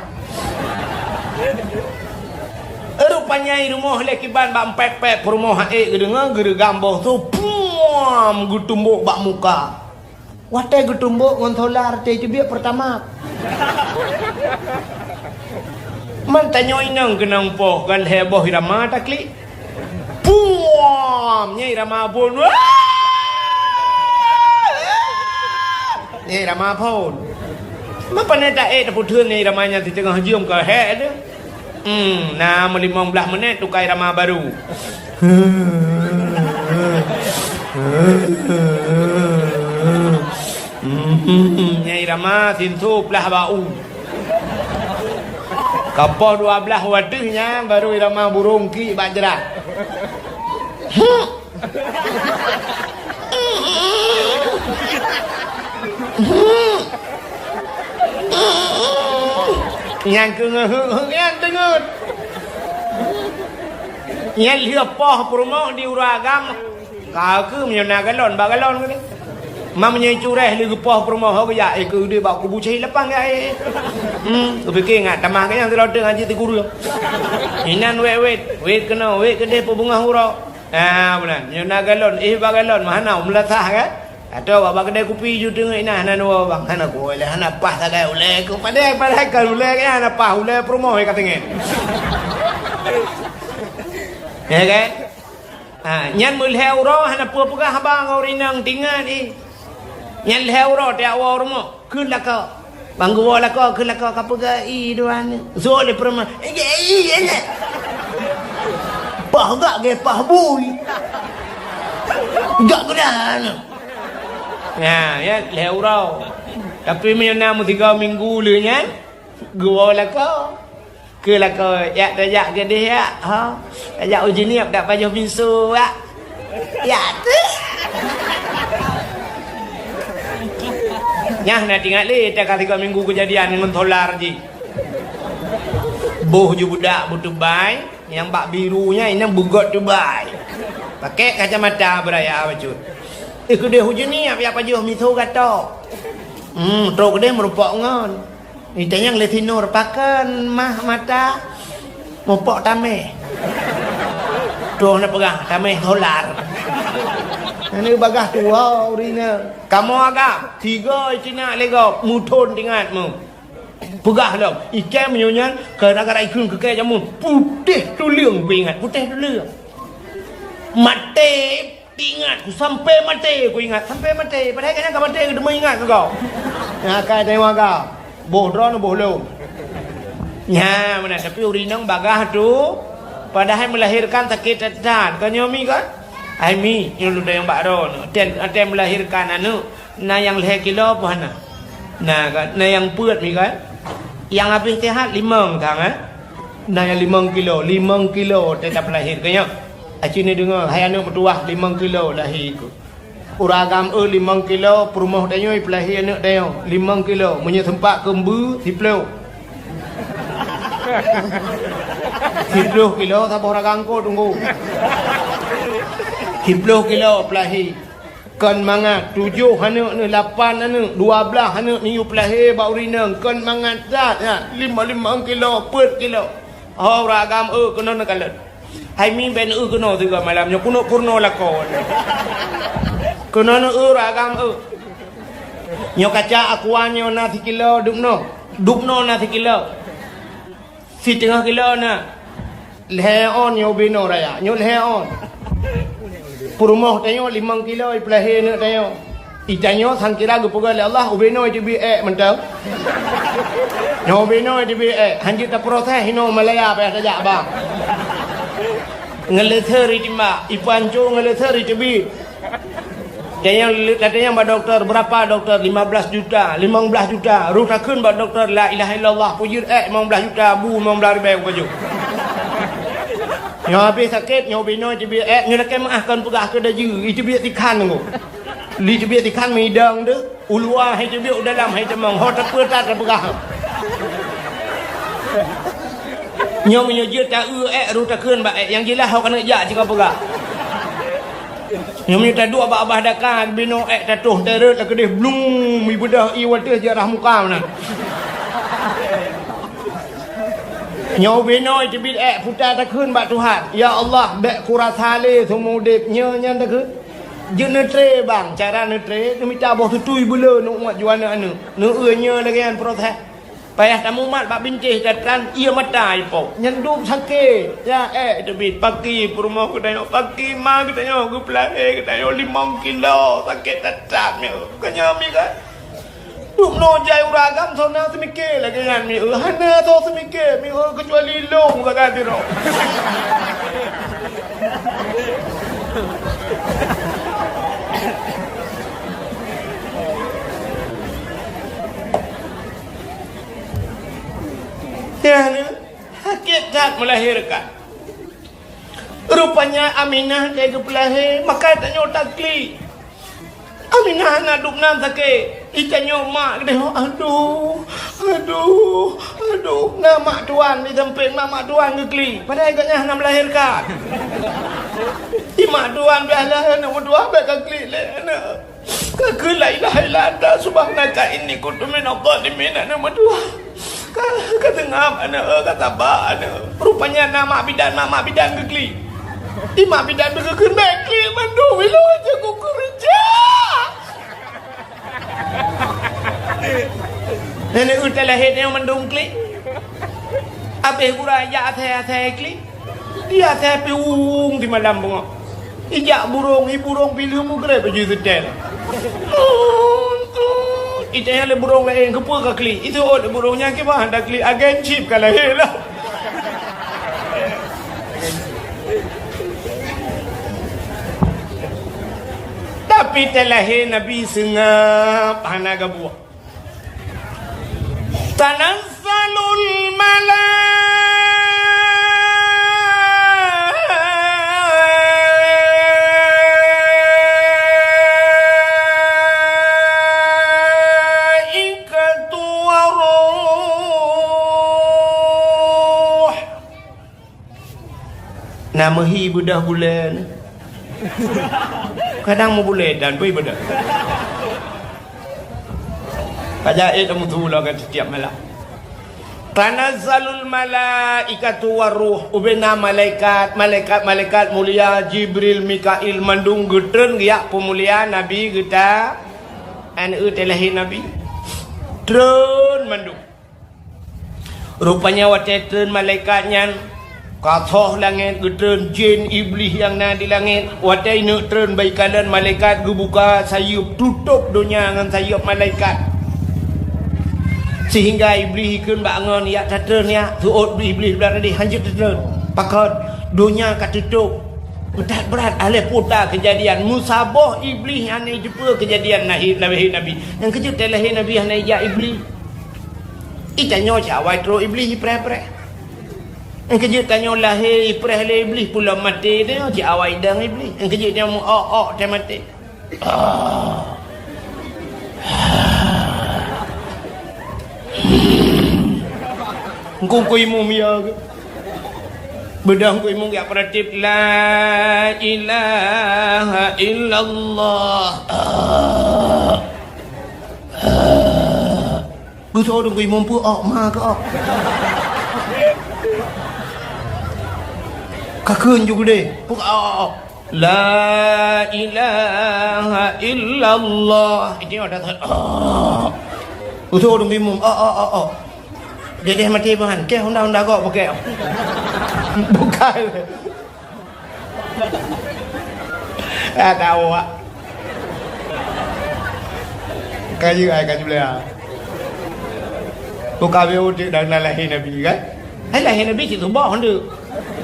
Rupanya i rumoh lé kiban bak empet-pet peurumoh aé geudeungoe geureugam boh su, puam, geutumbok bak muka. Watèe geutumbok ngon solar teuh teubiet peurtama. Man tanyoe inong keunong poh kan lhèe boh irama taklik. Puam! Nyai rama phôn. Nyai rama phôn. Meupanai taék tapeutheun nyai rama nyan siteungoh jeuem ka hék teuh. Hmm, na meulimong blaih meunét tukai rama barô. Hmm, nyai rama sinsu plah bak u. Kapoh dua blaih watèe nyan baru irama burông ki bak jrat. Nyang keungeut-ngeut nyan teungeut. Nyan lheueh poh peurumoh di ureueng agam. Ka keuh meunyoe na galon, bak galon keuh. Ma meunyoe cureh lé geupoh peurumoh ho geujak, eh, keu udép bak kubu cahé lapang ya, eh. Hmm, kupiké ngat tamah keu nyang teuloteung haji teukureueng. Inan wét-wét, wét keunoe, wét keudeh peubeungoh uroe. Ah, bulan. Meunyoe na galon, eh, bak galon, mah hana meulasah kan? Atau bak, bak keudè kupi ju teungeut inan hana dua bang, hana kuwoe lé, hana paih sagai ulèe ku. Padahai, padahai kan ulèe kan hana paih, ulèe peurumoh ka teungeut. Ya kan? Ha, nyan meulhèe uroe hana peue peugah haba ngon ureueng inong tingat, eh. Nyan lhèe uroe tiak woe rumoh, kheun lakoe. Bang geuwoe lakoe, kheun lakoe ka peugah, "I, dua ni." Sôk lé peurumoh, "Ijak, i, ijak." Po Agak gepah bui. Jak keunan. Nah, ya, lhèe uroe. Tapi meunyoe na meusigoe minggu lheueh nyan, geuwoe lakoe. Keu lakoe, yak tajak keudeh yak, ha? Tajak u Jeunieb dak pajoh pinso yak. Yak tu. Nyan na teuingat lé, teuka sigoe minggu keujadian ngon solar jih. Boh ju budak beutubai, nyang bak biru nyan inong beugot tubai. Pakai kacamata beuraya bacut. Eh, keudeh u Jeunieb yak pajoh pinso gatok. Hmm, trok keudeh meureumpok ngon. Itanyong lé sinur pakon mah mata mupok tameh. Troh na peugah tameh solar. Nyan bagah tuha ureueng nyan. Kamoe agam, tiga itinak lé gob, muthon teuingat mu. Peugah lom, ikai meunyoe nyan, gara-gara ikheun keu kèe jameun, putéh tuleueng kuingat, putéh tuleueng. Maté Ingat, sampai maté kuingat, sampai maté. Padahai kadang ka maté, keuteumé ingat keu gob. Nyan akai tanyoe agam. Boh droeneuh, boh lôn. Nyan meunan, tapi ureueng inong bagah tu, padahai melahirkan sakét that-that. Kon nyoe mi kan? Hai mi, nyoe lôn tanyong bak droeneuh. Watèe, watèe melahirkan aneuk, na nyang lhèe kilo peue hana? Na kan? Na nyang peuet mi kan? Nyang habéh seuhat limong sang, eh? Na nyang limong kilo, limong kilo watèe tapeulahé keu nyoe. Aci neudeungoe, hai aneuk meutuwah limong kilo lahé keuh. Ureueng agam eu limong kilo, peurumoh tanyoe ipeulahé aneuk tanyoe limong kilo, meunyoe seumpat keu mbeue siploh. Siploh kilo saboh ragam ko teungku. Siploh kilo peulahé. Kon mangat, tujoh aneuk neuh, lapan aneuk, dua blaih aneuk neuyue peulahé bak ureueng inong, kon mangat that nyan, limong-limong kilo, peuet kilo. Ho ureueng agam eu keunoe neukalon. Hai mi bèk eu keunoe sigoe malam nyoe, keuneuk peurunoe lakoe. Keunoe neu eu ureueng agam eu. Nyoe kaca aqua nyoe na sikilo dubnoe. Dubnoe na sikilo. Siteungoh kilo na. Lhèe on nyoe ubé noe raya. Nyoe lhèe on. Peurumoh tanyoe limong kilo ipeulahé aneuk tanyoe. Itanyoe sangkira geupeugah lé Allah, ubé noe iteubiet èk mantong. Nyoe ubé noe iteubiet èk, hanjeuet taproses inoe Malaya payah tajak bang. Ngeuleuseuri timbak, ipanco ngeuleuseuri teubiet. Tanyong, tatanyong bak dokto, berapa dokto? Lima belas juta, limong blaih juta. Roh takheun bak dokto, la ilaha illallah, peujeuet èk limong blaih juta, bu limong blaih ribèe baju. Nyoe habéh sakét, nyoe ubé noe iteubiet èk, nyoe lakèe meu'ah kon peugah keu daju, iteubiet sikhan nunggu. Li teubiet sikhan meudong tu, u luwa hai teubiet, u dalam hai tamong, ho tapeue that tapeugah. Nyoe meunyoe jeuet ta-eu èk, roh takheun bak èk, nyang jeulaih ho keuneuk jak cit ka peugah. Nyoe meunyoe taduek bak babah daka, binoe èk tatoh, teureut lakeudeh blung, ibeudôh ié watèe jarah muka meunan. Nyoe binoe teubiet èk, puta takheun bak Tuhan, "Ya Allah, bèk kurasa lé seumeu udép." Nyoe nyan takheun. Jeuet neutré bang, cara neutré, neumita boh tutui beuleu neuuet ju aneuk-aneuk. Neueu nyoe lagèe nyan proses. Payah tamumat bak bintéh tatran, ié mata ipo. Nyan dum sakét. Ya, èk teubiet paki peurumoh geutanyoe, paki ma geutanyoe, geupeulahé geutanyoe limong kilo, sakét that-that nyoe. Keu nyoe mi kan? Dubnoe jai ureueng agam, soe na seumiké lagèe nyan mieu. Hana soe seumiké mieu keucuali lôn sagai sidroe. Nyan, sakét that melahirkan. Rupanya Aminah lheuh geupeulahé, maka tanyoe taklik. Aminah hana dubna sakét. Itanyoe mak geutanyoe, "Aduh, aduh, aduh." Na mak tuan di sampéng, na mak tuan geuklik. Padahai gobnyan hana melahirkan. Di mak tuan dah lahé aneuk meutuwah, bèk ka klik lé aneuk. Ka kheun, "La ilaha illa anta subhanaka inni kuntu minadh dhalimin," aneuk meutuwah. Ka, ka seungab aneuk, ka saba aneuk. Rupanya na mak bidan, mak, mak bidan geuklik. Di mak bidan geukheun, "Bèk klik mandum, ilôn hase kukeureuja." Nenek utai lahé nyoe mandum klik. Abéh gura jak asai-asai klik. Dia asai piwueng di malam beungoh. Ijak burông, i burông pileue mugreb baju seutèl. Itanyong lé burông laén, "Keupeue ka klik?" Iteuôt lé burông nyan, "Kiban hana klik, agen chip ka lahé lah." Tapi teulahé Nabi seungab hana geubuet. Tanazzalul malaikatu war ruh. Na meuhi beudoh buleuen. Kadang meubuleuen dan bui beudoh. Ka jai teumeuteulo kan setiap malam. Tanazzalul malaikatu war ruh, ubé na malaikat, malaikat-malaikat mulia, Jibril, Mikail, mandum geutreun geujak peumulia Nabi geuta, aneuëk teulahé Nabi. Treun mandum. Rupanya watée treun malaikat nyan, ka thoh langét geutreun jén Iblih nyang na di langét. Watée ineuk treun bak ikalon malaikat geubuka sayeuep, tutôp donya ngon sayeuep malaikat. Sehingga Iblih ikheun bak ngon, "Yak tatreun yak, seuôt Iblih blah tadi, hanjeuet tatreun." Pakon, donya ka tutôp. Meutat brat, alah puta keujadian. Meusaboh Iblih hana jiteupeue keujadian lahé, lahé Nabi. Nyang keujeuet teulahé Nabi hana ijak Iblih. Ih, tanyoe cit awai trok Iblih ipreh-preh. Nyang keujeuet tanyoe lahé ipreh lé Iblih, pulom maté tanyoe cit awai dang Iblih. Nyang keujeuet tanyoe meu-ok-ok teuh maté. Engkong kui mum ya ke? Beudang kui mum ya peuratif, "La ilaha illallah." Beutôi dong kui mum peu-ok ma keu-ok. Ka kheun ju geude. Peu-ok. La ilaha illallah. Ini ada tak? Beutôi dong kui mum. Ok, ok, ok, ok. Dedeh maté bahan. Keh honda-honda gok pakai. Bukan. Ah, tahu, Wak. Kayu ai kayu lea. Buka beu udik dan lahé Nabi, kan? Hai lahé Nabi cit tubah honda.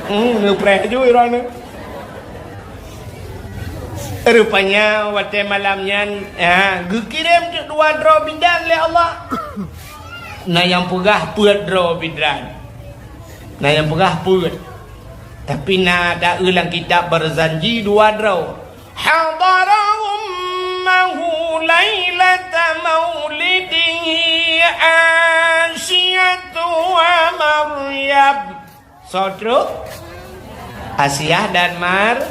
Hmm, neupreh ju iran ni. Rupanya watée malam nyan, ha, geukirém teuk dua droe bidan lé Allah. Na nyang peugah peuet droe bidan. Na nyang peugah peuet. Tapi na taeu lam kitab Barzanji dua droe. Hadara ummahu lailata maulidihi Asiyatu wa Maryam. Soe trok? Asiah dan Mar-,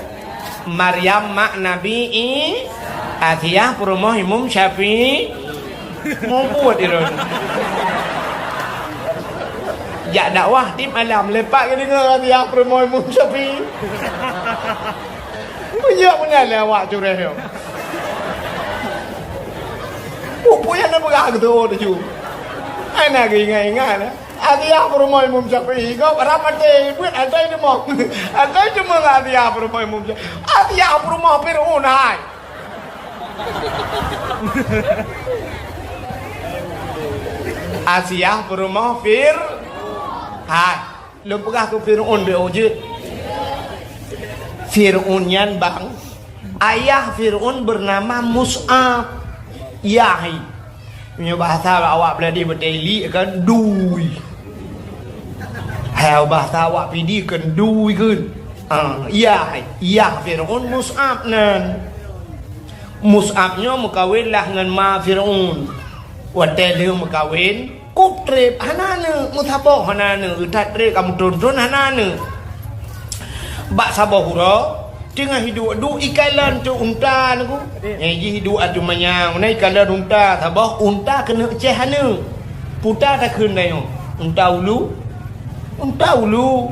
Maryam mak Nabi I-, Asiah peurumoh Imum Syafi'i. Mubuet iron. Jak dakwah tiep malam lepak geudeungoe Asiah peurumoh Imum Syafi'i. Meunyoe meunan lé awak cureh nyoe. Peue-peue nyang neupeugah keu tuwoe tuju. Hana geuingat-ingat, eh. Asiah peurumoh Imum Syafi'i, gob rab maté, buet asai teumoh. Asai teumoh ngon Asiah peurumoh Imum Syafi'i. Asiah peurumoh Fir'aun hai. Asiah peurumoh Fir-, hai. Lôn peugah keu Fir'aun beu jeuet. Fir'aun nyan bang, ayah Fir'aun bernama Mus'ab. Yah. Meunyoe bahasa awak Beuladi beuteli kan dui. Hai bahasa awak Pidie kan dui kan. Ah, yah, yah Fir'aun Mus'ab nan. Mus'ab nyoe meukawen lah ngon ma Fir'aun. Watée lheueh meukawen, Kup treb hana aneuk, meusaboh hana aneuk, that treb ka meuthon-thon hana aneuk. Bak saboh uroe, teungoh hiduek duek ikalon teuk unta nyoe ku. Nyang jih hiduek ateueh manyang, na ikalon unta saboh, unta keuneuk ceh aneuk. Puta takheun tanyoe, unta ulu, unta ulu.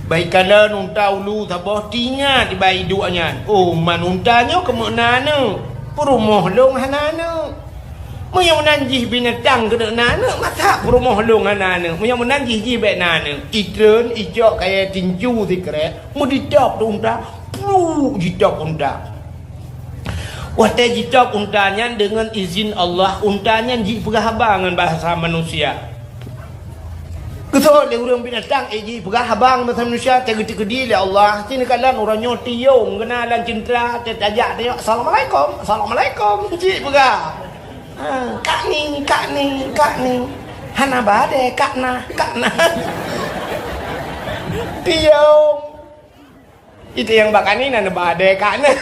Bak ikalon unta ulu saboh, teuingat bak hiduek nyan. Oh, man unta nyoe keumeuk na aneuk, peurumoh lôn hana aneuk. Meunyoe meunan jih binatang keuneuk na aneuk, masa peurumoh lôn hana aneuk? Meunyoe meunan jih, jih bék na aneuk. Itreun, icok kayée tincu sikrek, meuditop di unta, pluk jitop unta. Watée jitop unta nyan deungon izin Allah, unta nyan jipeugah haba ngon bahasa manusia. Geuseuôt lé ureuëng binatang, eh, jipeugah haba ngon manusia, teugeuteukeudi lé Allah. Sinoe kalon uroe nyoe tiong geunalan cintra, teutajak tayok, "Assalamualaikum, assalamualaikum," jipeugah. Ha, "Kak ni, kak ni, kak ni." Hana badée, kak na, kak na. Tiong. Itu nyang bak kani na neuba adée kak nyan.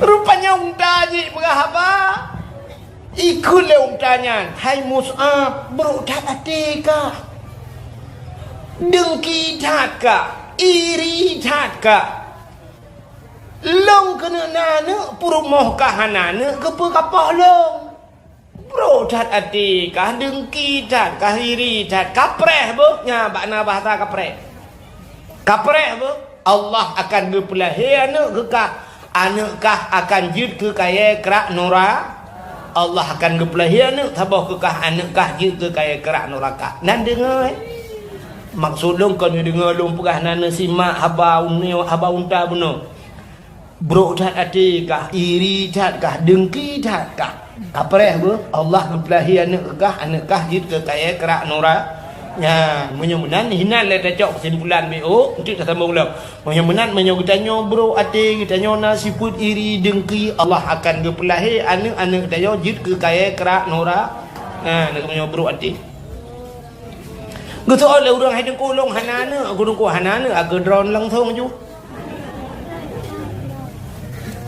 Rupanya unta jipeugah haba. Ikheun lé unta nyan, "Hai Mus'ab, brok that até kah. Dengki that kah, iri that kah. Lôn keuneuk na aneuëk, peurumoh kah hana aneuëk, keupeue kapoh lôn?" Brok that até kah, dengki that kah, iri that, kapreh beuh, nyan bak na bahasa kapreh. Kapreh beuh, Allah akan geupeulahé aneuëk keu kah, aneuëk kah akan jeuet keu kayée krak nura. Allah akan geupeulahé aneuëk saboh keu kah, aneuëk kah jeuet keu kayée krak nuraka. Nan deungoe, eh? Maksud lôn kon deungoe lôn peugah, nan simak haba uneue, haba unta bunoe. Brok that até kah, iri that kah, dengki that kah. Kapreh beuh, Allah geupeulahé aneuëk kah, aneuëk kah jeuet keu kayée krak nura. Nyan, meunyoe meunan, hinan lé tacok keusimpulan B O, untuk tasambong lom. Meunyoe meunan, meunyoe geutanyoe brok até, geutanyoe na sifeuet iri, dengki, Allah akan geupeulahé aneuëk-aneuëk geutanyoe jeuet keu kayée krak nura. Nah, meunyoe brok até. Geuseuôt lé ureuëng, "Hai Teungku, lôn hana aneuëk, Teungku hana aneuëk," ageudroe langsong ju.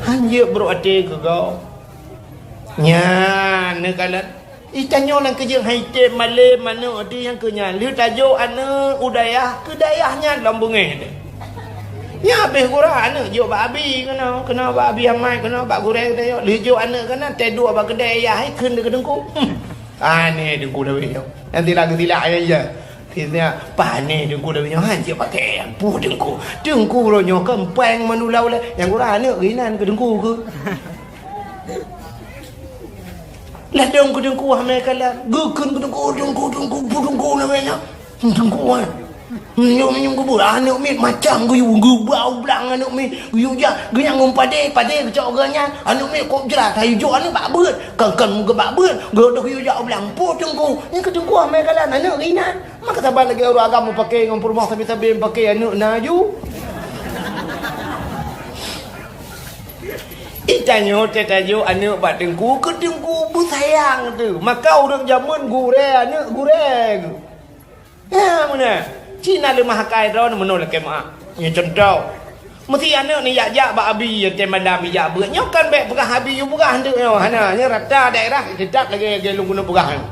Hanjeuet brok até keu gob. Nyan neukalon. Itanyoe nyang keujeuet hai tem malém aneuëk di nyang keu nyan. Lheueh tajok aneuëk u dayah, keu dayah nyan lom beungéh teuh. Nyan habéh gura aneuëk jok bak abi keunoe, keunoe bak abi amai, keunoe bak gurée geutanyoe. Lheueh jok aneuëk keunan, teuduek bak keudée yah, hai kheun keu Teungku. Hmm. Pane Teungku Dawe nyoe. Nyang sila geusilak ayah. Sila pane Teungku Dawe nyoe, han cit pakai. Puh Teungku. Teungku uroe nyoe keumpeng meunula ulée. Nyang gura aneuëk geuinan keu Teungku keu. Ladom keu Teungku hana kalam. Geukheun keu Teungku, Teungku, Teungku, Teungku, Teungku, namanya. Teungku, eh. Meunyoe, meunyoe geubeue aneuëk miet macam geuyue, geubau blang aneuëk miet, geuyue jak, geunyang ngon padé, padé geucok geuh nyan, aneuëk miet kok jrat, hayeu jok aneuëk bak beuet, kan, kan meugeubak beuet, geudôh geuyue jak u blang, po Teungku, nyan keu Teungku amai kalan aneuëk inan, maka saban lagée ureuëng agam meupaké ngon peurumoh sabe-sabe meupaké aneuëk na aju. Itanyoe teutajok aneuëk bak Teungku, keu Teungku beusayang teuh, maka ureuëng jameun gurée aneuëk gurée geuh. Ya, meunan. Cina leumah akai droe meunoe lakée meu'ah. Nyoe cuntoh. Meusi aneuëk ni jak-jak bak abi, ya, watée malam ijak beuet. Nyoe kan bék peugah abi yue peugah aneuëk nyoe. Hana, nyoe rata daerah teutap lagée, lagée lôn keuneuk peugah nyoe.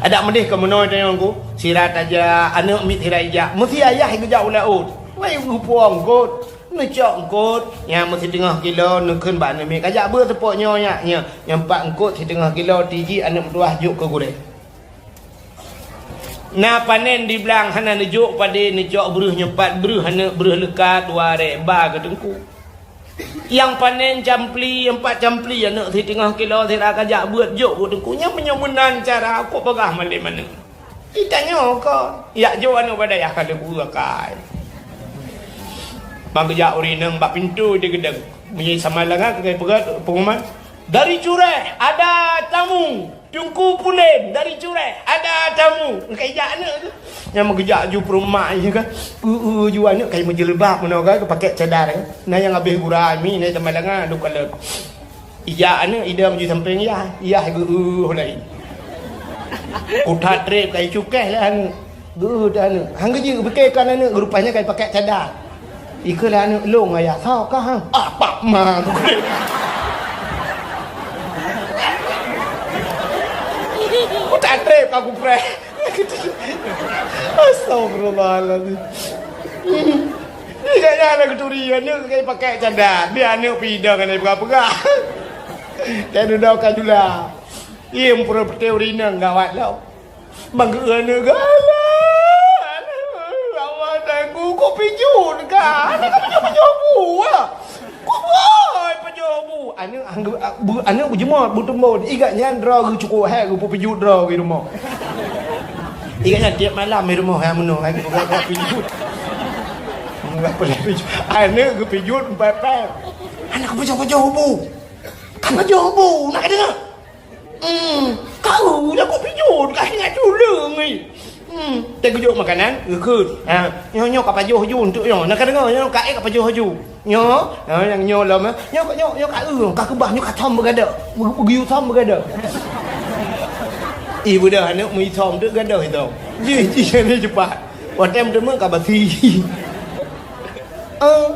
Adak meudeh keu meunoe tanyoe ku, sira tajak, aneuëk miet sira ijak. Meusi ayah geujak u laôt. Wai geupuwoe eungkot, neucok eungkot, nyang meusi teungoh kilo neukheun bak aneuëk miet. Kajak beuet seupôt nyoe nyak, nyoe. Nyang pat eungkot siteungoh kilo tiji aneuëk meutuwah jok keu gurée. Na panen di blang hana neujok padé neucok breuh nyoe pat breuh aneuëk breuh leuka dua ré ba keu teungku. Nyang panen campli, nyang pat campli aneuëk siteungoh kilo sira kajak beuet jok keu teungku. Nyan meunyoe meunan cara kok peugah malem aneuëk. Itanyoe kon, jak jok aneuëk bak dayah ka lheueh beuet akai. Ban geujak ureuëng inong bak pintoe di geudong. Meunyoe sama langa keukai peugah pengumuman, "Dari Cureh ada tamu." Teungku Pulen dari Cureh, ada tamu. Kajak aneuëk tu. Nyang meugeujak ju peurumak je kan. Eu-eu ju aneuëk kai meujilbab meunoe kan, pakek cadar kan. Na nyang habéh gura mi, na teuma langa duek kalon. Ijak aneuëk idong ju sampéng yah, yah geu-eu laén. Kuta trép kai cukéh lah aneuëk. Geuh dah aneuëk. Han geujeuet pike kan aneuëk, rupanya kai pakai cadar. Ikeu lah aneuëk long ayah. Soe kah, ha? Apak ma. Ku tak trép ka kupreh. Astagfirullahaladzim. Ni dah nyan aku turi aneuëk kai pakai cadar. Dia aneuëk pidong kan peugah-peugah. Dan udah kan jula. Im pura teori nang gawat lo. Bang keu aneuk galak. Allah, Teungku, kok pijut ka? Aneuk ka pajoh-pajoh bu, ah. Kok boy pajoh bu? Aneuk, aneuk beujeumat, beuteumbon. Igat nyan droe geuh cukôp, hai geuh pijut droe geuh rumoh. Igat nyan tiep malam di rumoh, hai meunoe, hai geuh pijut. Aneuk geuh pijut, pepet. Aneuk ka pajoh-pajoh bu. Ka pajoh bu, nak ka deungoe? Hmm, kau dah kok pijot, kah ingat tulung ni. Hmm, teugeujok makanan, geukheun. Ha, nyoe, nyoe ka pajoh ju untuk nyoe. Nak ka deungoe, nyoe ka ék ka pajoh ju. Nyoe, ha, nyang nyoe lom, eh. Nyoe, nyoe, nyoe ka eu, ka keubah, nyoe ka thom beugadôh. Beu-, beugeuyue thom beugadôh. Ih, beudah aneuk meuithom tu gadôh itu. Jih, jih ni cepat. Watèe meuteumé ka basi. Eh,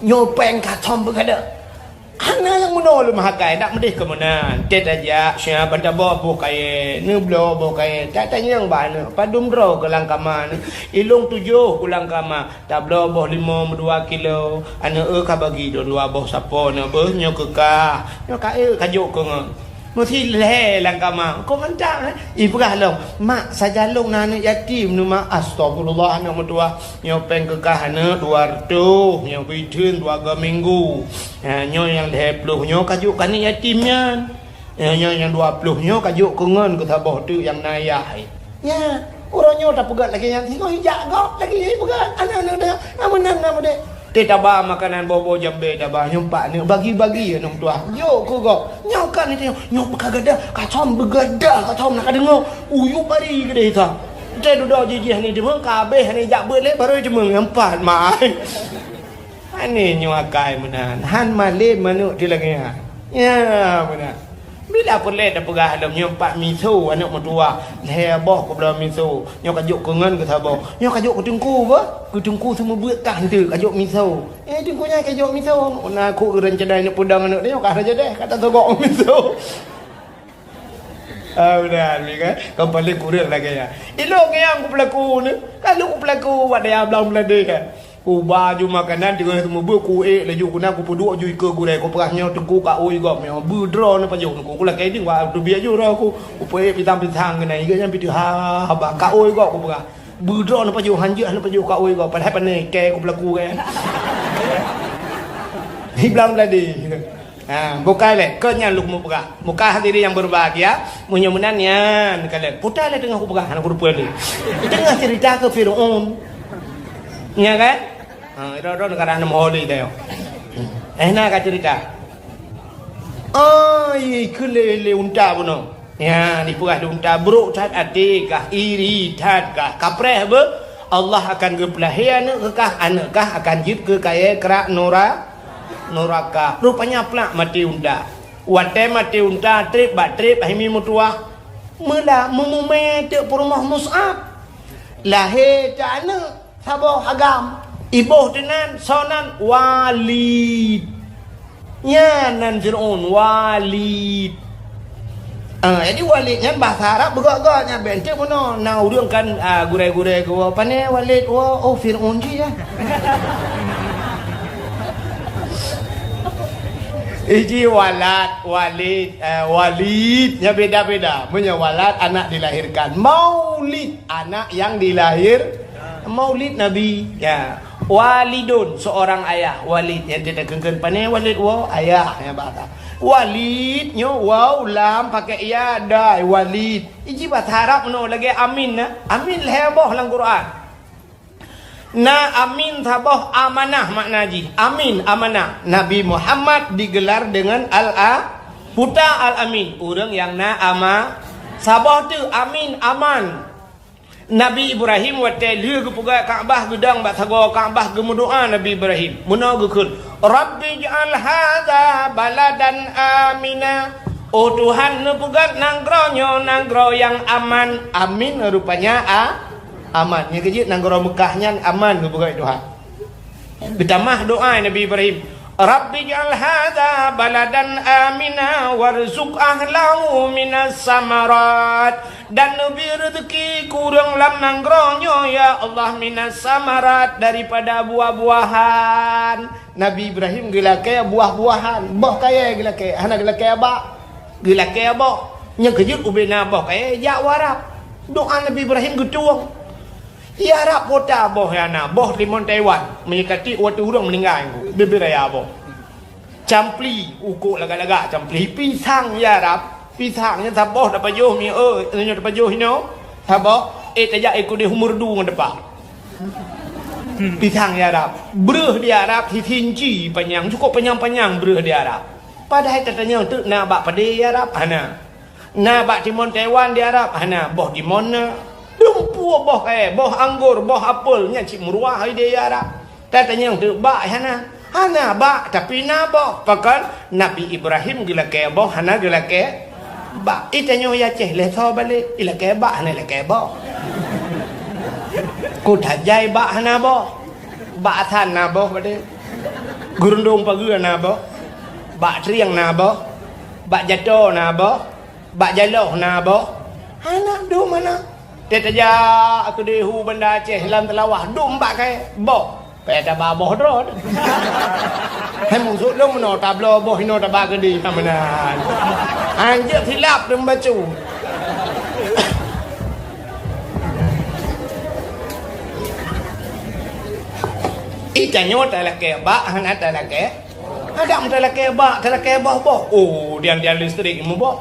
nyoe péng ka thom beugadôh. Hana nyang meunoe lôn meuhakai, dak meudeh keu meunan. Teuh tajak, siap ban taboh boh kayèe, neubloe boh kayèe. Tak tanyong bak aneuk, padum droe keu lam kama nyoe. Ilông tujoh keu lam kama, tabloe boh limong meudua kilo. Aneuk eu ka bagi dua boh sapo nyoe beuh, nyoe keu kah. Nyoe ka eu ka jok keu ngon. Meusi lhèe lam kama. Kok mantap, eh? Ibrah lom. Mak, sajan lôn na aneuk yatim nyoe, Mak. Astagfirullah, aneuk meutuah. Nyoe péng keu kah aneuk dua reutôh, nyoe beuitheun dua go minggu. Ha, nyoe nyang lhèe ploh nyoe ka jok keu aneuk yatim nyan. Nyoe, nyoe nyang dua ploh nyoe ka jok keu ngon keu saboh teuk nyang na yah. Nyan, uroe nyoe tapeugöt lagèe nyan, singoh ijak gob lagèe nyan ipeugöt. Aneuk-aneuk teuh, na meunan na meudeh. Teuh taba makanan boh-boh jambé taba, nyoe pat aneuk bagi-bagi aneuk meutuah. Jok keu gob. Nyoe kan itu, nyoe beuka gadah, ka thom beugadah, ka thom na ka deungoe. Uyup bari keudeh sa. Teuh dudoe jih-jih ni deungoe ka habéh ni jak beuet lé baru ceumeung nyan pat mai. Aneuk nyoe akai meunan, han malém aneuk teuh lagèe nyan. Ya, meunan. Bila peureulèe tapeugah lom nyoe pat miso aneuk meutuah, lhèe boh keubloe miso. Nyoe ka jok keu ngon keu saboh. Nyoe ka jok keu teungku beuh, keu teungku seumeubeuet kah eunteuk ka jok miso. Eh, teungku nyan ka jok miso. Na keu ureueng cadai neuk peudong aneuk nyoe ka rajadeh, ka tasogok miso. Ah, meunan, kan? Kau paléng kureueng lagèe nyan. Ilông nyang kupeulaku ni, ka lheueh kupeulaku bak dayah Blang Meulade, kan? Kuba ju makanan teungoh seumeubeuet, kuék laju keunan kupeuduek ju ikeue gurèe, kupeugah nyoe teungku ka ôi gob nyoe, beudroe neupajoh teungku. Kulakèe ding bak teubiet ju droe ku, kupeuék pisang-pisang keunan, iga nyan pih teuha haba, ka ôi gob kupeugah. Beudroe neupajoh, hanjeuet neupajoh ka ôi gob, padahai pané kèe kupeulaku, kan? Di Blang Meulade. Ha, bukai lé, kon nyan lôn mupeugah. Bukai hadirin yang berbahagia, meunyoe meunan nyan kalon. Puta lé teungoh kupeugah, hana kurupeue lé. Teungoh cerita keu Fir'aun. Nya kan? Ha, droe-droe neugara aneuk meuhôi lé. Eh, na ka cerita. Ai, keu lé, lé unta bunoe. Nya, dipeugah lé unta, brok that até kah, iri that kah, kapreh beuh. Allah akan geupeulahé aneuk keu kah, aneuk kah akan jeuet keu kayèe krak nura-, nuraka. Rupanya plak maté unta. Watèe maté unta, trép bak trép, hai mi meutuah. Meula meumumè teuk peurumoh Mus'ab. Lahé teuk aneuk saboh agam. Iboh teuh nan, soe nan? Walid. Nyan nan Fir'aun, Walid. Ah, jadi Walid nyan bahasa Arab beugöt-göt nyan, bèk enteuk bunoe. Na ureueng kan, ah, gurèe-gurèe geuwoe, "Pané Walid woe?" "Oh, Fir'aun jih, ya." Iji Walad, Walid, eh, Walid, nyan beda-beda. Meunyoe Walad, anak dilahirkan. Maulid, anak yang dilahir-, Maulid Nabi. Ya. Walidun, seorang ayah. Walid, nyan teuh takheun-kheun, "Pané Walid woe?" Ayah, nyan bahasa. Walid, nyoe waw, lam, pakai ya, dai, Walid. Iji bahasa Arab meunoe lagèe amin na. Amin lhèe boh lam Quran. Na amin saboh amanah makna jih. Amin, amanah. Nabi Muhammad digelar dengan Al-A-, Puta Al-Amin. Ureueng nyang na ama-, saboh teuk amin, aman. Nabi Ibrahim watèe lheueh geupeugöt Ka'bah, geudong bak sagoe Ka'bah, geumeudoa Nabi Ibrahim. Meunoe geukheun, "Rabbi ij'al hadza baladan amina." Oh Tuhan, neupeugöt nanggroe nyoe nanggroe nyang aman. Amin rupanya a-, aman. Nyang keujeuet nanggroe Meukah nyan aman geupeugöt Tuhan. Geutamah doa Nabi Ibrahim, "Rabbi ij'al hadza baladan amina warzuq ahlahu minas samarat." Dan neubri reuzeki keu ureueng lam nanggroe nyoe, ya Allah, minas samarat, daripada buah-buahan. Nabi Ibrahim geulakèe buah-buahan, boh kayèe geulakèe, hana geulakèe abak. Geulakèe abak. Nyang keujeuet ubé na boh kayèe jak u Arab. Doa Nabi Ibrahim geutueng. Di Arab kota boh nyang na, boh limong Taiwan. Meunyoe ka tiek watèe ureueng meuninggai, bibir raya boh. Campli, ukok lagak-lagak campli. Pisang di Arab, pisang nyan saboh tapajoh mi, eh, nyoe tapajoh inoe. Saboh, eh, tajak ikut di humur du ngon depan. Pisang di Arab. Breuh di Arab, sisi inci panyang, cukup panyang-panyang breuh di Arab. Padahai tatanyong teuk na bak padé di Arab, hana. Na bak timon Taiwan di Arab? Hana, boh timon na. Dumpeue boh kayèe, boh anggor, boh apel, nyan cit meuruah di Arab. Tatanyong teuk bak hana? Hana bak, tapi na boh. Pakon Nabi Ibrahim geulakèe boh, hana geulakèe bak. Itanyoe i Aceh lhèe soe balek, ilakèe bak, hana ilakèe boh. Kuta jai bak hana boh. Bak asan na boh padé. Geurundong pageue na boh. Bak trieng na boh. Bak jato na boh. Bak jaloh na boh? Hana, dum hana. Teuh tajak keudéh u Banda Aceh lam Teulawah, dum bak kayèe, boh. Payah taba boh droe. Hai, maksud lôn meunoe tabloe boh inoe taba keudéh, ka meunan. Anjeuet silap dum bacut. Itanyoe talakèe bak, hana talakèe Adak meutalakèe bak, talakèe boh-boh. Oh, tiang-tiang listrik muboh.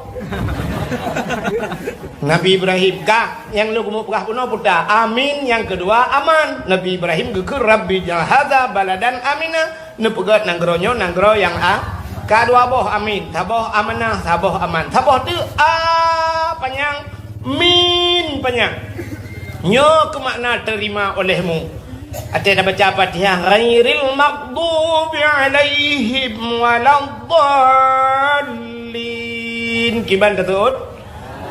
Nabi Ibrahim, ka, nyang lôn keumeung peugah bunoe puta. Amin, nyang keudua, aman. Nabi Ibrahim geukheun, "Rabbi ij'al hadza baladan amina." Neupeugèt nanggroe nyoe nanggroe nyang a-, ka dua boh amin. Saboh amanah, saboh aman. Saboh teuk a panyang, min panyang. Nyoe keuh makna terima olehmu. Watèe tabaca Fatihah, ghairil maghdubi alaihim waladdallin. Kiban taseuôt?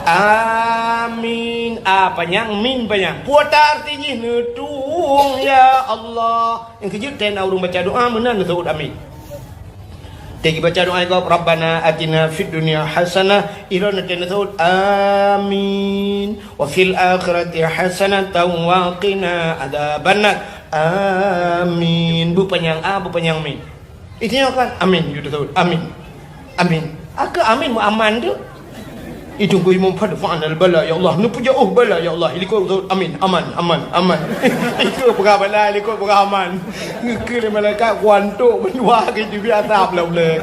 Amin. A panyang, min panyang. Peue arti jih? Neutueng, ya Allah. Nyang keujeuet, watèe na ureueng baca doa, meunan taseuôt amin. Watèe jibaca doa gob, "Rabbana atina fid dunya hasanah," ilôn watèe taseuôt, "Amin. Wa fil akhirati hasanatan wa qina adzabannar. Amin." Beupanyang a, beupanyang min. Itanyoe kan, "Amin," yue taseuôt, "Amin. Amin." Akeu amin meuaman tu. Itu ku imum, "Fadfa'nal bala, ya Allah." Neupeujauh bala, ya Allah. Ilikot taseuôt, "Amin, aman, aman, aman." Itu peugah bala, ilikot peugah aman. Ngeukeu lé malaikat kuantok bandua ke jibi asab lah ulèe.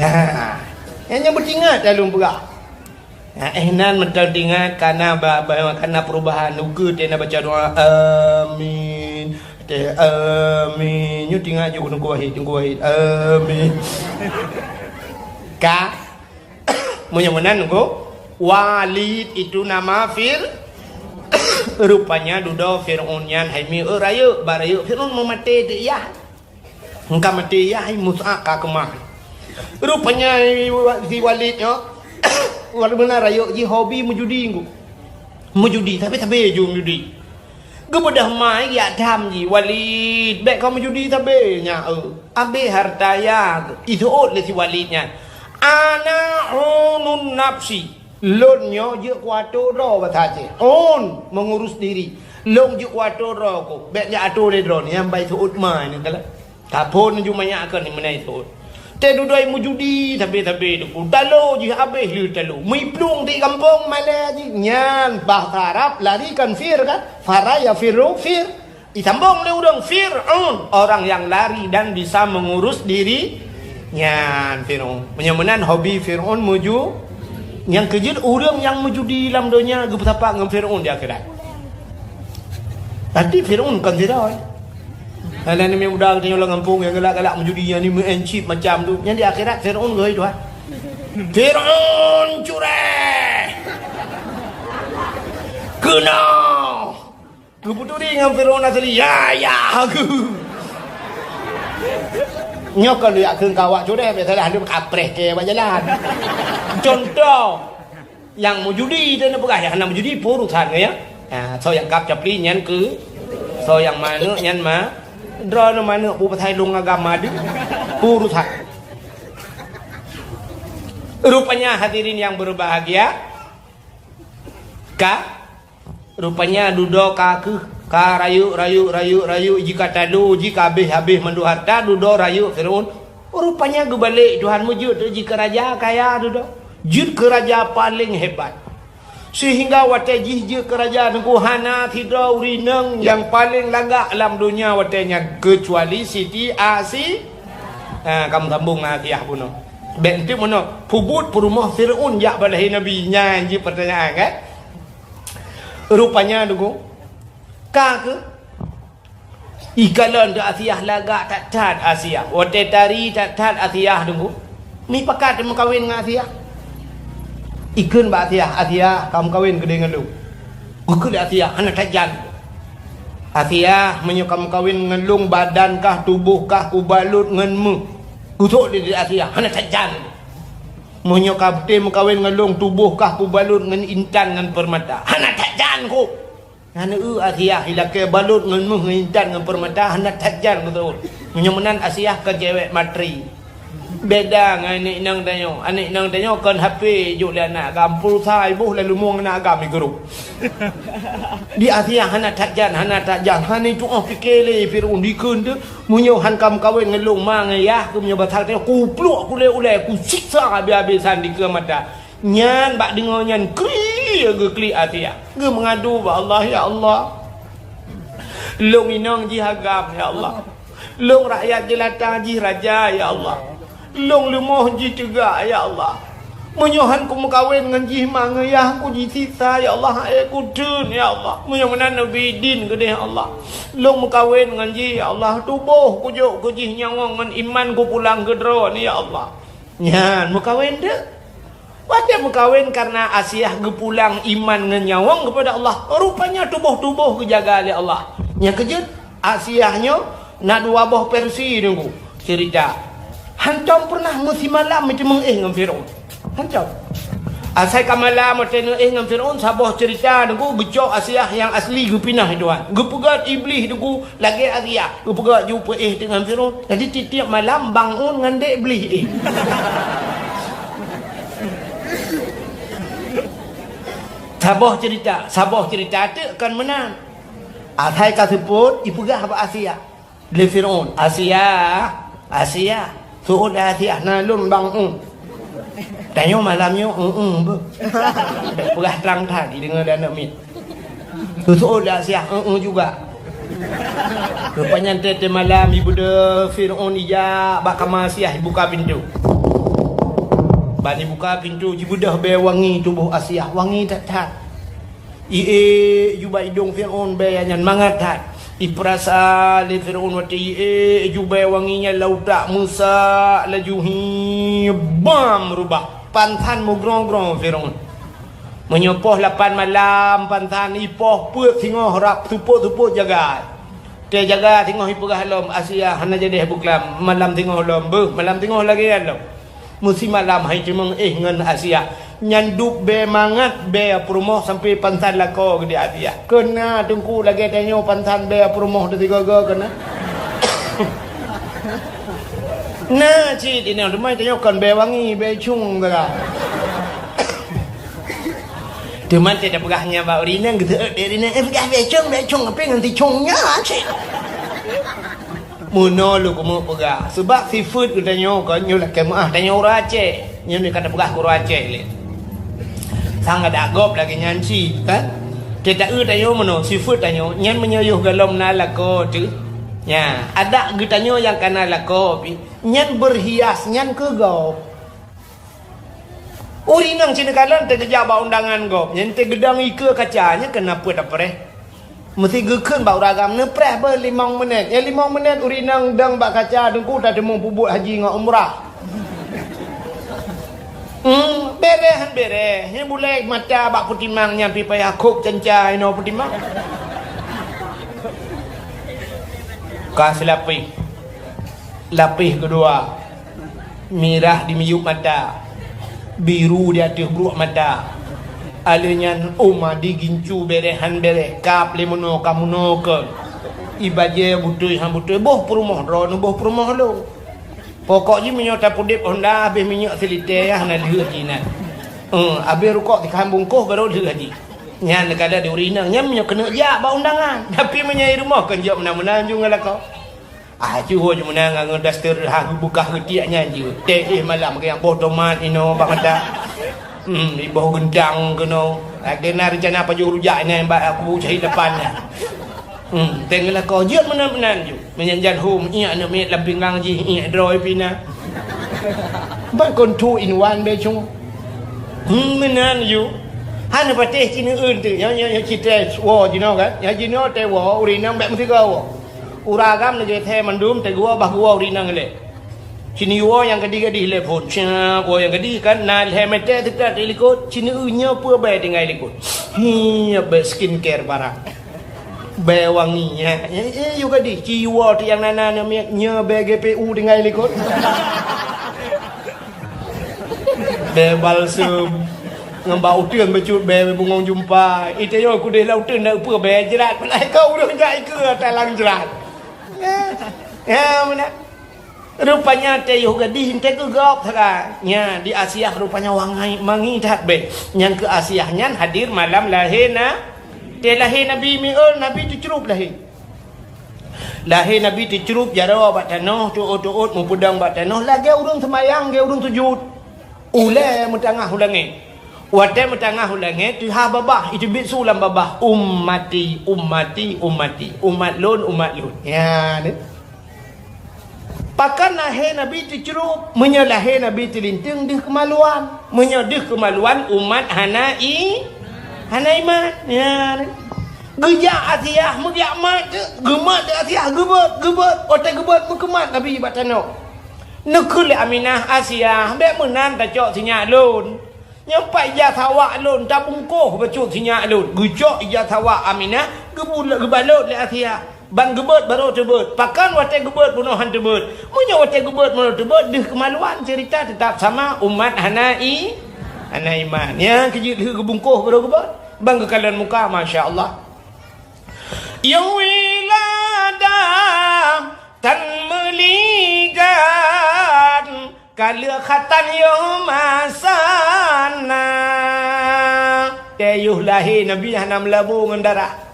Ha. Nyang, nyang beutingat lalu peugah. Ha, eh, nan meuteun tingat kana ba, ba, kana perubahan. Ukeue tena baca doa, "Amin." Teh, "Amin." Nyu tingat ju Teungku Wahid, Teungku Wahid. "Amin." Ka. Meunyoe meunan Teungku, Walid itu nama Fir-, rupanya dudoe Fir'aun nyan hai mi, eh, rayeuk, ba rayeuk Fir'aun meumaté teuk yah. Engka maté yah, hai Mus'ab ka keumah. Rupanya si Walid nyoe, walaupun na rayeuk jih hobi meujudi Teungku. Meujudi, sabe-sabe ju meujudi. Geubeudôh mai jak tham jih, "Walid, bèk kau meujudi sabe nyan, eu. Abéh hareuta yah." Iseuôt lé si Walid nyan, "Ana unun nafsi." Lôn nyoe jeuet kuatô droe basa Aceh. Un, mengurus diri. Lôn jeuet kuatô droe ku. Bèk jak atô lé droeneuh, nyan ban iseuôt ma nyan kalon. Taphôn ju manyak keu ni meunan iseuôt. Teuh dudoe meujudi sabe-sabe Teungku. Talo jih abéh lé talo. Meuplueng di gampông malèe jih. Nyan bahasa Arab lari kan fir kan? Fara yafirru fir. Disambông lé ureueng Fir'aun, orang yang lari dan bisa mengurus diri. Nyan Fir'aun. Meunyoe meunan hobi Fir'aun meuju-, nyang keujeuet ureueng nyang meujudi lam donya geupeusapat ngon Fir'aun di akhirat. Tapi Fir'aun kon sidroe. Hana neumiyueb udah geutanyoe lam gampông nyang galak-galak meujudi nyang ni meu'en cit macam tu. Nyang di akhirat Fir'aun geuhôi Tuhan. Fir'aun cureh. Keunoe. Geuputuri ngon Fir'aun asli, "Ya, ya, aku." Nyoe kon jak kheun keu awak cureh, biasalah lôn kapreh kèe bak jalan. Contoh, nyang meujudi teuh neupeugah, nyang hana meujudi, peue urusan nyan, ya. Ha, soe nyang kab capli nyan keu, soe nyang manök nyan ma, droeneuh manök bu pasai lôn agam madu, peue urusan. Rupanya hadirin yang berbahagia, ka Rupanya dudoe ka keuh, ka rayeuk, rayeuk, rayeuk, rayeuk, jih ka talo, jih ka habéh-habéh mandum hareuta, dudoe rayeuk Fir'aun. Rupanya geubalek Tuhan meujeuet teuk jih keu raja kaya dudoe. Jeuet keu raja paleng hebat. Seuhingga watèe jih jeuet keu raja Teungku hana sidroe ureueng inong nyang paleng lagak lam donya watèe nyan, keucuali Siti Asi-, ha, ka meusambông ngon Asiah bunoe. Bèk enteuk meunoe, peubuet peurumoh Fir'aun jak bak lahé Nabi, nyan jih peurtanyaan, kan? Rupanya Teungku, ka keuh, ikalon teuh Asiah lagak that-that Asiah. Watèe tari that-that Asiah Teungku. Mipakat meukawen ngon Asiah. Ikheun bak Asiah, "Asiah, ka meukawen keudeh ngon lôn." Geukheun lé Asiah, "Hana that jan." "Asiah, meunyoe ka meukawen ngon lôn, badan kah, tuboh kah kubalot ngon méuh." Geusok lé Asiah, "Hana that jan." "Meunyoe ka beutôi meukawen ngon lôn, tuboh kah kubalot ngon intan ngon peurmata." "Hana that jan kôh." Nyan eu Asiah ilakée balot ngon méuh, ngon intan, ngon peurmata, hana that jan geuseuôt. Meunyoe meunan Asiah kon cewek matri. Beda ngon aneuk inong tanyoe. Aneuk inong tanyoe kon H P jok lé aneuk agam, pulsa iboh lalu mueng aneuk agam igeurok. Di Asiah hana that jan, hana that jan. Hana tuoh pike lé Firaun dikeue teuh, meunyoe han ka meukawen ngon lôn ma ngon yah keuh, meunyoe basa tanyoe, kupluek kulé ulée, kusiksa habéh-habésan dikeue mata. Nyan bak deungoe nyan krie geuklik Asiah. Geumeungadu bak Allah, "Ya Allah, lôn inong jih agam, ya Allah. Lôn rakyat jeulata jih raja, ya Allah. Lôn leumoh jih teuga, ya Allah. Meunyoe han kumeukawen ngon jih ma ngon yah, kujisiksa, ya Allah, hai kuteun, ya Allah. Meunyoe meunan neubi idin keudeh, ya Allah. Lôn meukawen ngon jih, ya Allah, tuboh kujok keu jih nyawöng ngon iman kupulang keu droeneuh, ya Allah." Nyan meukawen deuh. Watée meukawen, kareuna Asiah geupulang iman ngon nyawöng keupada Allah, rupanya tuboh-tuboh geujaga lé Allah. Nyang keujeuet, Asiah nyoe na dua boh versi Teungku cerita. Hantom pernah meusimalam meuteumeuéh ngon Firaun. Hantom. Asai ka malam watée neuéh ngon Firaun, saboh cerita Teungku geucok Asiah nyang asli geupinah tuan. Geupeugét Iblih Teungku, lagée Asiah, geupeugah ju peuéh teungoh Firaun. Jadi, tiep-tiep malam bangon ngon dek blih éh. Saboh cerita, saboh cerita teuk kon meunan. Asai ka seupôt, ipeugah bak Asia. Lé Firaun, "Asia, Asia." Seuôt lé Asiah, "Na lôn bang, eu." Tanyoe malam nyoe, eu, eu, beuh. Peugah trang that, jideungoe lé aneuk miet. Seuôt lé Asiah, eu, eu juga. Rupanya teuh malam, ibeudôh Firaun ijak bak kama Asiah, ibuka pintoe. Ban ibuka pintoe, jibeudôh bée wangi tuboh Asiah, wangi that-that. Iék ju bak idong Firaun bée nyan mangat that. Ipeurasa lé Firaun watée iék ju bée wangi nyan lam utak, meusak laju hi bam rubah. Pansan meugrong-grong Firaun. Meunyoe poh lapan malam pansan ipoh peuet singoh rab seupôt-seupôt jaga. Teujaga singoh ipeugah lom, "Asia, hana jadeh beuklam, malam singoh lom, beuh, malam singoh lagée nyan lom." Meusimalam hai teumeung éh ngon Asia. Nyan dub bée mangat bée peurumoh sampoe pansan lakoe geude Asia. Keu na teungku lagée tanyoe pansan bée peurumoh teusigoe-goe keu na? Na cit inong teuma tanyoe kon bée wangi, bée cung saga. Teuma teuh tapeugah nyan bak ureueng inong geuseuôt lé ureueng inong, "Eh, peugah bée cung, bée cung, tapi ngon si cung nyan cit." Meunoe lôn keumeung peugah, seubab sifeuet geutanyoe kon nyoe lakée meuáh, tanyoe ureueng Aceh. Nyoe ka tapeugah keu ureueng Aceh lé. Sang adak gob lagée nyan cit, kan? Teuta eu tanyoe meunoe, sifeuet tanyoe, nyan meunyoe yoh gohlom na lakoe teuh. Nya, adak geutanyoe nyang kana lakoe pih, nyan beurhias nyan keu gob. Ureueng inong sineuk kalon teuh geujak bak undangan gob, nyan teuh geudong ikeue kaca, nyan keuneuk peuet apreh. Meusi geukheun bak ureueng agam neupreh beuh limong meunet. Nyang limong meunet ureueng inong dong bak kaca teungku tateumong peubuet haji ngon umrah. Hmm, bereh han bereh. Nyan bulek mata bak peutimang nyan pih payah khôb canca inoe peutimang. Ka seulapeh. Lapeh keudua. Mirah di miyueb mata, biru di ateueh bruek mata. Alheuh nyan ôm di gincu bereh han bereh, kab lé meunoe ka meunoe kon. Ibajée beutôi han beutôi, boh peurumoh droeneuh, boh peurumoh lôn. Pokok jih meunyoe tapeudeb honda habéh minyeuk silitée, hana lheueh jih nan. Eh, habéh rukok sikhan bungkôh barô lheueh jih. Nyan kada di ureueng inong, nyan meunyoe keuneuk jak bak undangan. Tapi meunyoe i rumoh kon jok meunan-meunan ju ngon lakoe. Ah, cuho ju meunan ngon daster ha geubeukah geutiek nyan jeuet. Teuh éh malam geunyang boh tomat inoe bak mata. Hmm, iboh geuntang keunoe. Lagée na reuncana pajoh rujak nyan bak kubu syahid lapan nyan. Hmm, teuh ngon lakoe jeuet meunan-meunan ju. Meunyan jan hom, iék aneuk miet lam pinggang jih, iék droe pih na. Ban kon two in one bée cong. Hmm, meunan ju. Hana patéh ci neueun teuh. Nyoe, nyoe, nyoe ci teuh woe jinoe kan. Nyoe jinoe teuh woe, ureueng inong bék meusigoe woe. Ureueng agam lagée thée mandum teuh geuwoe bah geuwoe ureueng inong ilée. Sini woe nyang gadih-gadih lé phon. Siap woe nyang gadih kan, na lhèe mètè teuka di likot. Sini eu nyoe peue bèe tinggai likot. Hi, bèe skincare barang. Bèe wangi, ya. Eh, eh, yue gadih. Ci woe ti nyang na-na nyoe miet, nyoe bèe G P U tinggai likot. Bèe balsem. Ngon bak uteuen bacut bèe bungong jumpa. Ite nyoe kudeh lam uteuen na peue bèe jrat. Peulai kau ureueng jak ikeue talang jrat. Ya, ya, meunan. Rupanya teuh yoh gadih teuh geugop sagai. Nya, di Asiah rupanya wangai mangi that bèe. Nyang keu Asiah nyan hadir malam lahé na-, teuh lahé Nabi mieu, Nabi teucrup lahé. Lahé Nabi teucrup jaroe bak tanoh, teuôt-teuôt meupeudong bak tanoh, lagèe ureueng seumayang, lagèe ureueng sujud. Ulèe meutangah u langèt. Watèe meutangah u langèt, teuhah babah, iteubiet su lam babah, "Ummati, ummati, ummati." Umat lôn, umat lôn. Ya, ni. Pakon lahé Nabi teucrup, meunyoe lahé Nabi teulinteung deuh keumaluan. Meunyoe deuh keumaluan, umat hana i-, hana iman. Ya, ni. Geujak Asiah, meujak mat, geumat lé Asiah, geubeuet, geubeuet. Watèe geubeuet, meukeumat Nabi bak tanoh. Neukheun lé Aminah, "Asiah, bèk meunan tacok sinyak lôn. Nyoe pat ija sawak lôn, tabungkôh bacut sinyak lôn." Geucok ija sawak Aminah, geubu-, geubalot lé Asiah. Ban geubeuet barô teubeuet. Pakon watèe geubeuet bunoe han teubeuet? Meunyoe watèe geubeuet bunoe teubeuet, deuh keumaluan, ceurita teutap sama, umat hana i-, hana iman. Nyan keuh jeuet lheueh geubungkôh barô geubeuet. Ban geukalon muka, masya Allah. Nyang wiladah tan meuligan, ka lheueh khatan yoh masa na. Teuh yoh lahé Nabi hana meulabô ngon darah.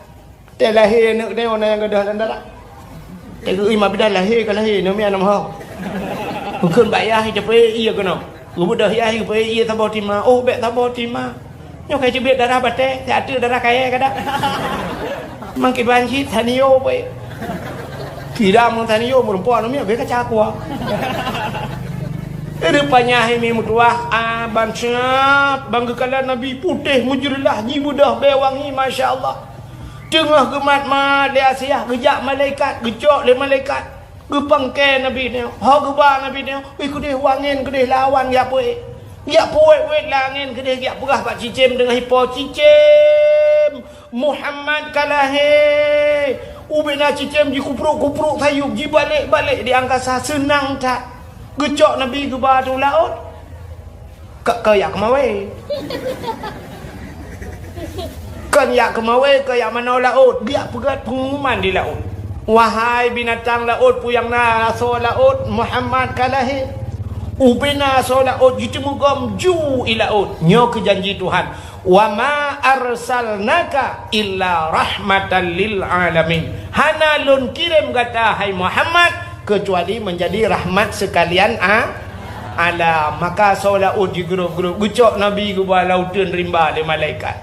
Teuh lahé aneuk teuh na nyang gadôh lam darah. Teuh geuh, "Ih, ma bidan lahé ka lahé, nyoe mian nam ho." Mungken bak yah, ih, tapeuék ié keunoe. Geubeudôh yah, ih, geupeue ié saboh tima. Oh, bèk saboh tima. Nyoe ka iteubiet darah batèe, siat teuk darah kayèe kadang. Mangkiban cit, Sanio peuék. Kira meusanio meureumpok aneuk miet, bèk kaca kuah. Rupanya hai mi meutuwah, ah, ban siap, ban geukalon Nabi putéh meujeulaih, jibeudôh bèe wangi, masya Allah. Teungoh geumat-mat lé Asiah, geujak malaikat, geucok lé malaikat. Geupangkée Nabi nyoe, ho geuba Nabi nyoe, ih, keudeh u angén, keudeh lam awan geujak peuék. Geujak peuék-ék lam angén, keudeh geujak peugah bak cicém deungon ipo, "Cicém, Muhammad ka lahé." Ubena cicém jikuprok-kuprok sayup, jibalek-balek di angkasa, seunang that. Geucok Nabi geuba u laôt. Ka, ka jak keumawé. Kon jak keumawé, ka jak manoe laôt, geujak peugét peungumuman di laôt. Wahai binatang laôt, peue nyang na asoe laôt, Muhammad ka lahé. Ubena asoe laôt jiteumugom ju i laôt. Nyoe keuh janji Tuhan, "Wa ma arsalnaka illa rahmatan lil alamin." Hana lôn kirém gata, hai Muhammad, keucuali meunjadi rahmat seukalian a-, alam. Maka asoe laôt jigrôp-grôp, geucok Nabi geuba lam uteuen rimba lé malaikat.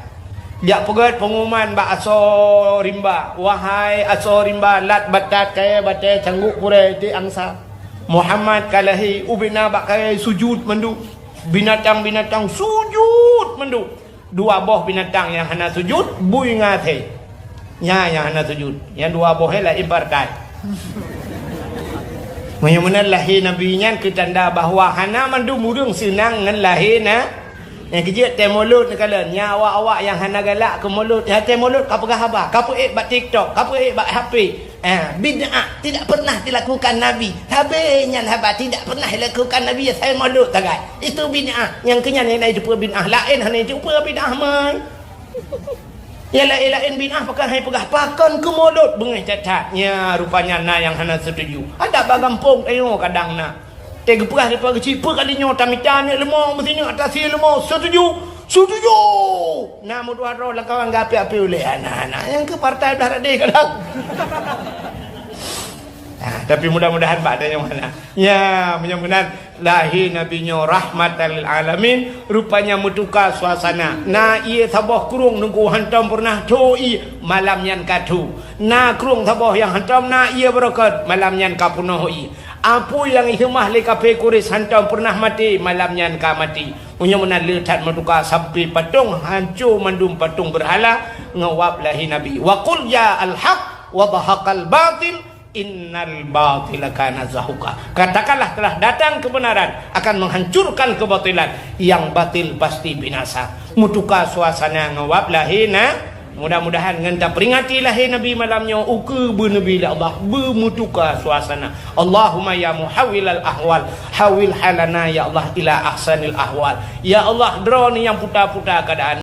Jak peugét peungumuman bak asoe rimba, "Wahai asoe rimba, lat batat kayée batée, cangguek purée, iték angsa, Muhammad ka lahé." Ubena bak kayée sujut mandum, binatang-binatang sujut mandum. Dua boh binatang nyang hana sujut, bui ngon asèe. Nyan nyang hana sujut. Nyang dua boh nyan laén partai. Meunyoe meunan lahé Nabi nyan keu tanda bahwa hana mandum ureuëng seunang ngon lahé na-, nyang keujeuet tée mulod neukalon. Nyang awak-awak nyang hana galak keu mulod, nyang tée mulod ka peugah haba, ka peuék bak TikTok, ka peuék bak H P. Ah, bid'ah tidak pernah dilakukan Nabi. Sabe nyan haba tidak pernah dilakukan Nabi, asai mulod sagai. Itu bid'ah. Nyang keu nyan nyang na jiteupeue bid'ah, laén hana jiteupeue bid'ah mai. Nyang laén-laén bid'ah pakon hai peugah, pakon keu mulod beungéh that-that. Nya rupanya na nyang hana setuju. Adak bak gampông tanyoe kadang na. Teuh geupeugah dipat keuchik, peue kali nyoe tamita aneuk leumo, meusineuk atasi leumo, setuju? Setuju! Na meutuah droe lam kawan geuapée-apée ulée, hana-hana. Nyang keu partai blah radeh kadang. Ah, tapi mudah-mudahan bak tanyoe hana. Nya, meunyoe meunan, lahé Nabi nyoe rahmatan lil alamin, rupanya meutuka suasana. Na ié saboh krueng teungku hantom peureunah tho ié, malam nyan ka tho. Na krueng saboh nyang hantom na ié beureukat, malam nyan ka peunoh ié. Apui nyang iseumah lé kafé Quraisy hantom peureunah maté, malam nyan ka maté. Meunyoe meunan le that meutuka sampai patong, hanco mandum patong beurhala ngon wab lahé Nabi. Wa qul ja'al haq wa zahaqal batil, Innal batila kana zahuqa. Katakanlah telah datang kebenaran akan menghancurkan kebatilan. Yang batil pasti binasa. Meutuka suasana ngon wab lahé na. Mudah-mudahan ngon taperingati lahé Nabi malam nyoe ukeue beuneubri lé Allah beumeutuka suasana. Allahumma ya muhawwilal ahwal, hawwil halana ya Allah ila ahsanil ahwal. Ya Allah, droeneuh nyang puta-puta keuadaan.